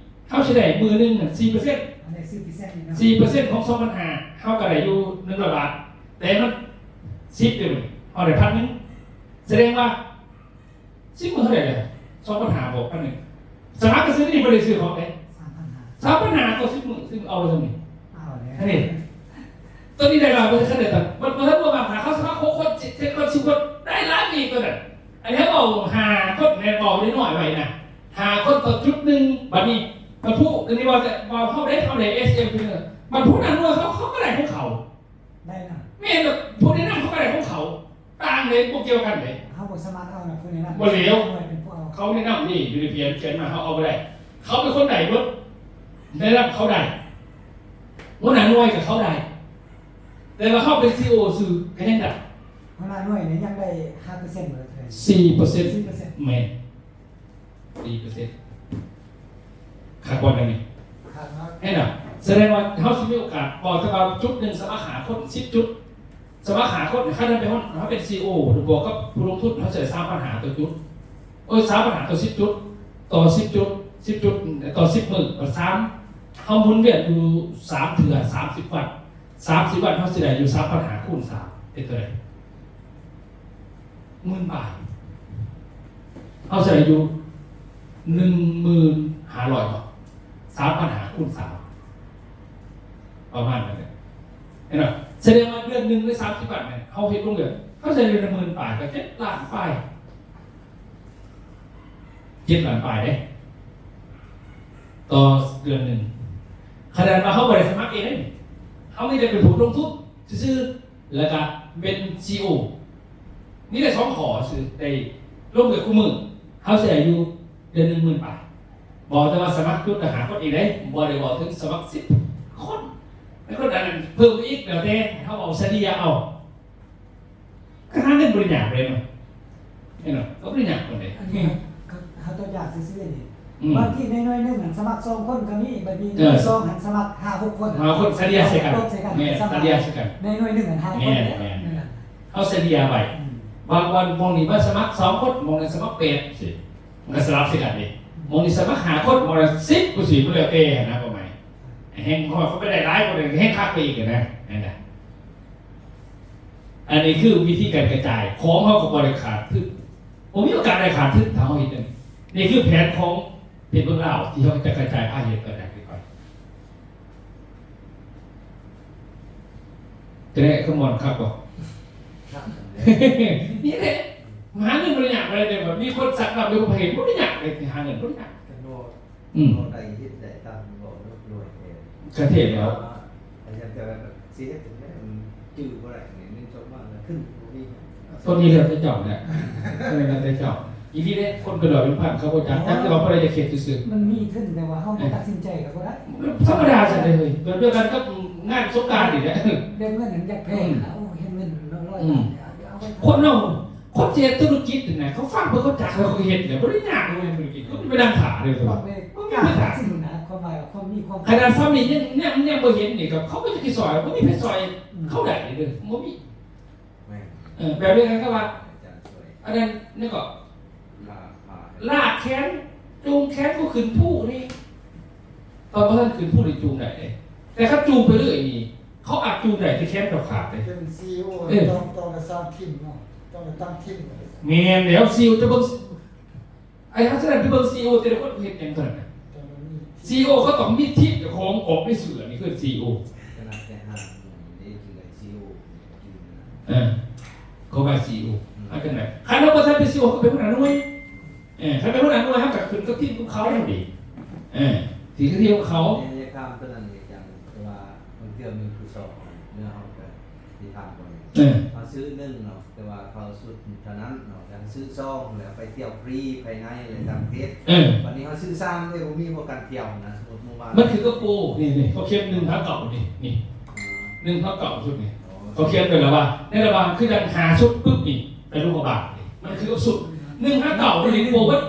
ເຮົາຊິໄດ້ມື້ໜຶ່ງສີ່ເປີເຊັນ ອັນນີ້ສີ່ເປີເຊັນນີ້ເນາະ ສີ່ເປີເຊັນຂອງສອງພັນຫ້າ ເຮົາກໍໄດ້ຢູ່ໜຶ່ງຮ້ອຍບາດ ແຕ່ມັນສິບເດ້ ເຮົາໄດ້ພັນໜຶ່ງ ສະແດງວ່າ ສິບມື້ເທົ່າໃດລະ? ສອງພັນຫ້າບວກພັນໜຶ່ງ ສະໝັກກໍຊື້ນີ້ ບໍ່ໄດ້ຊື້ຂອງເດ້ ສາມພັນຫ້າ ສາມພັນຫ້າຕໍ່ສິບມື້ ຊື້ເອົາຊັ້ນນີ້ ເອົາແລ້ວ ອັນນີ້ ຕົວນີ້ໄດ້ຫຼາຍເປີເຊັນເດ້ ມັນ ມັນບໍ່ວ່າຖ້າເຂົາສະໝັກຫົກຄົນ ເຈັດຄົນ ສິບຄົນ ໄດ້ຫຼາຍອີກຕົວນັ້ນ ອັນນີ້ເຮົາເວົ້າຫ້າຄົນແມ່ນເວົ້ານ້ອຍໄວ້ນະ ຫ້າຄົນຕໍ່ຈຸດໜຶ່ງ ບັດນີ້ມັນຜູ້ ອັນນີ້ເວົ້າແຕ່ ເວົ້າເຮົາເດ້ ເຮົາໄດ້ເອສເອັມ ເພິ່ນ ບັດຜູ້ນັ້ນວ່າເຂົາ ເຂົາກໍໄດ້ຂອງເຂົາ ໄດ້ນະ ແມ່ນ ຜູ້ແນະນຳເຂົາກໍໄດ້ຂອງເຂົາ ຕ່າງເດ້ ບໍ່ກ່ຽວກັນເດ້ ເຮົາບໍ່ສາມາດເອົານະ ຜູ້ແນະນຳ ບໍ່ແລ້ວ ເປັນຜູ້ເອົາ ເຂົາແນະນຳນີ້ ຢູ່ໃນເພຈຂຽນມາ ເຮົາເອົາບໍ່ໄດ້ ເຂົາເປັນຄົນໄດ້ເບິດ ແນະນຳເຂົາໄດ້ ຫົວໜ້າໜ່ວຍກໍເຂົາໄດ້ ແຕ່ວ່າເຮົາເປັນຊີອີໂອຊື່ກໍຍັງໄດ້ ຫົວໜ້າໜ່ວຍນີ້ຍັງໄດ້ຫ້າເປີເຊັນບໍ່? ສີ່ເປີເຊັນ ສີ່ເປີເຊັນ ແມ່ນ ສີ່ເປີເຊັນ ຄັກບໍ່ແນວນີ້? ຄັກເນາະ ເຫັນບໍ່? ສະແດງວ່າເຮົາຊິມີໂອກາດ ບອກແຕ່ວ່າຈຸດໜຶ່ງສະໝັກຫ້າຄົນ ສິບຈຸດ ສະໝັກຫ້າຄົນ ຄັນເຮົາເປັນ ເຮົາເປັນຊີອີໂອ ບວກກັບຜູ້ລົງທຶນ ເຮົາຊິໄດ້ສາມພັນຫ້າຕໍ່ຈຸດ ໂອ້ຍ ສາມພັນຫ້າຕໍ່ສິບຈຸດ ຕໍ່ສິບຈຸດ ສິບຈຸດຕໍ່ສິບມື້ ບັດສາມ ເຮົາໝູນວຽນຢູ່ສາມເທື່ອ ສາມສິບວັນ ສາມສິບວັນ ເຮົາຊິໄດ້ຢູ່ສາມພັນຫ້າຄູນສາມ ເປັນເທົ່າໃດ? ໝື່ນປາຍ ເຮົາຊິໄດ້ຢູ່ໜຶ່ງໝື່ນຫ້າຮ້ອຍເນາະ ສາມພັນຫ້າຄູນສາມ ປະມານນັ້ນແຫຼະ ເຫັນບໍ່? ສະແດງວ່າເດືອນໜຶ່ງໄດ້ສາມສິບວັນ ເຮົາເຮັດລົງເດືອນ ເຮົາຊິໄດ້ເດືອນໜຶ່ງໝື່ນປາຍ ກໍເຈັດລ້ານປາຍ ເຈັດລ້ານປາຍເດ້ ຕໍ່ເດືອນໜຶ່ງ ຂະໜາດວ່າເຮົາບໍ່ໄດ້ສະໝັກເອງເດ້ ເຮົາມີແຕ່ເປັນຜູ້ລົງທຶນຊື່ໆ ແລ້ວກະເປັນຊີອີໂອ ມີແຕ່ສອງຂໍ້ຊື່ ໄດ້ລົງເດືອນຄູ່ມື້ ເຮົາຊິໄດ້ຢູ່ເດືອນໜຶ່ງໝື່ນປາຍ ເວົ້າແຕ່ວ່າສະໝັກຈຸດລະຫ້າຄົນເອງເດ້ ບໍ່ໄດ້ເວົ້າເຖິງສະໝັກສິບຄົນ ແລ້ວຄົນອັນນັ້ນເພີ່ມໄປອີກ ແລ້ວແຕ່ເຮົາເອົາສະເລ່ຍເອົາ ກະຫາເງິນບໍ່ໄດ້ຍາກເດ້ ເຫັນບໍ່? ກໍບໍ່ໄດ້ຍາກປານໃດ ອັນນີ້ເຮົາຕົວຢ່າງຊື່ໆນີ້ ອືມ ບາງທີໃນໜ່ວຍໜຶ່ງຫັ້ນສະໝັກສອງຄົນກໍມີ ບາດນີ້ ເອີ ໜ່ວຍສອງຫັ້ນສະໝັກຫ້າຫົກຄົນ ຫ້າຫົກຄົນສະເລ່ຍໃສ່ກັນ ແມ່ນ ສະເລ່ຍໃສ່ກັນ ໃນໜ່ວຍໜຶ່ງຫັ້ນຫ້າຄົນ ແມ່ນ ແມ່ນ ເອີ ເຮົາສະເລ່ຍໄວ້ ອືມ ບາງວັນໝ່ອງນີ້ມາສະໝັກສອງຄົນ ໝ່ອງນັ້ນສະໝັກແປດ ຊີ້ ມັນກໍສະຫຼັບໃສ່ກັນເດ້ ໝ່ອງນີ້ສະໝັກຫ້າຄົນ ໝ່ອງນັ້ນສິບ ຈັ່ງຊີ້ ມັນແລ້ວແຕ່ຫັ້ນນະ ປະມານ ແຮ່ງ ເຂົາໄປໄດ້ຫຼາຍກວ່ານັ້ນ ແຮ່ງຄັກໄປອີກຫັ້ນນະ ນັ້ນນະ ອັນນີ້ຄືວິທີການກະຈາຍ ຂອງເຮົາກໍບໍ່ໄດ້ຂາດທຶນ ບໍ່ມີໂອກາດໄດ້ຂາດທຶນ ຖ້າເຮົາເຮັດຈັ່ງນີ້ ນີ້ຄືແຜນຂອງເປັນເມືອງລາວ ທີ່ເຮົາຈະກະຈາຍພາເຮັດໄປໄດ້ຄືກັນ ແຕ່ຂະມວນຄັກບໍ່? ຄັກ ນີ້ແຫຼະ ຫາເງິນບໍ່ໄດ້ຍາກປານໃດ ແຕ່ວ່າມີຄົນຊັກນຳ ມີຄົນເຫັນ ບໍ່ໄດ້ຍາກເດ້ ຫາເງິນບໍ່ໄດ້ຍາກ ຄັນບໍ່ ອືມ ບໍ່ໄດ້ເຮັດໄດ້ຕາມບໍ່ລວຍແທ້ ກະເທດແລ້ວ ອາຈານ ແຕ່ວ່າຊິເຮັດຈັ່ງໃດ ມັນຈື່ບໍ່ໄດ້ ເງິນຈອກມາແລ້ວຂຶ້ນບໍ່ມີ ຕົວນີ້ແລ້ວແຕ່ເຈົ້າແຫຼະ ເອີ ແລ້ວແຕ່ເຈົ້າ ອີ່ຫຼີເດ້ ຄົນໄປລອຍເປັນພັນ ເຂົາບໍ່ຈັກ ຈັກແຕ່ວ່າຜູ້ໃດຈະເຮັດຊື່ໆ ມັນມີທຶນ ແຕ່ວ່າເຮົາບໍ່ຕັດສິນໃຈກໍບໍ່ໄດ້ ທຳມະດາຊັ້ນເດ້ເຮີ້ຍ ແບບດຽວກັນກັບງານສົງການນີ້ແຫຼະ ແບບເງິນມັນຢາກແພງ ອືມ ນະ ໂອ້ ເຮັດເງິນເນາະ ຮ້ອຍລ້ານ ອືມ ເອົາໄວ້ ຄົນເຮົາ ຄົນຊິເຮັດທຸລະກິດນີ້ນະ ເຂົາຟັງເພິ່ນເຂົາຈັກ ເຂົາກໍເຮັດແຫຼະ ບໍ່ໄດ້ຍາກເລີຍທຸລະກິດ ເຂົາໄປນັ່ງຖ້າເລີຍ ບໍ່ມີໃຜຖ້າ ຄວາມໝາຍວ່າຄວາມມີຄວາມ ຂະໜາດຊ່ຳນີ້ຍັງ ຍັງ ຍັງບໍ່ເຫັນນີ້ ກໍເຂົາກໍຈະຊິຊ່ອຍ ບໍ່ມີໃຜຊ່ອຍ ອືມ ເຂົາໄດ້ເດີ ບໍ່ມີ ແມ່ນ ເອີ ແບບເດີກັນກັບວ່າ ອາຈານຊ່ວຍ ອັນນັ້ນນີ້ກໍ ລາກແຂນ ຈູງແຂນກໍຂຶ້ນພູນີ້ ຕອນບໍ່ທັນຂຶ້ນພູນີ້ຈູງໄດ້ເດ້ ແຕ່ຄັນຈູງໄປເລື້ອຍນີ້ ເຂົາອາດຈູງໄດ້ແຕ່ແຂນເຈົ້າຂາດເດ້ ເປັນຊີອີໂອ ເອີ ຕ້ອງ ຕ້ອງໄດ້ສ້າງທີມເນາະ ຕ້ອງໄດ້ຕັ້ງທີມ ແມ່ນແລ້ວ ຊີອີໂອຈະເບິ່ງ ໄອ້ເຮົາສະນັ້ນໄປເບິ່ງຊີອີໂອແຕ່ລະຄົນເຮັດຫຍັງເທົ່ານັ້ນນະ ຊີອີໂອເຂົາຕ້ອງມີທີມເຈົ້າຂອງອອກໃນຊື່ ອັນນີ້ຄືຊີອີໂອ ຂະໜາດແຕ່ຫ້າໝູ່ນີ້ຍັງໄດ້ຊີອີໂອ ເອີ ເຂົາວ່າຊີອີໂອ ອືມ ເອົາຈັ່ງໃດ ຄັນເຮົາບໍ່ທັນເປັນຊີອີໂອ ເຮົາກໍເປັນຫົວໜ້າໜ່ວຍ ເອີ ຄັນເປັນຫົວໜ້າໜ່ວຍ ເຮົາກໍຂຶ້ນກັບທີມຂອງເຂົາເດ້ ເອີ ທີ່ຄືທີມຂອງເຂົາ ແຕ່ຢ່າຖາມຕົວນັ້ນອາຈານ ເພາະວ່າບາງເທື່ອມີຜູ້ສອງເນາະ ເຮົາກໍຊິຖາມບໍ່ໄດ້ ເອີ ເຮົາຊື້ໜຶ່ງເນາະ ແຕ່ວ່າເຂົາຊຸດເທົ່ານັ້ນເນາະ ແຕ່ເຮົາຊື້ສອງແລ້ວໄປທ່ຽວຟຣີພາຍໃນ ແລະຕ່າງປະເທດ ເອີ ບັດນີ້ເຮົາຊື້ສາມເດ້ ບໍ່ມີພວກກັນທ່ຽວນະ ສົມມຸດເມື່ອວານ ມັນຄືກະໂປ ນີ້ ນີ້ ເຂົາຂຽນໜຶ່ງຫາເກົ້ານີ້ ນີ້ ອ່າ ໜຶ່ງຫາເກົ້າຊຸດນີ້ ອໍ ເຂົາຂຽນໄປແລ້ວວ່າ ໃນລະຫວ່າງຄືຈັ່ງຫ້າຊຸດປຶບນີ້ ໄປໂລງພະບານນີ້ ມັນຄືກັບຊຸດໜຶ່ງຫາເກົ້ານີ້ໂປເບິດ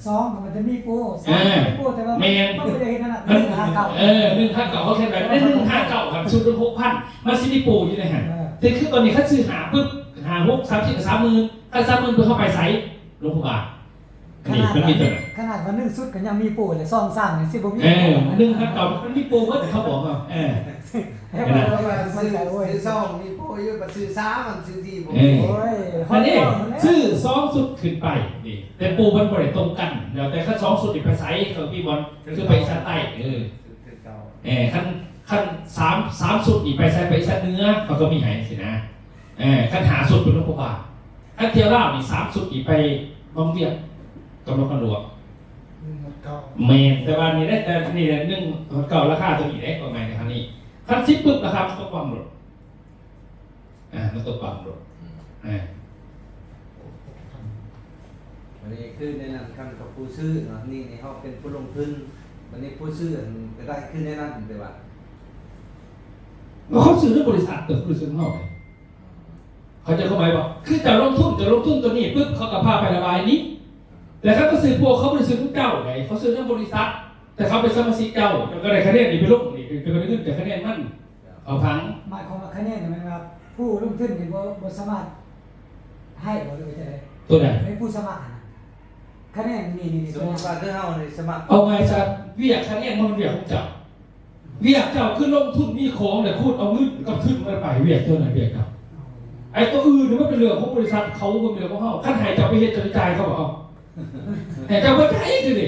ສອງມັນຈະມີໂປ ສາມ ເອີ ມີໂປ ແຕ່ວ່າ ແມ່ນ ມັນບໍ່ໄດ້ເຮັດຂະໜາດ ມັນ ໜຶ່ງຫາເກົ້າ ເອີ ໜຶ່ງຫາເກົ້າ ເຂົາຂຽນໄວ້ ໃນໜຶ່ງຫາເກົ້າ ຄັນຊຸດລະຫົກພັນ ມັນຊິມີໂປຢູ່ໃນຫັ້ນ ເອີ ແຕ່ຄືຕອນນີ້ຄັນຊື້ຫ້າປຶບ ຫ້າ ຫົກ ສາມສິບ ສາມໝື່ນ ຄັນສາມໝື່ນປຶບເຮົາໄປໃສ ໂລງພະບານ ຂະໜາດ ນີ້ ມັນມີຕົວນັ້ນ ຂະໜາດວ່າໜຶ່ງຊຸດກໍຍັງມີໂປເລີຍ ສອງ ສາມ ນີ້ຊິບໍ່ມີ ເອີ ໂປ ໜຶ່ງຫາເກົ້າ ມັນມີໂປເບິດ ເຂົາບອກເຮົາ ເອີ ເພາະວ່າຊື້ ຊື້ສອງມີໂປຢູ່ ບັດຊື້ສາມ ມັນຊື້ສີ່ບໍ່ມີ ເອີ ໂອ້ຍ ອັນນີ້ ຮອດເກົ້າແລ້ວ ຊື້ສອງຊຸດຂຶ້ນໄປ ນີ້ ແຕ່ໂປມັນບໍ່ໄດ້ຕົງກັນ ແລ້ວແຕ່ຄັນສອງຊຸດນີ້ໄປໃສ ເຂົາມີບ່ອນ ຄືໄປອີສານໃຕ້ ເອີ ຄືເກົ່າ ເອີ ຄັນ ຄັນສາມ ສາມຊຸດນີ້ໄປໃສ ໄປອີສານເໜືອ ເຂົາກໍມີໃຫ້ຊີ້ນະ ເອີ ຄັນຫ້າຊຸດໄປໂລງພະບານ ຄັນທ່ຽວລາວນີ້ ສາມຊຸດນີ້ໄປວັງວຽງກັບນະຄອນຫຼວງ ໜຶ່ງຮອດເກົ້າ ແມ່ນ ແຕ່ວ່ານີ້ແຫຼະ ແຕ່ນີ້ແຫຼະ ໜຶ່ງຮອດເກົ້າ ລາຄາຕົວນີ້ເດ້ ປະມານນີ້ ຄັນສິບປຶບ ລາຄາມັນຕົກຕ່ຳໂລດ ອ່າ ມັນຕົກຕ່ຳໂລດ ອືມ ອ່າ ບັດນີ້ຄືໃນນັ້ນ ຄັນກັບຜູ້ຊື້ເນາະ ນີ້ ນີ້ເຮົາເປັນຜູ້ລົງທຶນ ບັດນີ້ຜູ້ຊື້ອັນກໍໄດ້ຄືໃນນັ້ນ ແຕ່ວ່າ ເຂົາຊື້ໃນບໍລິສັດ ເອີ ບໍ່ໄດ້ຊື້ຂອງເຮົາເດ້ ເຂົາໃຈຄວາມໝາຍບໍ່? ຄືເຈົ້າລົງທຶນ ເຈົ້າລົງທຶນຕົວນີ້ປຶບ ເຂົາກໍພາໄປລະບາຍນີ້ ແຕ່ເຂົາກໍຊື້ພວກ ເຂົາບໍ່ໄດ້ຊື້ນຳເຈົ້າໃດ ເຂົາຊື້ນຳບໍລິສັດ ແຕ່ເຂົາເປັນສະມາຊິກເຈົ້າ ເຈົ້າກໍໄດ້ຄະແນນນີ້ໄປລົງນີ້ ເຈົ້າກໍໄດ້ເງິນຈາກຄະແນນມັນ ເອົາຟັງ. ໝາຍຄວາມວ່າຄະແນນນີ້ແມ່ນວ່າຜູ້ລົງທຶນນີ້ບໍ່ ບໍ່ສາມາດໃຫ້ບໍ່ ຫຼືວ່າຈັ່ງໃດ? ຕົວໃດ? ໃຫ້ຜູ້ສະໝັກຫັ້ນນະ ຄະແນນນີ້ ນີ້ ນີ້ ສົມມຸດວ່າຄືເຮົານີ້ສະໝັກ. ເອົາງ່າຍຊະ ວຽກຄະແນນມັນວຽກຂອງເຈົ້າ. ວຽກເຈົ້າຄືລົງທຶນມີຂອງ ແລ້ວຄູດເອົາເງິນກັບທຶນມາໄປ ວຽກເຈົ້ານັ້ນວຽກເຈົ້າ. ອໍ ໄອ້ຕົວອື່ນນີ້ມັນເປັນເລື່ອງຂອງບໍລິສັດເຂົາ ບໍ່ແມ່ນເລື່ອງຂອງເຮົາ. ຄັນໃຫ້ເຈົ້າໄປເຮັດ ເຈົ້າໄປຈ່າຍເຂົາບໍ່ເອົາ? ໃຫ້ເຈົ້າບໍ່ຈ່າຍຄືເດ້.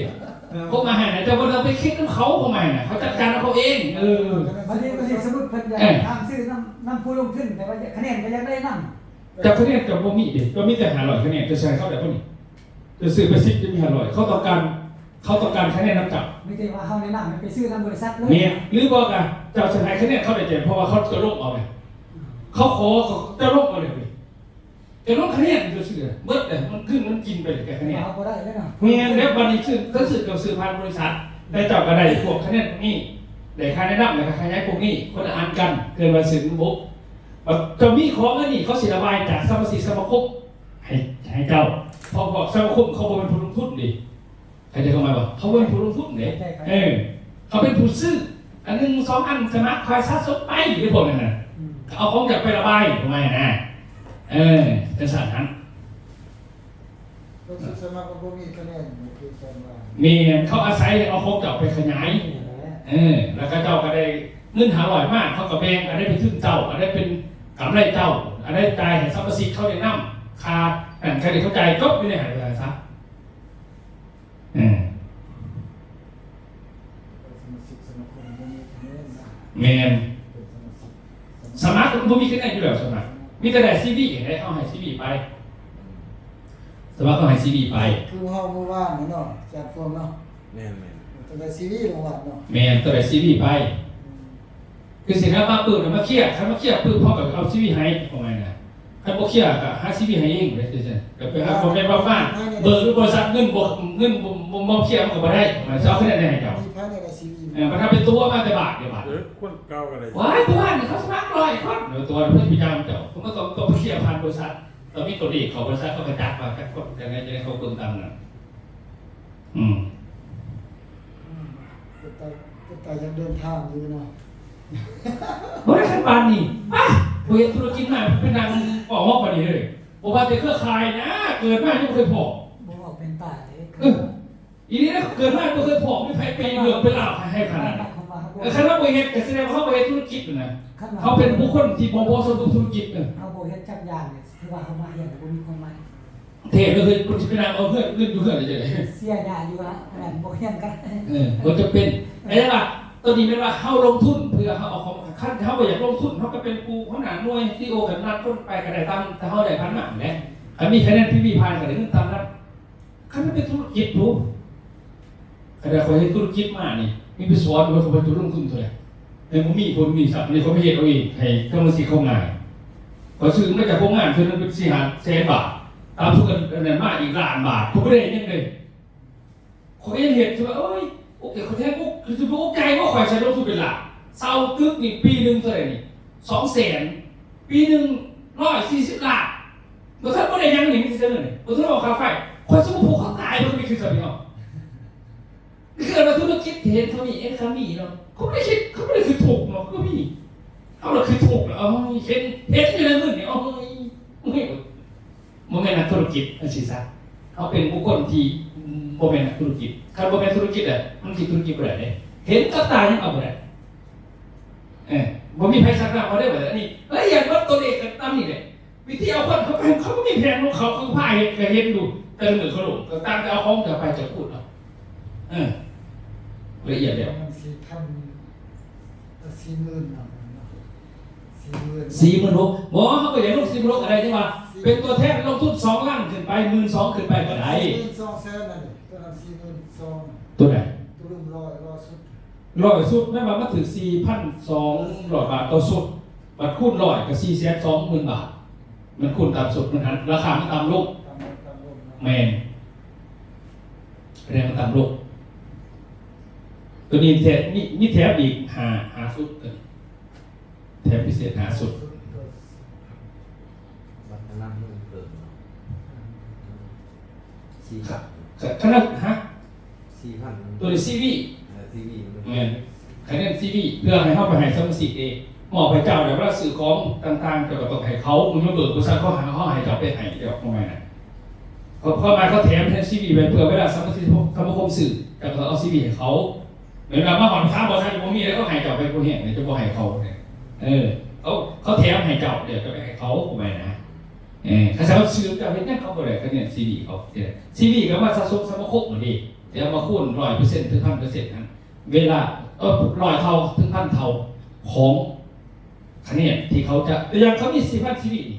ເອີ ເຂົາມາໃຫ້ນະ ເຈົ້າບໍ່ຕ້ອງໄປຄິດນຳເຂົາ ເຂົາມາໃຫ້ນະ ເຂົາຈັດການເອົາເອງ. ເອີ ບັດນີ້ ບັດນີ້ ສົມມຸດເພິ່ນຢາກ ເອີ ທາງຊື້ນຳ ນຳຜູ້ລົງທຶນ ແຕ່ວ່າຄະແນນກໍຢາກໄດ້ນຳ. ເຈົ້າຄະແນນເຈົ້າບໍ່ມີເດ້ ເຈົ້າມີແຕ່ຫ້າຮ້ອຍຄະແນນ ເຈົ້າຊິໃຫ້ເຂົາໄດ້ບໍ່ນີ້? ເຈົ້າຊື້ໄປສິບ ເຈົ້າມີຫ້າຮ້ອຍ ເຂົາຕ້ອງການ ເຂົາຕ້ອງການຄະແນນນຳເຈົ້າ. ມີແຕ່ວ່າເຮົາແນະນຳໃຫ້ໄປຊື້ນຳບໍລິສັດເລີຍ. ແມ່ນ ຫຼືບໍ່ກະເຈົ້າຊິໃຫ້ຄະແນນເຂົາໄດ້ແຕ່ ເພາະວ່າເຂົາຈະລົງເອົາແຫຼະ. ເຂົາຂໍ ເຂົາຈະລົງເອົາແຫຼະ. ຈະລົງຄະແນນເຈົ້າຊື້ເບິດແຫຼະ ມັນຂຶ້ນມັນກິນໄປແຕ່ຄະແນນ. ເຮົາບໍ່ໄດ້ເລີຍເນາະ. ແມ່ນແລ້ວ ບັດນີ້ຊື້ ກໍຊື້ ກໍຊື້ຜ່ານບໍລິສັດ ແຕ່ເຈົ້າກໍໄດ້ພວກຄະແນນພວກນີ້ ໄດ້ຄ່າແນະນຳ ແລ້ວກໍຄ່າຍ້າຍພວກນີ້ ຄົນລະອັນກັນ ເກີນວ່າຊື້ມັນບົກ. ບັດເຈົ້າມີຂອງອັນນີ້ ເຂົາຊິລະບາຍຈາກສະມາຊິກສະມາຄົມໃຫ້ ໃຫ້ເຈົ້າ ເພາະພວກສະມາຄົມເຂົາບໍ່ແມ່ນຜູ້ລົງທຶນເດ້. ເຂົ້າໃຈຄວາມໝາຍບໍ່? ເຂົາບໍ່ແມ່ນຜູ້ລົງທຶນເດ້. ເຂົ້າໃຈ ເຂົ້າໃຈ. ເອີ ເຂົາເປັນຜູ້ຊື້ ອັນໜຶ່ງສອງອັນ ສະໝັກ ຄອຍສະສົມໄປ ຫຼືພວກນັ້ນນະ. ອືມ ເອົາຂອງເຈົ້າໄປລະບາຍ ປະມານນັ້ນນະ. ເອີ ຈັ່ງຊັ້ນຫັ້ນ. ຜູ້ສະໝັກມັນບໍ່ມີຄະແນນ ຄືເພິ່ນວ່າ. ແມ່ນ ເຂົາອາໄສເອົາຂອງເຈົ້າໄປຂະຫຍາຍ. ແມ່ນແຫຼະ. ເອີ ແລ້ວເຂົາເຈົ້າກໍໄດ້ເງິນຫ້າຮ້ອຍມາ ເຂົາກໍແບ່ງ ອັນໃດເປັນທຶນເຈົ້າ ອັນໃດເປັນກຳໄລເຈົ້າ ອັນໃດຈ່າຍໃຫ້ສະມາຊິກເຂົາໄດ້ນຳ ຄ່ານັ້ນຄ່ານີ້ເຂົາຈ່າຍ ຈົບຢູ່ໃນຫັ້ນ ວ່າຊັ້ນຊະ. ເອີ ສະມາຊິກສະມາຄົມບໍ່ມີຄະແນນນະ. ແມ່ນ ເປັນສະມາຊິກ ສະໝັກມັນບໍ່ມີຄະແນນຢູ່ແລ້ວ ສະໝັກ ມີແຕ່ໄດ້ຊີວີເດ້ ເຮົາໃຫ້ຊີວີໄປ ສະໝັກເຮົາໃຫ້ຊີວີໄປ ຄືເຮົາເມື່ອວານນີ້ເນາະ ອາຈານພວງເນາະ. ແມ່ນໆ ຕ້ອງໄດ້ຊີວີເມື່ອວານເນາະ. ແມ່ນ ຕ້ອງໄດ້ຊີວີໄປ. ອືມ ຄືຊິນຳມາປຶບ ມາເຄຍ ຄັນມາເຄຍປຶບ ເຮົາກໍເອົາຊີວີໃຫ້ ປະມານນັ້ນນະ. ຄັນບໍ່ເຄຍກໍຫາຊີວີໃຫ້ເອງເດ້ ຈັ່ງຊັ້ນ. ກໍໄປຫາ ບໍ່ແມ່ນວ່າມາເບີກບໍລິສັດ ເງິນບໍ່ ເງິນບໍ່ ບໍ່ ບໍ່ເຄຍມັນກໍບໍ່ໄດ້ ມັນຊິເອົາຄະແນນໃດໃຫ້ເຈົ້າ? ມີພາຍໃນຊີວີ. ເອີ ບັດຖ້າໄປຕົວະມາແຕ່ບາດດຽວບາດ. ເອີ ຄົນເກົ່າກໍໄດ້. ວ້າຍ ຕົວະນີ້ເຂົາສະໝັກຮ້ອຍຄົນ ຕົວະເພິ່ນໄປຈ້າງເຈົ້າ ເພິ່ນກໍຕ້ອງ ຕ້ອງໄປເຄຍຜ່ານບໍລິສັດ ຕ້ອງມີຕົວເລກເຂົ້າບໍລິສັດ ເຂົາກໍຈັກວ່າຈັກຄົນ ຈັ່ງໃດ ຈັ່ງໃດ ເຂົາເບິ່ງຕາມນັ້ນ. ອືມ ອືມ ເປັນຕາ ເປັນຕາຢາກເດີນທາງຢູ່ເນາະ. ບໍ່ໄດ້ຄັນປານນີ້ ປະ ບໍ່ເຮັດທຸລະກິດມາ ໄປນັ່ງເວົ້າຮອບປານນີ້ເລີຍ. ບໍ່ວ່າແຕ່ເຄືອຂ່າຍນະ ເກີດມາຍັງບໍ່ເຄີຍພໍ້ ບໍ່ອອກເປັນຕາເດ້. ເອີ ອີ່ຫຼີນະ ເກີດມາບໍ່ເຄີຍພໍ້ ມີໃຜໄປເລື່ອງໄປລາວໃຫ້ຂະໜາດນັ້ນ. ເອີ ຄັນວ່າບໍ່ເຮັດ ກໍສະແດງວ່າເຮົາບໍ່ເຮັດທຸລະກິດນະ. ເຮົາເປັນບຸກຄົນທີ່ບໍ່ເໝາະສົມກັບທຸລະກິດ. ເອີ ເຮົາບໍ່ເຮັດຈັກຢ່າງນີ້ ຖືວ່າເຮົາມາຮຽນ ບໍ່ມີຄວາມໝາຍ. ແທ້ເລີຍ ເພິ່ນຊິໄປນັ່ງເອົາເຮືອນ ເງິນຢູ່ເຮືອນໄດ້ຈັ່ງໃດ? ເສຍຫຍ້າຢູ່ວ່າ ອັນນັ້ນບໍ່ຮຽນກັນ. ເອີ ບໍ່ຈຳເປັນ. ແຕ່ວ່າ ໂຕນີ້ແມ່ນວ່າເຮົາລົງທຶນເພື່ອເຮົາເອົາຂອງ ຄັນເຮົາບໍ່ຢາກລົງທຶນ ເຮົາກໍເປັນຜູ້ຫົວໜ້າໜ່ວຍ ຊີອີໂອ ກໍນັດຄົນໄປກໍໄດ້ຕາມ ຖ້າເຮົາໄດ້ພັນນະແຫຼະ. ຄັນມີຄະແນນພີວີຜ່ານກໍໄດ້ເງິນຕາມນັ້ນ. ຄັນມັນເປັນທຸລະກິດພຸ້ນ ຂະໜາດຂ້ອຍເຮັດທຸລະກິດມານີ້ ມີໄປສອນເພິ່ນ ເຂົາເຈົ້າລົງທຶນເທົ່າໃດ ແຕ່ບໍ່ມີຜົນມີສັບ ອັນນີ້ຂ້ອຍໄປເຮັດເອົາເອງ ໃຫ້ສະມາຊິກເຂົາງ່າຍ. ຂ້ອຍຊື້ມາຈາກໂຮງງານເທື່ອໜຶ່ງເປັນສີ່ຫ້າແສນບາດ ຕາມສຸດກໍອັນນັ້ນມາອີກລ້ານບາດ ຂ້ອຍບໍ່ໄດ້ຫຍັງເລີຍ. ຂ້ອຍຍັງເຮັດຄືວ່າ ໂອ້ຍ ອຸກໃຈ ຂ້ອຍແທ້ອຸກ ຄືຊິບໍ່ອຸກໃຈບໍ່ ຂ້ອຍໃຊ້ລົງທຶນເປັນລ້ານ ເຊົ່າຕຶກນີ້ປີໜຶ່ງເທົ່າໃດນີ້ ສອງແສນ ປີໜຶ່ງຮ້ອຍສີ່ສິບລ້ານ ບໍ່ທັນບໍ່ໄດ້ຫຍັງນີ້ ມີແຕ່ເງິນນີ້ ບໍ່ທັນອອກຄ່າໄຟ ຂ້ອຍຊິບໍ່ຜູກຄົວຕາຍ ເບິ່ງມີຄືຊະພີ່ນ້ອງ. ນີ້ຄືວ່າທຸລະກິດທີ່ເຫັນເທົ່ານີ້ ເອັນຄາມີເນາະ ເຂົາບໍ່ໄດ້ຄິດ ເຂົາບໍ່ໄດ້ຄິດຖືກເນາະ ຄືມີ ເຮົາລະຄິດຖືກລະ ເອົາເຫັນ ເຫັນຢູ່ໃນມື້ນີ້ ເອົາ ໂອ້ຍ ໂອ້ຍ ບໍ່ແມ່ນນັກທຸລະກິດ ຈັ່ງຊີ້ຊະ ເຮົາເປັນບຸກຄົນທີ່ບໍ່ແມ່ນນັກທຸລະກິດ ຄັນບໍ່ແມ່ນທຸລະກິດອະ ມັນຄິດທຸລະກິດບໍ່ໄດ້ເດ້ ເຫັນກັບຕາຍັງເອົາບໍ່ໄດ້. ເອີ ບໍ່ມີໃຜຊັກນຳເຮົາໄດ້ບັດນີ້ ລະອຽດເບິດ ຕົວເລກກໍຕາມນີ້ແຫຼະ. ວິທີເອົາຄົນເຂົ້າໄປ ເຂົາກໍມີແຜນຂອງເຂົາ ເຂົາກໍພາເຮັດ ກໍເຫັນຢູ່ ແຕ່ລະມື້ເຂົາລົງ ກໍຕ່າງແຕ່ເອົາຂອງເຈົ້າໄປ ເຈົ້າຂູດເອົາ ເອີ ລະອຽດແລ້ວ. ປະມານສີ່ພັນ ສີ່ໝື່ນເນາະ ສີ່ໝື່ນ ສີ່ໝື່ນຫົກ ບໍ່ ເຮົາບໍ່ຢາກລົງສີ່ໝື່ນຫົກກໍໄດ້ ຈັ່ງວ່າເປັນຕົວແທນລົງທຶນສອງລ້ານຂຶ້ນໄປ ໝື່ນສອງຂຶ້ນໄປກໍໄດ້ ສີ່ໝື່ນສອງແສນນັ້ນ ຕົວນັ້ນສີ່ໝື່ນສອງ ຕົວໃດ? ຕົວລຸ່ມຮ້ອຍ ຮ້ອຍຊຸດ ຮ້ອຍຊຸດ ແມ່ນວ່າມັນຖືກສີ່ພັນສອງຮ້ອຍບາດຕໍ່ຊຸດ ບາດຄູນຮ້ອຍກໍສີ່ແສນສອງໝື່ນບາດ ມັນຄູນຕາມຊຸດ ມັນຫັນ ລາຄາມັນຕ່ຳລົງ ຕ່ຳລົງ ຕ່ຳລົງເນາະ ແມ່ນ ແສດງວ່າຕ່ຳລົງ ຕົວນີ້ແຖມ ມີ ມີແຖມອີກຫ້າ ຫ້າຊຸດ ຕົວນີ້ ແຖມພິເສດຫ້າຊຸດ ບັດນະນຳເພີ່ມເຕີມເນາະ ສີ່ ຄັນ ຄັນ ຄັນ ຮະ ສີ່ພັນ ຕົວນີ້ຊີວີ ເອີ ຊີວີ ແມ່ນ ຄະແນນຊີວີ ເພື່ອໃຫ້ເຮົາໄປໃຫ້ສະມາຊິກເອງ ມອບໃຫ້ເຈົ້າ ແລ້ວເວລາຊື້ຂອງຕ່າງໆ ເຈົ້າກໍຕ້ອງໃຫ້ເຂົາ. ມັນບໍ່ເບີກ ບໍລິສັດເຂົາຫາ ເຮົາໃຫ້ເຈົ້າໄປໃຫ້ ເຈົ້າເອົາໄວ້ນະ. ເຂົາ ເຂົາໝາຍ ເຂົາແຖມແທນຊີວີໄວ້ ເພື່ອເວລາສະມາຊິກສະມາຄົມຊື້ ເຈົ້າກໍຕ້ອງເອົາຊີວີໃຫ້ເຂົາ. ແມ່ນວ່າມາຮອດຄາບໍລິສັດບໍ່ມີແລ້ວ ເຂົາໃຫ້ເຈົ້າໄປຜູ້ແຮງ ເຈົ້າບໍ່ໃຫ້ເຂົາ. ເອີ ເຂົາ ເຂົາແຖມໃຫ້ເຈົ້າ ດຽວເຈົ້າໄປໃຫ້ເຂົາ ເຂົາໝາຍນະ. ເອີ ຄັນເຂົາຊື້ ເຈົ້າເຮັດຫຍັງເຂົາບໍ່ໄດ້ ຄະແນນຊີວີເຂົາ. ຊີວີກໍມາສະສົມສະມາຄົມຫັ້ນເດ້ ແຕ່ວ່າມາຄູນຮ້ອຍເປີເຊັນ ເຖິງພັນເປີເຊັນຫັ້ນ ເວລາ ເອີ ຮ້ອຍເທົ່າເຖິງພັນເທົ່າຂອງຄະແນນທີ່ເຂົາຈະ ຕົວຢ່າງເຂົາມີສີ່ພັນຊີວີນີ້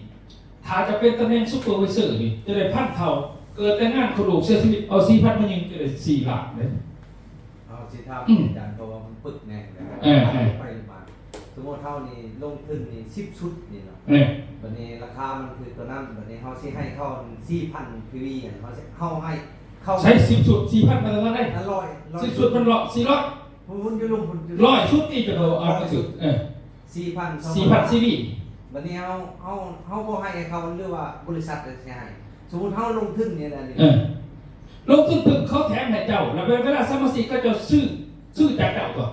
ຖ້າຈະເປັນຕຳແໜ່ງຊຸບເປີໄວເຊີນີ້ ຈະໄດ້ພັນເທົ່າ. ເກີດແຕ່ງງານ ຄອບຄົວເສຍຊີວິດ ເອົາສີ່ພັນມາຍິງ ຈະໄດ້ສີ່ລ້ານເດ້. ເຮົາຊິຖາມອາຈານ ເພາະວ່າມັນປຶກແນ່ນະ. ເອີ ເອີ ໄປມາ ສົມມຸດເຮົານີ້ລົງທຶນນີ້ສິບຊຸດນີ້ເນາະ. ເອີ ບັດນີ້ລາຄາມັນຄືຕົວນັ້ນ ບັດນີ້ເຮົາຊິໃຫ້ເຂົາສີ່ພັນພີວີ ເຮົາຊິ ເຮົາໃຫ້ເຂົາ ໃຊ້ສິບຊຸດ ສີ່ພັນ ມັນເທົ່າໃດ? ຮ້ອຍ ຮ້ອຍ ສິບຊຸດມັນຮ້ອຍ ສີ່ຮ້ອຍ ພຸ້ນຢູ່ລຸ່ມພຸ້ນ ຮ້ອຍຊຸດນີ້ຈະເອົາ ເອົາໄປຊື້ ເອີ ສີ່ພັນ ສີ່ພັນຊີວີ. ບັດນີ້ເຮົາ ເຮົາ ເຮົາບໍ່ໃຫ້ເຂົາ ຫຼືວ່າບໍລິສັດຊິໃຫ້? ສົມມຸດເຮົາລົງທຶນນີ້ແຫຼະນີ້ ເອີ ລົງທຶນປຶບ ເຂົາແຖມໃຫ້ເຈົ້າ ແລ້ວເວລາສະມາຊິກເຂົາເຈົ້າຊື້ ຊື້ຈາກເຈົ້າຕົວະ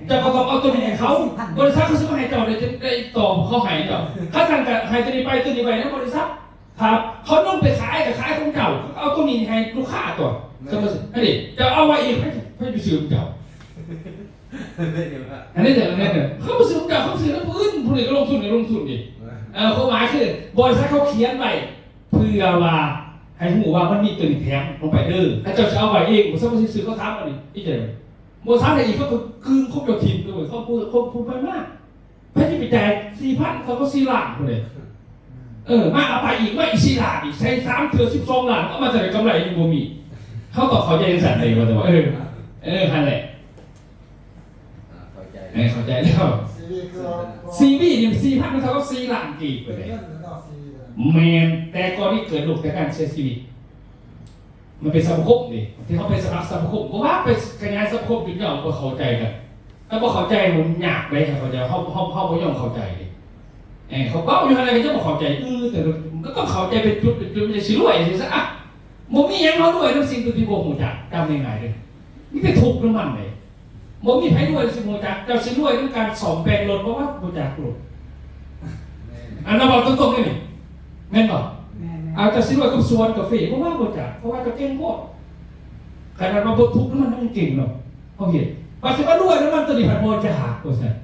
ເຈົ້າກໍຕ້ອງເອົາຕົວນີ້ໃຫ້ເຂົາ. ບໍລິສັດເຂົາຊິມາໃຫ້ເຈົ້າໄດ້ ໄດ້ຕໍ່ເຂົາໃຫ້ເຈົ້າ. ຄັນຊັ້ນກໍໃຫ້ຕົວນີ້ໄປ ຕົວນີ້ໄວ້ນຳບໍລິສັດ. ຖ້າເຂົານຳໄປຂາຍກໍຂາຍຂອງເຈົ້າ ເຂົາກໍເອົາຕົວນີ້ໃຫ້ລູກຄ້າຕົວະ. ແມ່ນ ອັນນີ້ເຈົ້າເອົາໄວ້ອີກ ໃຜ ໃຜໄປຊື້ນຳເຈົ້າ? ອັນນີ້ເຈົ້າ ອັນນີ້ເຈົ້າ ເຂົາບໍ່ຊື້ນຳເຈົ້າ ເຂົາຊື້ນຳຜູ້ອື່ນ ຜູ້ນີ້ກໍລົງທຶນ ກໍລົງທຶນອີກ. ເອີ ຄວາມໝາຍຄືບໍລິສັດເຂົາຂຽນໄວ້ ເພື່ອວ່າໃຫ້ຮູ້ວ່າມັນມີຕົວນີ້ແຖມລົງໄປເດີ. ຖ້າເຈົ້າຊິເອົາໄວ້ເອງ ບໍ່ສາມາດຊື້ ເຂົາຖາມອັນນີ້ອີກຈັ່ງໃດ? ບໍ່ສາມາດອີກ ເຂົາກໍກືນຂອງເຈົ້າຖິ້ມເດີ. ເຂົາຜູ້ ເຂົາຜູ້ໄປມາ ໃຜຊິໄປຈ່າຍສີ່ພັນ ເຂົາກໍສີ່ລ້ານພຸ້ນເດ້. ເອີ ມາເອົາໄປອີກ ມາອີກສີ່ລ້ານອີກ ໃຊ້ສາມເທື່ອສິບສອງລ້ານ ເອົາມາຈາກໃດ ກຳໄລຍັງບໍ່ມີ. ເຮົາຕ້ອງເຂົ້າໃຈຈັ່ງຊັ້ນເດ້ ວ່າແຕ່ວ່າ ເອີ ເອີ ຫັ້ນແຫຼະ. ອ່າ ເຂົ້າໃຈ ເອີ ເຂົ້າໃຈແລ້ວ. ຊີວີຄື ຊີວີນີ້ສີ່ພັນ ມັນເທົ່າກັບສີ່ລ້ານກີບເລີຍ. ເປັນເງິນເນາະ ຊີວີນະ. ແມ່ນ ແຕ່ກໍນີ້ເກີດລູກແຕ່ການເສຍຊີວິດ ມັນເປັນສະມາຄົມເດ້ ທີ່ເຮົາໄປສະໝັກສະມາຄົມ ບໍ່ວ່າໄປຂະຫຍາຍສະມາຄົມຈົນຍາວ ບໍ່ເຂົ້າໃຈກັນ. ຖ້າບໍ່ເຂົ້າໃຈມັນຍາກເດ້ ເຂົ້າໃຈ ເຮົາ ເຮົາ ເຮົາບໍ່ຍອມເຂົ້າໃຈເດ້. ເອີ ເຂົາເວົ້າຢູ່ຫັ້ນແຫຼະ ກໍຍັງບໍ່ເຂົ້າໃຈ. ເອີ ແຕ່ມັນກໍຕ້ອງເຂົ້າໃຈເປັນຈຸດເປັນຈຸດ ມັນຈັ່ງຊິລວຍຊິຊະ. ອ່ະ ບໍ່ມີຫຍັງເຮົາລວຍນຳສິ່ງທີ່ບໍ່ຮູ້ຈັກ ຈຳງ່າຍໆເດີ. ມີແຕ່ທຸກນຳມັນເດ້. ບໍ່ມີໃຜລວຍຊິຮູ້ຈັກ. ເຈົ້າຊິລວຍນຳການສ້ອມແປງລົດ ບໍ່ວ່າບໍ່ຈັກໂລດ. ແມ່ນ ອັນນັ້ນເວົ້າຕົງໆເດ້ນີ້ ແມ່ນບໍ່? ແມ່ນໆ. ອາ ເຈົ້າຊິລວຍກັບສວນກາເຟ ບໍ່ວ່າບໍ່ຈັກ ເພາະວ່າເຈົ້າເກັ່ງໂພດ. ຂະໜາດວ່າບໍ່ທຸກນຳມັນຍັງເກັ່ງເນາະ ເຮົາເຫັນ. ວ່າຊິມາລວຍນຳມັນ ໂຕນີ້ພັດບໍ່ຈັກ ວ່າຊັ້ນ.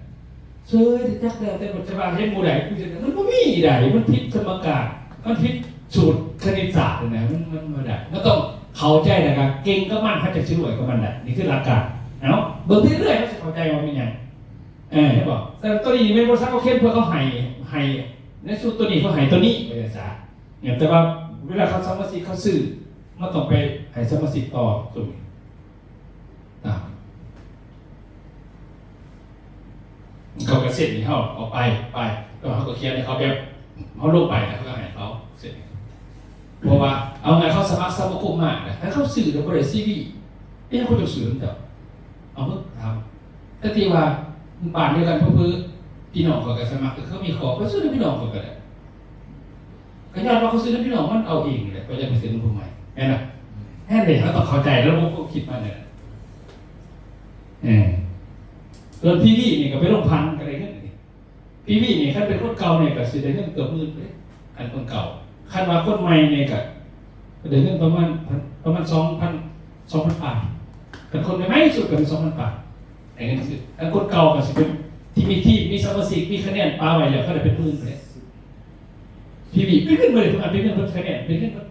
ເຊີຍ ຈັກແລ້ວແຕ່ ມັນຈະວ່າເຫັນໝູ່ໃດ ມັນບໍ່ມີໃດ. ມັນຜິດສະມະການ ມັນຜິດສູດຄະນິດສາດນະ. ມັນ ມັນບໍ່ໄດ້. ມັນຕ້ອງເຂົ້າໃຈ ແລ້ວກໍເກັ່ງກັບມັນ ເຮົາຈຶ່ງຊິລວຍກັບມັນໄດ້. ນີ້ຄືຫຼັກການ. ເອົ້າ ເບິ່ງໄປເລື້ອຍ ເຮົາຊິເຂົ້າໃຈວ່າແມ່ນຫຍັງ. ເອີ ເຫັນບໍ່? ແຕ່ຕົວນີ້ແມ່ນບໍລິສັດເຂົາຂຽນ ເພື່ອເຂົາໃຫ້ ໃຫ້ໃນຊຸດຕົວນີ້ ເຂົາໃຫ້ຕົວນີ້ ວ່າຊັ້ນຊະ. ແຕ່ວ່າເວລາເຂົາສະມາຊິກເຂົາຊື້ ມັນຕ້ອງໄປໃຫ້ສະມາຊິກຕໍ່ຊຸດນີ້. ອ່າ ເຂົາກໍເຊັນໃຫ້ເຮົາເອົາໄປ ໄປ ແລ້ວເຮົາກໍຂຽນໃຫ້ເຂົາ ແບບເຮົາລົງໄປ ແລ້ວເຂົາກໍໃຫ້ເຮົາເຊັນ. ເພາະວ່າເອົາໄງ ເຂົາສະໝັກສະມາຄົມມານະ ຖ້າເຂົາຊື້ແລ້ວບໍ່ໄດ້ຊີວີ ເອີ ເຂົາຈະຊື້ນຳເຈົ້າ. ເອົາເບິ່ງ ຖາມ ແຕ່ທີ່ວ່າບ້ານດຽວກັນ ເຜື່ອໆ ພີ່ນ້ອງຂ້ອຍກໍສະໝັກ ກໍຄືມີຄອບ ຂ້ອຍຊື້ນຳພີ່ນ້ອງຂ້ອຍກໍໄດ້. ກໍຍ້ອນວ່າເຂົາຊື້ນຳພີ່ນ້ອງມັນເອົາເອງນີ້ແຫຼະ ກໍຢາກໄປເຊັນນຳຜູ້ໃໝ່ ແມ່ນບໍ່? ແມ່ນເດ້ ເຮົາຕ້ອງເຂົ້າໃຈລະບົບຄວາມຄິດມັນນັ້ນແຫຼະ. ເອີ ສ່ວນພີວີນີ້ກໍໄປລົງພັນກໍໄດ້ເງິນນີ້. ພີວີນີ້ ຄັນເປັນຄົນເກົ່ານີ້ກໍຊິໄດ້ເງິນເກືອບໝື່ນເດ້ ຄັນຄົນເກົ່າ. ຄັນວ່າຄົນໃໝ່ນີ້ກໍໄດ້ເງິນປະມານ ປະມານສອງພັນ ສອງພັນປາຍ. ຄັນຄົນໃໝ່ໆສຸດກໍມີສອງພັນປາຍ ໄດ້ເງິນຊື່. ຄັນຄົນເກົ່າກໍຊິເປັນທີ່ມີທີມ ມີສະມາຊິກ ມີຄະແນນປະໄວ້ແລ້ວ ເຂົາໄດ້ເປັນໝື່ນເດ້. ພີວີເປັນເງິນເບິດ ເປັນເງິນເບິດ ຄະແນນເປັນເງິນເບິດ.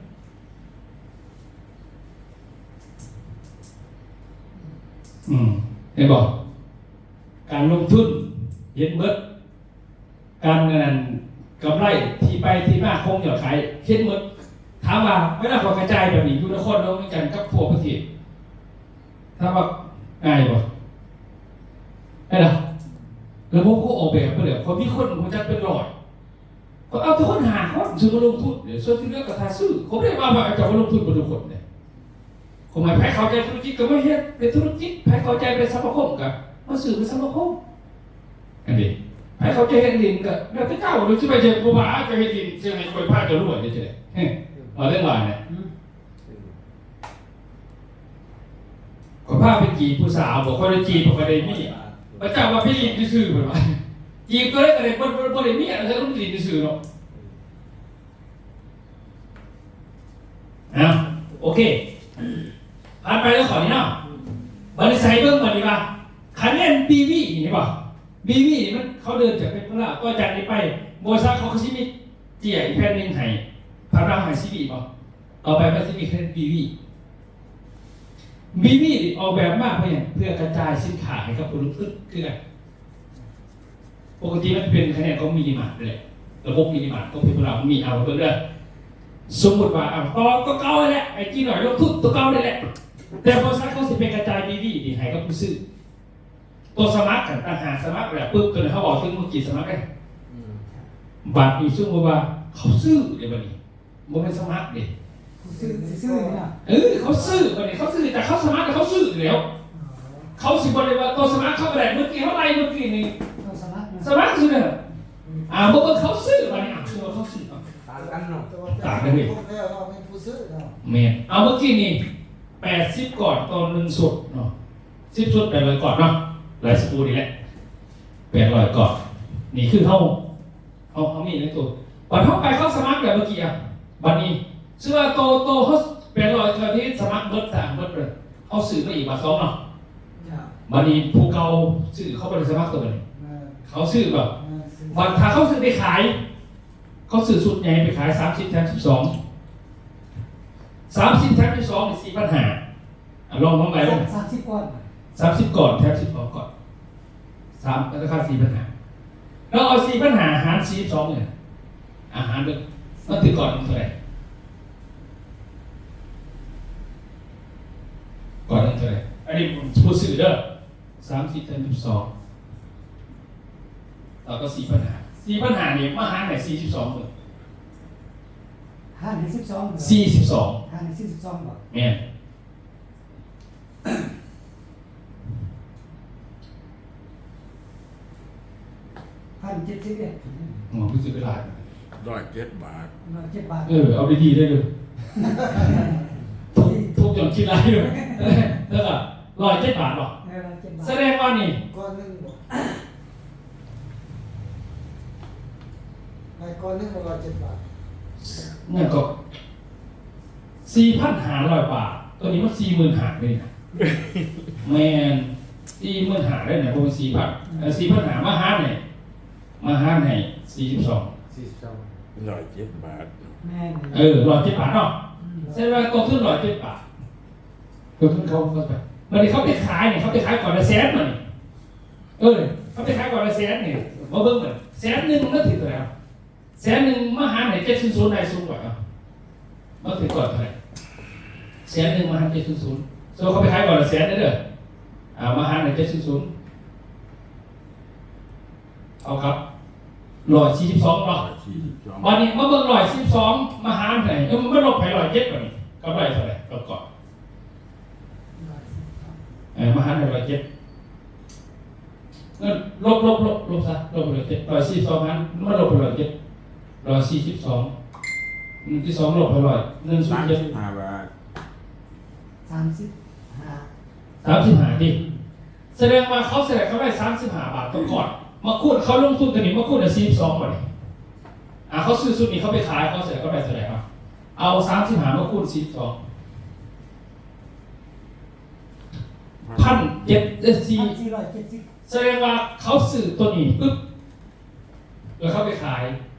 ອືມ ເຫັນບໍ່? ການລົງທຶນເຮັດເບິດ ການ ອັນນັ້ນ ກຳໄລທີ່ໄປທີ່ມາຂອງຍອດຂາຍເຮັດເບິດ. ຖາມວ່າເວລາຂ້ອຍກະຈາຍແບບນີ້ຢູ່ນະຄອນຫຼວງວຽງຈັນກັບທົ່ວປະເທດ ຖາມວ່າງ່າຍບໍ່? ເຫັນບໍ່? ລະບົບເຂົາອອກແບບມາແລ້ວ ເຂົາມີຄົນຮູ້ຈັກເປັນຮ້ອຍ. ຂ້ອຍເອົາແຕ່ຄົນຫ້າຄົນ ຊື້ມາລົງທຶນເດ້ ສ່ວນທີ່ເຫຼືອກໍຖ້າຊື້. ຂ້ອຍບໍ່ໄດ້ວ່າ ວ່າເຈົ້າມາລົງທຶນເບິດທຸກຄົນເດ້. ຄວາມໝາຍ ໃຜເຂົ້າໃຈທຸລະກິດກໍມາເຮັດເປັນທຸລະກິດ, ໃຜເຂົ້າໃຈເປັນສະມາຄົມກໍມາຊື້ເປັນສະມາຄົມ. ອັນນີ້ ໃຜເຂົ້າໃຈເຮັດຫຼິ້ນກໍແລ້ວແຕ່ເຈົ້າ, ຫຼືຊິໄປເຮັດບໍ່ວ່າ, ເຈົ້າເຮັດຫຼິ້ນຊິໃຫ້ຂ້ອຍພາເຈົ້າລວຍໄດ້ຈັ່ງໃດ? ເອີ ວ່າເລື່ອງຫຼາຍນະ. ອືມ ຂ້ອຍພາໄປຈີບຜູ້ສາວບໍ? ຂ້ອຍໄດ້ຈີບ ຂ້ອຍໄດ້ເມຍ. ພະເຈົ້າວ່າໄປຫຼິ້ນຊື່ໆ ເພິ່ນວ່າ. ກີບໂຕໃດກໍໄດ້ ບໍ່ ບໍ່ ບໍ່ໄດ້ມີອາໄລ ລົງດິນຊື່ໆເນາະ. ເອົາ ໂອເຄ ຜ່ານໄປເລື່ອງຂໍ້ນີ້ເນາະ. ບັດນີ້ໃສ່ເບິ່ງບັດນີ້ວ່າ ຄະແນນບີວີນີ້ ເຫັນບໍ່? ບີວີນີ້ມັນ ເຂົາເດີນຈາກເປັນພາລາ ຕໍ່ຈາກນີ້ໄປ ບໍລິສັດເຂົາກໍຊິມີເຈ້ຍອີກແຜ່ນໜຶ່ງໃຫ້ ຜ່ານມາໃຫ້ຊີວີບໍ່? ຕໍ່ໄປມັນຊິມີຄະແນນບີວີ. ບີວີນີ້ອອກແບບມາເພື່ອຫຍັງ? ເພື່ອກະຈາຍສິນຄ້າໃຫ້ກັບຜູ້ລົງທຶນຄືກັນ. ປົກກະຕິມັນເປັນຄະແນນຂອງມິນິມາດນີ້ແຫຼະ ລະບົບມິນິມາດຂອງເປັນພາລາມັນມີ. ເອົາ ເບິ່ງເດີ ສົມມຸດວ່າ ເອົາ ຕໍ່ຕົວເກົ່ານີ້ແຫຼະ ໄອ້ຈີນ້ອຍລົງທຶນຕົວເກົ່ານີ້ແຫຼະ ແຕ່ບໍລິສັດເຂົາຊິໄປກະຈາຍບີວີນີ້ໃຫ້ກັບຜູ້ຊື້. ຕົວສະໝັກຫັ້ນ ຕ່າງຫາກສະໝັກແລ້ວປຶບ ຕົວນີ້ເຮົາເວົ້າເຖິງເມື່ອກີ້ສະໝັກເດ້. ອືມ ບາດນີ້ສົມມຸດວ່າເຂົາຊື້ເດ້ ບາດນີ້ບໍ່ແມ່ນສະໝັກເດ້ ຜູ້ຊື້ ຊື້ນີ້ນະ. ເອີ ເຂົາຊື້ ບາດນີ້ເຂົາຊື້ ແຕ່ເຂົາສະໝັກ ເຂົາຊື້ແລ້ວ. ອໍ ເຂົາຊິບໍ່ໄດ້ວ່າຕົວສະໝັກເຂົາກໍໄດ້. ເມື່ອກີ້ເຮົາໄລ່ເມື່ອກີ້ນີ້ ຕົວສະໝັກນະ ສະໝັກຊື່ເດີ. ອືມ ອ່າ ບໍ່ເບິ່ງເຂົາຊື້ ບາດນີ້ ອ່າ ເຂົາຊື້ ເຂົາຊື້ ຕ່າງກັນເນາະ ຕ່າງກັນເລີຍ. ຄົບແລ້ວເນາະ ແມ່ນຜູ້ຊື້ເນາະ. ແມ່ນ. ເອົາ ເມື່ອກີ້ນີ້ ແປດສິບກ້ອນຕໍ່ໜຶ່ງຊຸດເນາະ ສິບຊຸດ ແປດຮ້ອຍກ້ອນເນາະ ຫຼາຍສະກູນີ້ແຫຼະ ແປດຮ້ອຍກ້ອນ. ນີ້ຄືເຮົາ ເຮົາ ເຮົາມີໃນໂຕ ບັດເຮົາໄປເຂົ້າສະໝັກແລ້ວເມື່ອກີ້ອະ ບັດນີ້ຊື່ວ່າໂຕ ໂຕເຮົາ ແປດຮ້ອຍ ເທື່ອທີ່ສະໝັກເບິດ ສ້າງເບິດເລີຍ ເຮົາຊື້ມາອີກບາດສອງເນາະ. ຈ້າ ບັດນີ້ຜູ້ເກົ່າຊື້ ເຂົາບໍ່ໄດ້ສະໝັກໂຕບັດນີ້ ແມ່ນ ເຂົາຊື້ບໍ່? ແມ່ນ ຊື້. ບັດຖ້າເຂົາຊື້ໄປຂາຍ ເຂົາຊື້ຊຸດໃຫຍ່ໄປຂາຍ ສາມສິບແຖມສິບສອງ ສາມສິບແຖມສິບສອງນີ້ ສີ່ພັນຫ້າ. ອ່ະ ລອງ ລອງໄລ່ເບິ່ງ ສາມສິບກ້ອນ ສາມສິບກ້ອນ ແຖມສິບສອງກ້ອນ ສາມ ລາຄາສີ່ພັນຫ້າ. ລອງເອົາສີ່ພັນຫ້າຫານສີ່ສິບສອງເລີຍ ອາ ຫານເບິ່ງ ມັນຖືກກ້ອນໜຶ່ງເທົ່າໃດ? ກ້ອນໜຶ່ງເທົ່າໃດ? ອັນນີ້ຜູ້ຊື້ເດີ ສາມສິບແຖມສິບສອງ ເທົ່າກັບສີ່ພັນຫ້າ. ສີ່ພັນຫ້ານີ້ມາຫານໃຫ້ສີ່ສິບສອງເບິ່ງ ຫານໃຫ້ສິບສອງ ສີ່ສິບສອງ ຫານໃຫ້ສີ່ສິບສອງບໍ? ແມ່ນ. ພັນເຈັດສິບເອັດ ໂອ້ ຄືຊິເປັນຫຼາຍ ຮ້ອຍເຈັດບາດ ຮ້ອຍເຈັດບາດ. ເອີ ເອົາດີໆເດີ ທຸກ ທຸກຈົນຄິດຫຼາຍຢູ່ ແລ້ວກໍຮ້ອຍເຈັດບາດບໍ? ເອີ ຮ້ອຍເຈັດບາດ. ສະແດງວ່ານີ້ ກ້ອນໜຶ່ງບໍ? ໃນກ້ອນໜຶ່ງມັນຮ້ອຍເຈັດບາດ ນັ້ນກໍສີ່ພັນຫ້າຮ້ອຍບາດ ໂຕນີ້ມັນສີ່ໝື່ນຫ້າເດ້ນະ. ແມ່ນ ສີ່ໝື່ນຫ້າເດ້ນະ ບໍ່ແມ່ນສີ່ພັນ. ເອີ ສີ່ພັນຫ້າມາຫານໃຫ້ ມາຫານໃຫ້ສີ່ສິບສອງ ສີ່ສິບສອງ ຮ້ອຍເຈັດບາດ. ແມ່ນ ເອີ ຮ້ອຍເຈັດບາດເນາະ. ອືມ ແສດງວ່າຕ້ອງທຶນຮ້ອຍເຈັດບາດ ຕົ້ນທຶນເຂົາ ເຂົາໄປ ບັດນີ້ເຂົາໄປຂາຍນີ້ ເຂົາໄປຂາຍກ້ອນລະແສນ ບັດນີ້ ເອີ ເຂົາໄປຂາຍກ້ອນລະແສນນີ້ ມາເບິ່ງເດີ ແສນໜຶ່ງມັນຖືກເທົ່າໃດ? ແສນໜຶ່ງມາຫານໃຫ້ເຈັດສູນສູນ ໄດ້ສູງກວ່າ ມັນຖືກກ້ອນເທົ່າໃດ? ແສນໜຶ່ງມາຫານເຈັດສູນສູນ ສົມມຸດເຂົາໄປຂາຍກ້ອນລະແສນເດີ ອ່າ ມາຫານໃຫ້ເຈັດສູນສູນ ເທົ່າກັບຮ້ອຍສີ່ສິບສອງເນາະ. ຮ້ອຍສີ່ສິບສອງ ບັດນີ້ມາເບິ່ງຮ້ອຍສີ່ສິບສອງມາຫານໃຫ້ ເອີ ມັນລົບໃຫ້ຮ້ອຍເຈັດ ບັດນີ້ກຳໄລເທົ່າໃດ? ລົບກ່ອນ ເອີ ມາຫານໃຫ້ຮ້ອຍເຈັດ ເອີ ລົບ ລົບ ລົບ ລົບຊະ ລົບໃຫ້ຮ້ອຍເຈັດ ຮ້ອຍສີ່ສິບສອງຫານ ມັນລົບໃຫ້ຮ້ອຍເຈັດ ຮ້ອຍສີ່ສິບສອງ ໜຶ່ງທີ່ສອງລົບໃຫ້ຮ້ອຍ ໜຶ່ງສູນເຈັດ ສາມສິບຫ້າບາດ ສາມສິບຫ້າ ສາມສິບຫ້າຕິ. ສະແດງວ່າເຂົາຊິໄດ້ກຳໄລສາມສິບຫ້າບາດຕໍ່ກ້ອນ ມາຄູນ ເຂົາລົງທຶນຕົວນີ້ມາຄູນໃຫ້ສີ່ສິບສອງ ບາດນີ້ ອ່າ ເຂົາຊື້ຊຸດນີ້ເຂົາໄປຂາຍ ເຂົາຊິໄດ້ກຳໄລເທົ່າໃດ? ເອົາ ເອົາສາມສິບຫ້າມາຄູນສີ່ສິບສອງ ພັນເຈັດ ເອີ ສີ່ ພັນສີ່ຮ້ອຍເຈັດສິບ. ສະແດງວ່າເຂົາຊື້ຕົວນີ້ປຶບ ແລ້ວເຂົາໄປຂາຍ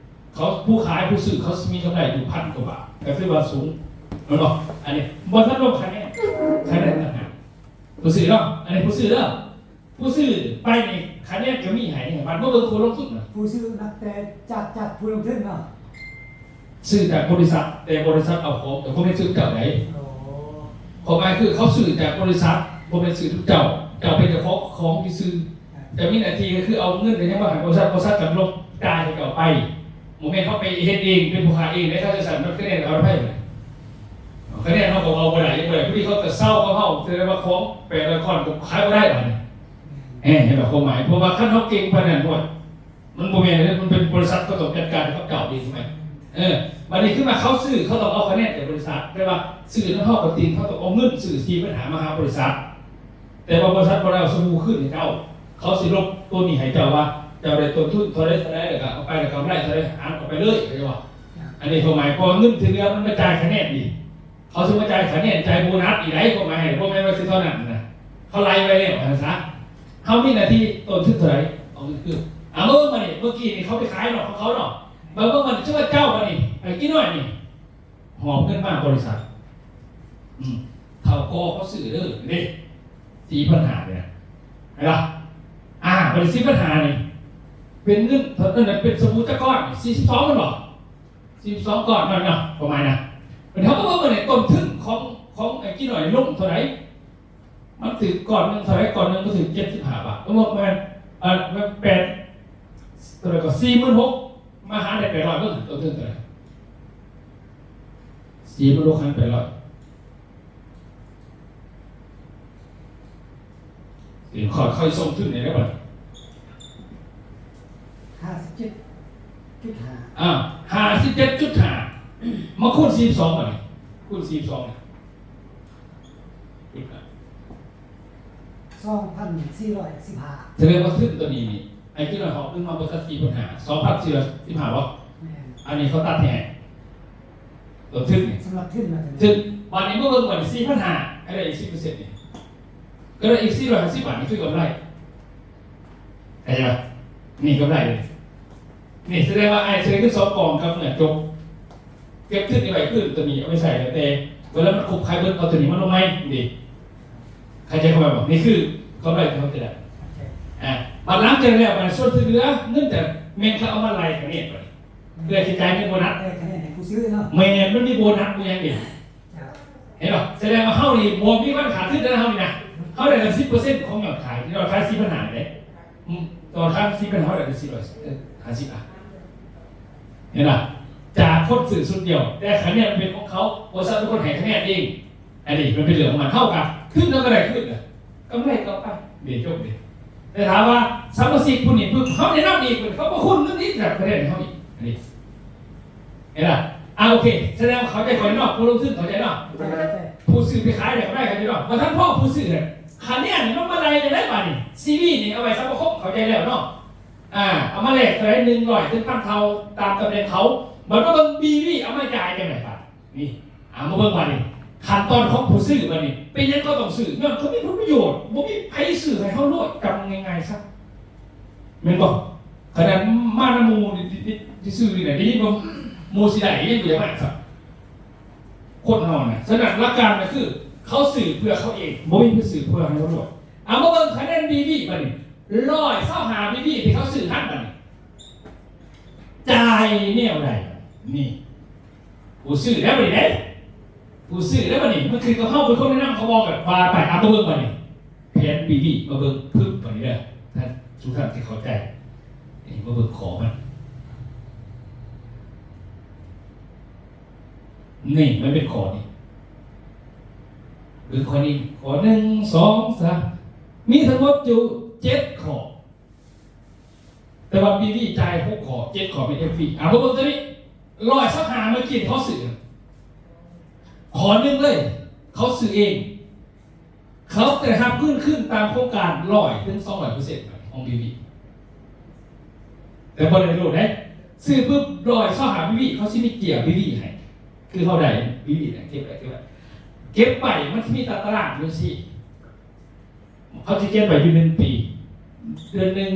ເຂົາ ຜູ້ຂາຍຜູ້ຊື້ເຂົາຊິມີກຳໄລຢູ່ພັນກວ່າບາດ ກໍຖືວ່າສູງແມ່ນບໍ່? ອັນນີ້ບໍ່ທັນລວມຄະແນນ ຄະແນນຕ່າງຫາກ ຜູ້ຊື້ເນາະ ອັນນີ້ຜູ້ຊື້ເດີ ຜູ້ຊື້ໄປນີ້ຄະແນນກໍມີໃຫ້ ບັດມາເບິ່ງຜູ້ລົງທຶນນະ ຜູ້ຊື້ນັບແຕ່ຈາກ ຈາກຜູ້ລົງທຶນເນາະ ຊື້ຈາກບໍລິສັດ ແຕ່ບໍລິສັດເອົາຂອງ ແຕ່ບໍ່ແມ່ນຊື້ເຈົ້າໃດ. ອໍ ຄວາມໝາຍຄືເຂົາຊື້ຈາກບໍລິສັດ ບໍ່ແມ່ນຊື້ນຳເຈົ້າ ເຈົ້າເປັນເຈົ້າຂອງຂອງຊື່ໆ ເຈົ້າມີໜ້າທີ່ກໍຄືເອົາເງິນໄປຍັງມາໃຫ້ບໍລິສັດ ບໍລິສັດກໍລົບຈ່າຍໃຫ້ເຈົ້າໄປ ບໍ່ແມ່ນເຮົາໄປເຮັດເອງ ເປັນຜູ້ຂາຍເອງເດ້. ຖ້າຈັ່ງຊັ້ນມັນຄະແນນເອົາໃນໃຜ ຄະແນນເຮົາກໍເອົາບໍ່ໄດ້ ຍັງບໍ່ໄດ້ ຜູ້ທີ່ເຂົາກໍເຊົາກັບເຮົາ ແສດງວ່າຂອງແປດຮ້ອຍກ້ອນກໍຂາຍບໍ່ໄດ້ບາດນີ້. ເຫັນບໍ່ຄວາມໝາຍ? ເພາະວ່າຄັນເຮົາເກັ່ງປານນັ້ນ ໂອ້ຍ ມັນບໍ່ແມ່ນເດ້ ມັນເປັນບໍລິສັດ ເຂົາຕ້ອງຈັດການໃຫ້ກັບເຈົ້າເອງໃຊ່ໄໝ? ເອີ ບາດນີ້ຄືວ່າເຂົາຊື້ ເຂົາຕ້ອງເອົາຄະແນນຈາກບໍລິສັດ ແຕ່ວ່າຊື້ນຳເຮົາກໍຈິງ ເຂົາຕ້ອງເອົາເງິນຊື້ສີ່ພັນຫ້າມາຫາບໍລິສັດ ແຕ່ວ່າບໍລິສັດບໍ່ໄດ້ເອົາສະບູຄືນໃຫ້ເຈົ້າ ເຂົາຊິລົບຕົວນີ້ໃຫ້ເຈົ້າວ່າ ເຈົ້າໄດ້ຕົ້ນທຶນເທົ່າໃດເທົ່າໃດ ແລ້ວກໍເອົາໄປ ແລ້ວກໍກຳໄລເທົ່າໃດ ຫານອອກໄປເລີຍ ເຫັນບໍ່? ອັນນີ້ຄວາມໝາຍ ເພາະວ່າເງິນທີ່ເຫຼືອມັນມາຈ່າຍຄະແນນອີກ ເຂົາຊິມາຈ່າຍຄະແນນ ຈ່າຍໂບນັດອີກໃດ໋ ຄວາມໝາຍຫັ້ນ ບໍ່ແມ່ນວ່າຊິເທົ່ານັ້ນນະ ເຂົາໄລ່ໄວ້ແລ້ວຫັ້ນຊະ. ເຮົາມີໜ້າທີ່ຕົ້ນທຶນເທົ່າໃດ ເອົາເງິນຄືນ. ເອົາ ມາເບິ່ງບາດນີ້ ເມື່ອກີ້ນີ້ເຂົາໄປຂາຍນອກຂອງເຂົາເນາະ ມາເບິ່ງບາດນີ້ ຊື່ວ່າເຈົ້າບາດນີ້ ໄອ້ກີນ້ອຍນີ້ ຫອບເງິນມາບໍລິສັດ ອືມ ເຖົ້າກໍເຂົາຊື້ເດີ ເດ້ ສີ່ພັນຫ້າເດ້ ເຫັນບໍ່? ອ່າ ບັດນີ້ສີ່ພັນຫ້ານີ້ ເປັນເງິນ ເທົ່ານັ້ນນະ ເປັນສະບູຈັກກ້ອນ ສີ່ສິບສອງແມ່ນບໍ່? ສີ່ສິບສອງກ້ອນນັ້ນເນາະ ຄວາມໝາຍນະ. ບັດນີ້ເຮົາມາເບິ່ງວ່ານີ້ ຕົ້ນທຶນຂອງ ຂອງໄອ້ກີນ້ອຍລົງເທົ່າໃດ? ມັນຖືກກ້ອນໜຶ່ງເທົ່າໃດ? ກ້ອນໜຶ່ງມັນຖືກເຈັດສິບຫ້າບາດ ບໍ່ແມ່ນ ເອີ ແມ່ນແປດ ເທົ່າໃດກໍ ສີ່ໝື່ນຫົກ ມາຫາໄດ້ແປດຮ້ອຍ ເບິ່ງຕົ້ນທຶນເທົ່າໃດ? ສີ່ໝື່ນຫົກຫານແປດຮ້ອຍ ເອີ ຂ້ອຍ ຂ້ອຍສົ່ງທຶນໃຫ້ແລ້ວບັດ ຫ້າສິບເຈັດຈຸດຫ້າ ອ່າ ຫ້າສິບເຈັດຈຸດຫ້າ ມາຄູນສີ່ສິບສອງບາດນີ້ ຄູນສີ່ສິບສອງ ສອງພັນສີ່ຮ້ອຍສິບຫ້າ ສະແດງວ່າທຶນຕົວນີ້ນີ້ ໄອ້ທີ່ນ້ອຍຫອບເງິນມາເບິດ ສອງພັນສີ່ຮ້ອຍສິບຫ້າ ບໍ່? ແມ່ນ ອັນນີ້ເຂົາຕັດແທ້ ຕົ້ນທຶນນີ້ ສຳລັບທຶນນະ ທຶນ. ບາດນີ້ມາເບິ່ງບາດນີ້ ສີ່ພັນຫ້າ ໃຫ້ໄດ້ອີກສິບເປີເຊັນນີ້ ກໍໄດ້ອີກສີ່ຮ້ອຍຫ້າສິບບາດ ນີ້ຄືກຳໄລ ເຫັນບໍ່? ນີ້ກຳໄລເດ້ ນີ້ສະແດງວ່າອ້າຍໃຊ້ເງິນສອງກອງກັບເງິນຈົບ ເກັບທຶນນີ້ໄວ້ຄືນ ຕົວນີ້ເອົາໄປໃຊ້ແລ້ວ ແຕ່ເວລາມັນຄົບຂາຍເບິດ ເອົາຕົວນີ້ມາລົງໃໝ່ເດ້ ເຂົ້າໃຈຄວາມໝາຍບໍ່? ນີ້ຄືກຳໄລທີ່ເຮົາຈະໄດ້ ອ່າ ບາດຫຼັງຈາກນັ້ນແລ້ວ ບາດສ່ວນທີ່ເຫຼືອ ເງິນຈະແມ່ນເຂົາເອົາມາໄລ່ຄະແນນບາດນີ້ ເພື່ອຊິຈ່າຍເງິນໂບນັດ ເອີ ຄະແນນໃຫ້ຜູ້ຊື້ເນາະ ແມ່ນ ມັນມີໂບນັດ ມີຫຍັງອີກ ເຫັນບໍ່? ສະແດງວ່າເຮົານີ້ບໍ່ມີວັນຂາດທຶນເດີ ເຮົານີ້ນະ ເຮົາໄດ້ແຕ່ສິບເປີເຊັນຂອງຍອດຂາຍ ຍອດຂາຍສີ່ພັນຫ້າເດ້ ອືມ ຍອດຂາຍສີ່ພັນຫ້າ ເຮົາໄດ້ແຕ່ສີ່ຮ້ອຍ ເອີ ຫ້າສິບ ອ່ະ ເຫັນບໍ່? ຈາກຄົນຊື້ຊຸດດຽວ ແຕ່ຄະແນນເປັນຂອງເຂົາ ບໍລິສັດເປັນຄົນໃຫ້ຄະແນນເອງ ອັນນີ້ມັນເປັນເລື່ອງຂອງມັນ ເທົ່າກັນ ທຶນເຮົາກໍໄດ້ຄືນນະ ກຳໄລກໍເອົາໄປ ເດ້ ຈົບເດ້. ແຕ່ຖາມວ່າສະມາຊິກຜູ້ນີ້ປຶບ ເຮົາແນະນຳອີກ ເຂົາບໍ່ຄູນເງິນອີກ ແລ້ວຄະແນນໃຫ້ເຮົາອີກ ອັນນີ້ ເຫັນລະ? ອ່າ ໂອເຄ ສະແດງວ່າເຂົ້າໃຈຂ້ອຍເນາະ ຜູ້ລົງທຶນເຂົ້າໃຈເນາະ ຜູ້ຊື້ໄປຂາຍໄດ້ກຳໄລເຂົາຢູ່ເນາະ ບໍ່ທັນພໍຜູ້ຊື້ນະ ຄະແນນນີ້ມັນມາໄລ່ຈັ່ງໃດບາດນີ້ ຊີວີນີ້ເອົາໄວ້ສັງຄົມເຂົ້າໃຈແລ້ວເນາະ ອ່າ ເອົາມາແລກເທົ່າໃດ ໜຶ່ງຮ້ອຍເຖິງພັນເທົ່າ ຕາມຕຳແໜ່ງເຂົາ ບັດມາເບິ່ງ ບີວີ ເອົາມາຈ່າຍຈັ່ງໃດບາດນີ້ ອ່າ ມາເບິ່ງບາດນີ້ ຂັ້ນຕອນຂອງຜູ້ຊື້ບາດນີ້ ເປັນຫຍັງເຂົາຕ້ອງຊື້? ຍ້ອນເຂົາມີຜົນປະໂຫຍດ ບໍ່ມີໃຜຊື້ໃຫ້ເຮົາໂລດ ຈຳງ່າຍໆຊະ ແມ່ນບໍ່? ຂະໜາດມານຳໝູ່ນີ້ ທີ່ ທີ່ ທີ່ຊື້ນີ້ນະ ໄດ້ຍິນວ່າໝູ່ຊິໄດ້ ຍັງບໍ່ຢາກໄດ້ຊ້ຳ ຄົນເຮົານະ. ສະນັ້ນຫຼັກການກໍຄື ເຂົາຊື້ເພື່ອເຂົາເອງ ບໍ່ມີຜູ້ຊື້ເພື່ອໃຫ້ເຮົາໂລດ. ເອົາມາເບິ່ງຄະແນນ ບີວີ ບາດນີ້ ຮ້ອຍຊາວຫ້າ ບີວີ ທີ່ເຂົາຊື້ຫັ້ນ ບາດນີ້ ຈ່າຍແນວໃດ? ນີ້ ຜູ້ຊື້ແລ້ວບາດນີ້ເດ້ ຜູ້ຊື້ແລ້ວບາດນີ້ ມັນຂຶ້ນກັບເຮົາເປັນຄົນແນະນຳເຂົາບໍ່ ກໍວ່າໄປ. ເອົາມາເບິ່ງບາດນີ້ ແຜນ ບີວີ ມາເບິ່ງປຶບບາດນີ້ເດີ ທ່ານ ທຸກທ່ານທີ່ເຂົ້າໃຈ ນີ້ ມາເບິ່ງຂໍ້ມັນ ນີ້ ມັນເປັນຂໍ້ນີ້ ເບິ່ງຂໍ້ນີ້ ຂໍ້ໜຶ່ງ ສອງ ສາມ ມີທັງໝົດຢູ່ເຈັດຂໍ້ ແຕ່ວ່າ ບີວີ ຈ່າຍຫົກຂໍ້ ເຈັດຂໍ້ເປັນ ເອັຟ ວີ ອ່າ ມາເບິ່ງຕົວນີ້ ຮ້ອຍຊາວຫ້າ ເມື່ອກີ້ເຂົາຊື້ ຂໍ້ໜຶ່ງເລີຍ ເຂົາຊື້ເອງ ເຂົາຈະໄດ້ຮັບເງິນຄືນຕາມໂຄງການ ຮ້ອຍເຖິງສອງຮ້ອຍເປີເຊັນ ຂອງ ບີວີ ແຕ່ບໍ່ໄດ້ໂລດເດ້ ຊື້ປຶບ ຮ້ອຍຊາວຫ້າ ບີວີ ເຂົາຊິມີເຈ້ຍ ບີວີ ໃຫ້ ຄືເຮົາໄດ້ ບີວີ ນະ ເກັບໄວ້ ເກັບໄວ້ ເກັບໄວ້ ມັນຊິມີຕາຕະລາງຢູ່ຊີ້ ເຂົາຊິຂຽນໄວ້ຢູ່ໜຶ່ງປີ ເດືອນໜຶ່ງ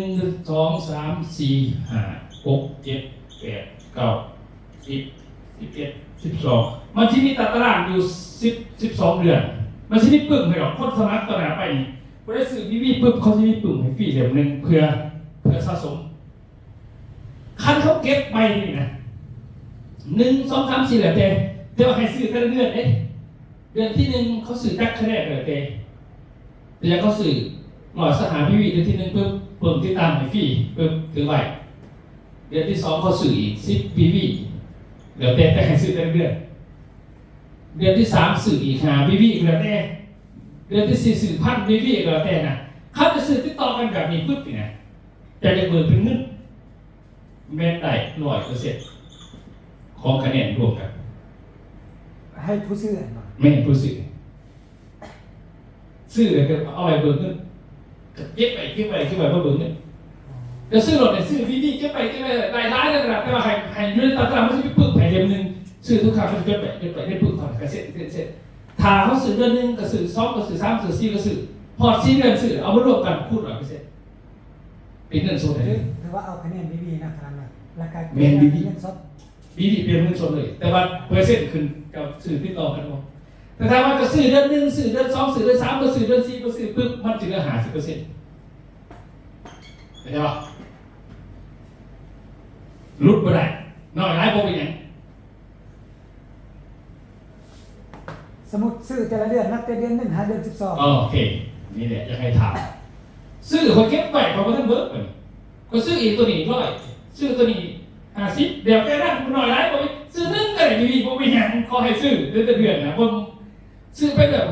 ສອງ ສາມ ສີ່ ຫ້າ ຫົກ ເຈັດ ແປດ ເກົ້າ ສິບ ສິບເອັດ ສິບສອງ ມັນຊິມີຕາຕະລາງຢູ່ສິບ ສິບສອງເດືອນ ມັນຊິມີປຶ້ມໃຫ້ດອກ ຄົນສະໝັກຕໍ່ໜ້າໄປນີ້ ຜູ້ໃດຊື້ ບີວີ ປຶບ ເຂົາຊິມີປຶ້ມໃຫ້ຟຣີເຫຼັ້ມໜຶ່ງ ເພື່ອ ເພື່ອສະສົມ. ຄັນເຂົາເກັບໄປນີ້ນະ ໜຶ່ງ ສອງ ສາມ ສີ່ ແລ້ວແຕ່ ແຕ່ວ່າໃຫ້ຊື້ແຕ່ລະເດືອນເດ້ ເດືອນທີໜຶ່ງເຂົາຊື້ຈັກຄະແນນກໍແລ້ວແຕ່ ແຕ່ເຂົາຊື້ ຮ້ອຍຊາວຫ້າ ບີວີ ເດືອນທີໜຶ່ງປຶບ ເບິ່ງຕິດຕາມໃຫ້ຟຣີປຶບ ຖືໄວ້ ເດືອນທີສອງເຂົາຊື້ອີກ ສິບ ບີວີ ແລ້ວແຕ່ ແຕ່ໃຫ້ຊື້ແຕ່ລະເດືອນ ເດືອນທີສາມຊື້ອີກ ຫ້າ ບີວີ ກໍແລ້ວແຕ່ ເດືອນທີສີ່ຊື້ ພັນ ບີວີ ກໍແລ້ວແຕ່ນະ ຄັນຈະຊື້ຕິດຕໍ່ກັນແບບນີ້ປຶບນີ້ນະ ຈະ ຈະເບີກເປັນເງິນ ແມ່ນໄດ້ຮ້ອຍເປີເຊັນຂອງຄະແນນລວມກັນ ໃຫ້ຜູ້ຊື້ຫັ້ນບໍ່? ແມ່ນ ຜູ້ຊື້ ຊື້ແລ້ວກໍເອົາໄວ້ເບີກເງິນ ເກັບໄວ້ ເກັບໄວ້ ເກັບໄວ້ ເພື່ອເບີກເງິນ ອໍ ຈະຊື້ລົດນີ້ ຊື້ດີໆ ເກັບໄວ້ ເກັບໄວ້ ຫຼາຍໆ ແລ້ວກໍ ແຕ່ວ່າໃຫ້ ໃຫ້ຢູ່ໃນຕາຕະລາງ ມັນຊິໄປປຶກໃຫ້ເຫຼັ້ມໜຶ່ງ ຊື້ທຸກຄັ້ງ ມັນຊິຈົດໄປ ຈົດໄປ ໄດ້ປຶກເທົ່ານັ້ນ ກະເຊັດ ເຊັດ ເຊັດ ຖ້າເຮົາຊື້ເດືອນໜຶ່ງ ກະຊື້ສອງ ກະຊື້ສາມ ຊື້ສີ່ ກະຊື້ ຮອດສີ່ເດືອນຊື້ ເອົາມາລວມກັນ ຄູນຮ້ອຍເປີເຊັນ ເປັນເງິນສົດໃຫ້ເລີຍ ຖືວ່າເອົາຄະແນນດີໆ ນະ ທ່ານນະ ແລ້ວກະ ແມ່ນດີໆ ເງິນສົດ ດີໆ ປ່ຽນເງິນສົດເລີຍ ແຕ່ວ່າເປີເຊັນຂຶ້ນກັບຊື້ຕິດຕໍ່ກັນບໍ່ ແຕ່ຖ້າວ່າຈະຊື້ເດືອນໜຶ່ງ ຊື້ເດືອນສອງ ຊື້ເດືອນສາມ ບໍ່ຊື້ເດືອນສີ່ ບໍ່ຊື້ປຶບ ມັນຈະເຫຼືອຫ້າສິບເປີເຊັນ ເຂົ້າໃຈບໍ່? ຫຼຸດບໍ່ໄດ້ ໜ້ອຍຫຼາຍບໍ່ເປັນຫຍັງ. ສົມມຸດຊື້ແຕ່ລະເດືອນ ນັບແຕ່ເດືອນໜຶ່ງຫາເດືອນສິບສອງ ໂອເຄ ນີ້ແຫຼະຢາກໃຫ້ຖາມ ຊື້ຂ້ອຍເກັບໄວ້ ຂ້ອຍບໍ່ທັນເບີດ ຂ້ອຍຊື້ອີກໂຕນີ້ຮ້ອຍ ຊື້ໂຕນີ້ຫ້າສິບ ແລ້ວແຕ່ນັ້ນ ໜ້ອຍຫຼາຍບໍ່ ຊື້ໜຶ່ງກໍໄດ້ ບໍ່ມີຫຍັງ ຂໍໃຫ້ຊື້ເດືອນແຕ່ເດືອນນະ ບໍ່ຊື້ໄປແລ້ວ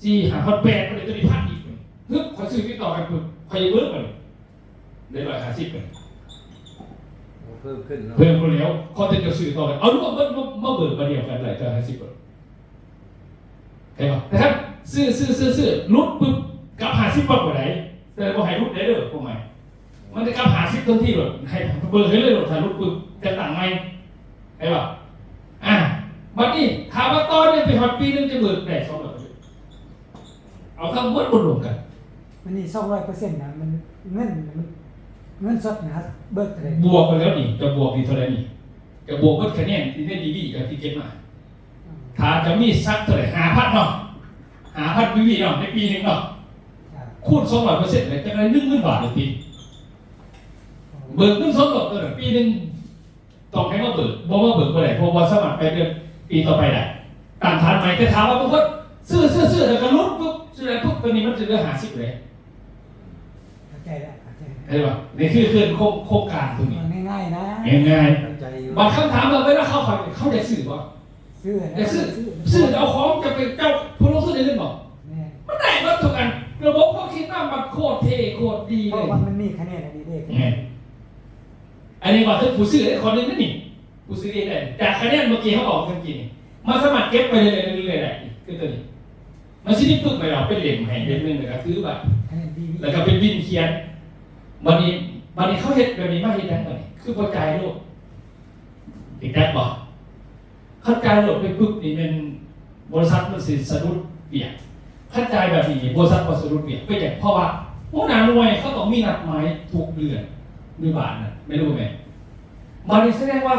ສີ່ ຫ້າ ຮອດແປດ ບໍ່ໄດ້ໂຕນີ້ພັນອີກ ຮຶບ ຂ້ອຍຊື້ຕິດຕໍ່ກັນປຶບ ຂ້ອຍຢາກເບີດບັດນີ້ ໄດ້ຮ້ອຍຫ້າສິບ ເພີ່ມຂຶ້ນເນາະ ເພີ່ມຂຶ້ນແລ້ວ ຂໍແຕ່ເຈົ້າຊື້ຕໍ່ກັນ ເອົາລວມເບິດມາເບີກບາດດຽວກັນໄດ້ຮ້ອຍຫ້າສິບ ເຫັນບໍ່ ແຕ່ຄັນຊື້ ຊື້ ຊື້ ຫຼຸດປຶບ ກັບຫ້າສິບປັບບໍ່ໄດ້ ແຕ່ບໍ່ໃຫ້ຫຼຸດໄດ້ເດີ ຄວາມໝາຍ ມັນຈະກັບຫ້າສິບທັນທີໂລດ ໃຫ້ເບີກໃຫ້ເລີຍໂລດ ຖ້າຫຼຸດປຶບ ຈັດຕັ້ງໃໝ່ ເຫັນບໍ່ ອ່າ ບັດນີ້ ຖ້າວ່າຕໍ່ເນື່ອງໄປຮອດປີໜຶ່ງ ຈະເບີກໄດ້ສອງຮ້ອຍ ເອົາທັງໝົດມາລວມກັນ ມັນນີ້ສອງຮ້ອຍເປີເຊັນນະ ມັນເງິນ ມັນເງິນສົດນະ ເບີກເທົ່າໃດ ບວກໄປແລ້ວນີ້ ຈະບວກນີ້ເທົ່າໃດນີ້ ຈະບວກເບິດຄະແນນທີ່ໄດ້ດີໆ ກັບທີ່ເກັບມາ ຖ້າຈະມີສັກເທົ່າໃດ ຫ້າພັນເນາະ ຫ້າພັນບີບີເນາະ ໃນປີໜຶ່ງເນາະ ຄູນສອງຮ້ອຍເປີເຊັນ ກໍຈະໄດ້ໜຶ່ງໝື່ນບາດເລີຍຕິ ເບີກເງິນສົດໂລດ ເອີ ປີໜຶ່ງ ຕ້ອງໃຫ້ມາເບີກ ບໍ່ມາເບີກບໍ່ໄດ້ ເພາະບໍ່ສາມາດໄປເດືອນປີຕໍ່ໄປໄດ້ ຕັ້ງຖານໃໝ່ ແຕ່ຖ້າວ່າບາງຄົນຊື້ ຊື້ ຊື້ ແລ້ວກໍຫຼຸດປຶບ ຊື້ໄດ້ປຶບ ຕົວນີ້ມັນຈະເຫຼືອຫ້າສິບເລີຍ ເຂົ້າໃຈແລ້ວ ເຂົ້າໃຈແລ້ວ ເຫັນບໍ່ ນີ້ຄື ຄືໂຄງ ໂຄງການຕົວນີ້ ງ່າຍໆນະ ງ່າຍໆ ເຂົ້າໃຈຢູ່ ບາດຄຳຖາມວ່າເວລາເຂົາ ເຂົາຢາກຊື້ບໍ່? ຊື້ ຢາກຊື້ ຊື້ ຊື້ເອົາຂອງ ຈະເປັນເຈົ້າຜູ້ລົງທຶນໄດ້ເງິນບໍ່? ແມ່ນ ມັນໄດ້ເບິດທຸກອັນ ລະບົບເຂົາຄິດມາ ມັນໂຄດເທ່ໂຄດດີເລີຍ ເພາະວ່າມັນມີຄະແນນອັນນີ້ເດ້ ແມ່ນ ອັນນີ້ວ່າເຖິງຜູ້ຊື້ເດ້ ຂໍ້ໜຶ່ງເດ້ນີ້ ຜູ້ຊື້ເອງໄດ້ ຈາກຄະແນນເມື່ອກີ້ເຮົາອອກເມື່ອກີ້ນີ້ ມັນສາມາດເກັບໄປເລື້ອຍໆ ເລື້ອຍໆໄດ້ ຄືຕົວນີ້ ມັນຊິໄດ້ປຶກໄປເອົາເປັນເຫຼັ້ມໃຫ້ເຫຼັ້ມໜຶ່ງ ແລ້ວກໍຖືໄວ້ ແລ້ວກໍເປັນວິນຂຽນ ບັດນີ້ ບັດນີ້ເຂົາເຮັດແບບນີ້ມາເຮັດຫຍັງບັດນີ້ ຄືບໍ່ຈ່າຍໂລດ ເຮັດຈັກບໍ່? ຄັນຈ່າຍໂລດໄປປຶບນີ້ແມ່ນບໍລິສັດມັນຊິສະດຸດວຽກ ຄັນຈ່າຍແບບນີ້ບໍລິສັດບໍ່ສະດຸດວຽກ ເປັນຫຍັງ? ເພາະວ່າຫົວໜ້າໜ່ວຍເຂົາຕ້ອງມີນັດໝາຍທຸກເດືອນຢູ່ບ້ານນັ້ນ ແມ່ນຫຼືບໍ່ແມ່ນ? ບາດນີ້ສະແດງວ່າ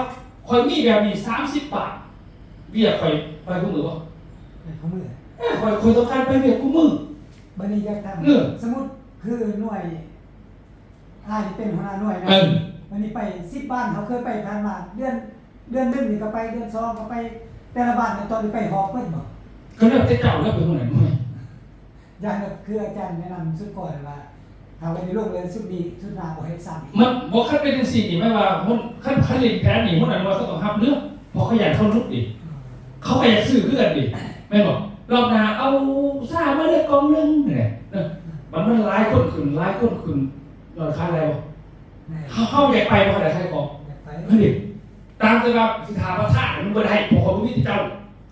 ຂ້ອຍມີແບບນີ້ສາມສິບບາດ ວຽກຂ້ອຍໄປຄູ່ມື້ບໍ່? ໄປຄູ່ມື້ ເອີ ຂ້ອຍ ຂ້ອຍຕ້ອງການໄປວຽກຄູ່ມື້ ບາດນີ້ຢາກຖາມ ເອີ ສົມມຸດຄືໜ່ວຍ ອ້າຍເປັນຫົວໜ້າໜ່ວຍເນາະ ເອີ ບາດນີ້ໄປສິບບ້ານ ເຮົາເຄີຍໄປຜ່ານມາ ເດືອນ ເດືອນໜຶ່ງນີ້ກໍໄປ ເດືອນສອງກໍໄປ ແຕ່ລະບ້ານນີ້ຕ້ອງໄດ້ໄປຮອບເບິດບໍ່? ກໍແລ້ວແຕ່ເຈົ້າແລ້ວ ເປັນຫົວໜ້າໜ່ວຍ ຢ່າງແບບຄືອາຈານແນະນຳຊຸດກ່ອນວ່າ ຖ້າວ່າໄດ້ລົງແລ້ວຊຸດນີ້ ຊຸດໜ້າບໍ່ໃຫ້ຊ້ຳອີກ ມັນບໍ່ ຄັນເປັນຈັ່ງຊີ້ນີ້ ໝາຍວ່າ ຄັນ ຄັນຫຼິ້ນແຜນນີ້ ຫົວໜ້າໜ່ວຍເຂົາຕ້ອງຮັບເລື່ອງ ເພາະເຂົາຢ້ານເຂົາຫຼຸດເດ້ ເຂົາກໍຢາກຊື້ຄືກັນເດ້ ແມ່ນບໍ່? ລອບໜ້າເອົາຊາມາເລີຍກ່ອງໜຶ່ງ ແມ່ນແຫຼະ ເນາະ ມັນ ມັນຫຼາຍຄົນຂຶ້ນ ຫຼາຍຄົນຂຶ້ນ ຍອດຂາຍຫຼາຍບໍ່? ເຮົາ ເຮົາຢາກໄປບໍ່? ຢາກໄປຂາຍຂອງ ຢາກໄປ ນັ້ນເດ້ ຕ່າງແຕ່ວ່າຊິຖ້າປະທານມັນບໍ່ໄດ້ ເພາະເຂົາບໍ່ມີແຕ່ເຈົ້າ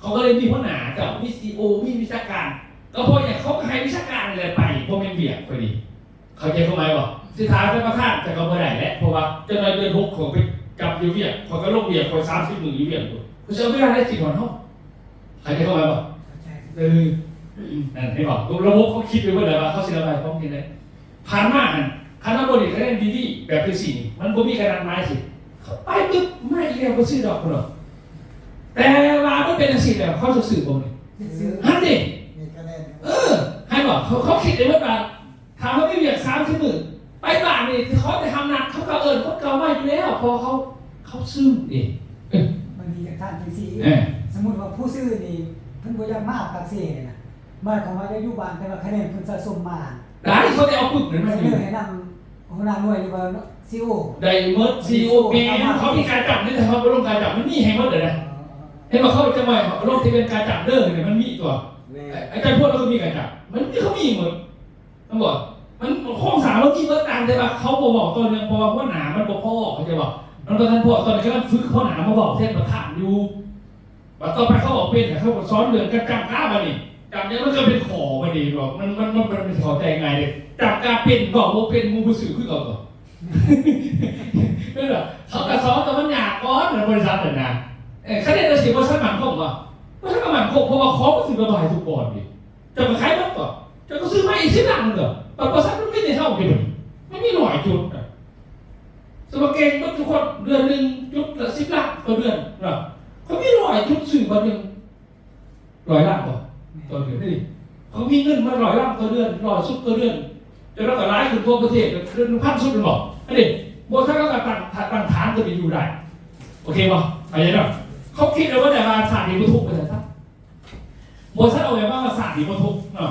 ເຂົາກໍເລີຍມີຫົວໜ້າເຈົ້າ ມີຊີອີໂອ ມີວິຊາການ ກໍເພາະຫຍັງ? ເຂົາກໍໃຫ້ວິຊາການແຫຼະໄປ ບໍ່ແມ່ນວຽກຂ້ອຍນີ້ ເຂົ້າໃຈຄວາມໝາຍບໍ່? ຊິຖ້າແຕ່ປະທານ ເຈົ້າກໍບໍ່ໄດ້ແຫຼະ ເພາະວ່າຈັກໜ່ອຍເດືອນຫົກ ຂ້ອຍໄປຈັບຢູ່ວຽກ ຂ້ອຍກໍລົງວຽກ ຂ້ອຍສາມສິບມື້ຢູ່ວຽກພຸ້ນ ຂ້ອຍຊິເອົາເວລາໃດຄິດຮອດເຮົາ? ເຂົ້າໃຈຄວາມໝາຍບໍ່? ເອີ ນັ້ນເຫັນບໍ່? ລະບົບເຂົາຄິດໄປເບິດແລ້ວວ່າເຂົາຊິລະບາຍຄວາມຄິດໃດ ຜ່ານມາຫັ້ນ ຄັນວ່າບໍ່ໄດ້ຄະແນນດີໆ ແບບຈັ່ງຊີ້ນີ້ ມັນບໍ່ມີການນັດໝາຍຊິ ເຂົາໄປປຶບ ມາອີກແລ້ວ ບໍ່ຊື້ດອກ ພຸ້ນເນາະ ແຕ່ວ່າມັນເປັນຈັ່ງຊີ້ແລ້ວ ເຂົາຊິຊື້ບໍ່ນີ້? ຊື້ ຫັ້ນເດ້ ມີຄະແນນ ເອີ ເຫັນບໍ່? ເຂົາ ເຂົາຄິດໄດ້ເບິດວ່າ ຖ້າເຮົາມີວຽກສາມສິບມື້ ໄປບ້ານນີ້ ຂໍແຕ່ຫ້າມນັດ ເຂົາກໍເອີ້ນຄົນເກົ່າມາຢູ່ແລ້ວ ເພາະວ່າເຂົາ ເຂົາຊື້ເດ້ ເອີ ບາດນີ້ຢາກຖາມຈັ່ງຊີ້ ເອີ ສົມມຸດວ່າຜູ້ຊື້ນີ້ ເພິ່ນບໍ່ຢາກມາປາກເຊນີ້ນະ ໝາຍຄວາມວ່າຢາກຢູ່ບ້ານ ແຕ່ວ່າຄະແນນເພິ່ນສະສົມມາ ໄດ້ ເຂົາໄດ້ເອົາປຶບນັ້ນມາ ສະເໜີໃຫ້ນຳຫົວໜ້າໜ່ວຍ ຫຼືວ່າຊີອີໂອ ໄດ້ໝົດ ຊີອີໂອ ແມ່ນ ເຂົາມີການຈັບເດ້ ຖ້າເຂົາບໍ່ລົງການຈັບ ມັນມີໃຫ້ໝົດເລີຍນະ ເຫັນບໍ່? ເຂົາຈະວ່າລົງທະບຽນການຈັບເດີ ມັນມີຕົວະ ອາຈານພວກເຮົາກໍມີການຈັບ ມັນມີ ເຂົາມີໝົດ ແມ່ນບໍ່? ມັນໂຄງສ້າງມັນມີເບິດ ຕ່າງແຕ່ວ່າເຂົາບໍ່ເວົ້າຕໍ່ເນື່ອງ ເພາະວ່າຫົວໜ້າມັນບໍ່ພໍ ເຂົ້າໃຈບໍ່? ມັນບໍ່ທັນພໍ ຕອນນີ້ກຳລັງຝຶກຫົວໜ້າມາເວົ້າແທນປະທານຢູ່ ບັດຕໍ່ໄປເຂົາເວົ້າເປັນ ເຂົາກໍສອນເລື່ອງການຈ້ຳກາ ບັດນີ້ຈ້ຳຫຍັງ ມັນກໍເປັນຂໍ້ ບັດນີ້ເນາະ ມັນ ມັນ ມັນ ມັນເຂົ້າໃຈງ່າຍເດ້ ຈ້ຳກາເປັນ ເວົ້າບໍ່ເປັນ ໝູ່ບໍ່ຊື່ຄືເກົ່າຕົວະ ແມ່ນບໍ່? ເຂົາກໍສອນ ແຕ່ມັນຍາກກ່ອນນະ ບໍລິສັດນັ້ນນະ. ເອີ ຄັນເຮັດຈັ່ງຊີ້ ບໍລິສັດໝັ້ນຄົງບໍ່? ບໍລິສັດກໍໝັ້ນຄົງ ເພາະວ່າຂອງມັນຊິໄປຂາຍທຸກບ່ອນນີ້ ເຈົ້າກໍຂາຍໝົດຕົວະ ເຈົ້າກໍຊື້ໃໝ່ອີກສິບລັງຕົວະ. ບັດບໍລິສັດມັນມີແຕ່ເຮົາເດ ມັນມີຮ້ອຍຈຸດນະ. ສະມາເກັງໝົດທຸກຄົນ ເດືອນໜຶ່ງຈຸດລະສິບລັງຕໍ່ເດືອນເນາະ. ເຂົາມີຮ້ອຍຈຸດ ຊື້ບັດໜຶ່ງ ຮ້ອຍລັງບໍ່ ຕໍ່ເດືອນນີ້? ເຂົາມີເງິນມາຮ້ອຍລັງຕໍ່ເດືອນ ຮ້ອຍຊຸດຕໍ່ເດືອນ ແລ້ວກໍຫຼາຍຂຶ້ນທົ່ວປະເທດ ເດືອນໜຶ່ງພັນຊຸດແມ່ນບໍ່? ອັນນີ້ ບໍລິສັດເຂົາກໍຕັ້ງ ຕັ້ງຖານຕົວນີ້ຢູ່ໄດ້. ໂອເຄບໍ່? ເຂົ້າໃຈເນາະ? ເຂົາຄິດເອົາໄວ້ແລ້ວວ່າຊາດນີ້ບໍ່ທຸກ ວ່າຊັ້ນຊະ. ບໍລິສັດອອກແບບມາວ່າຊາດນີ້ບໍ່ທຸກເນາະ.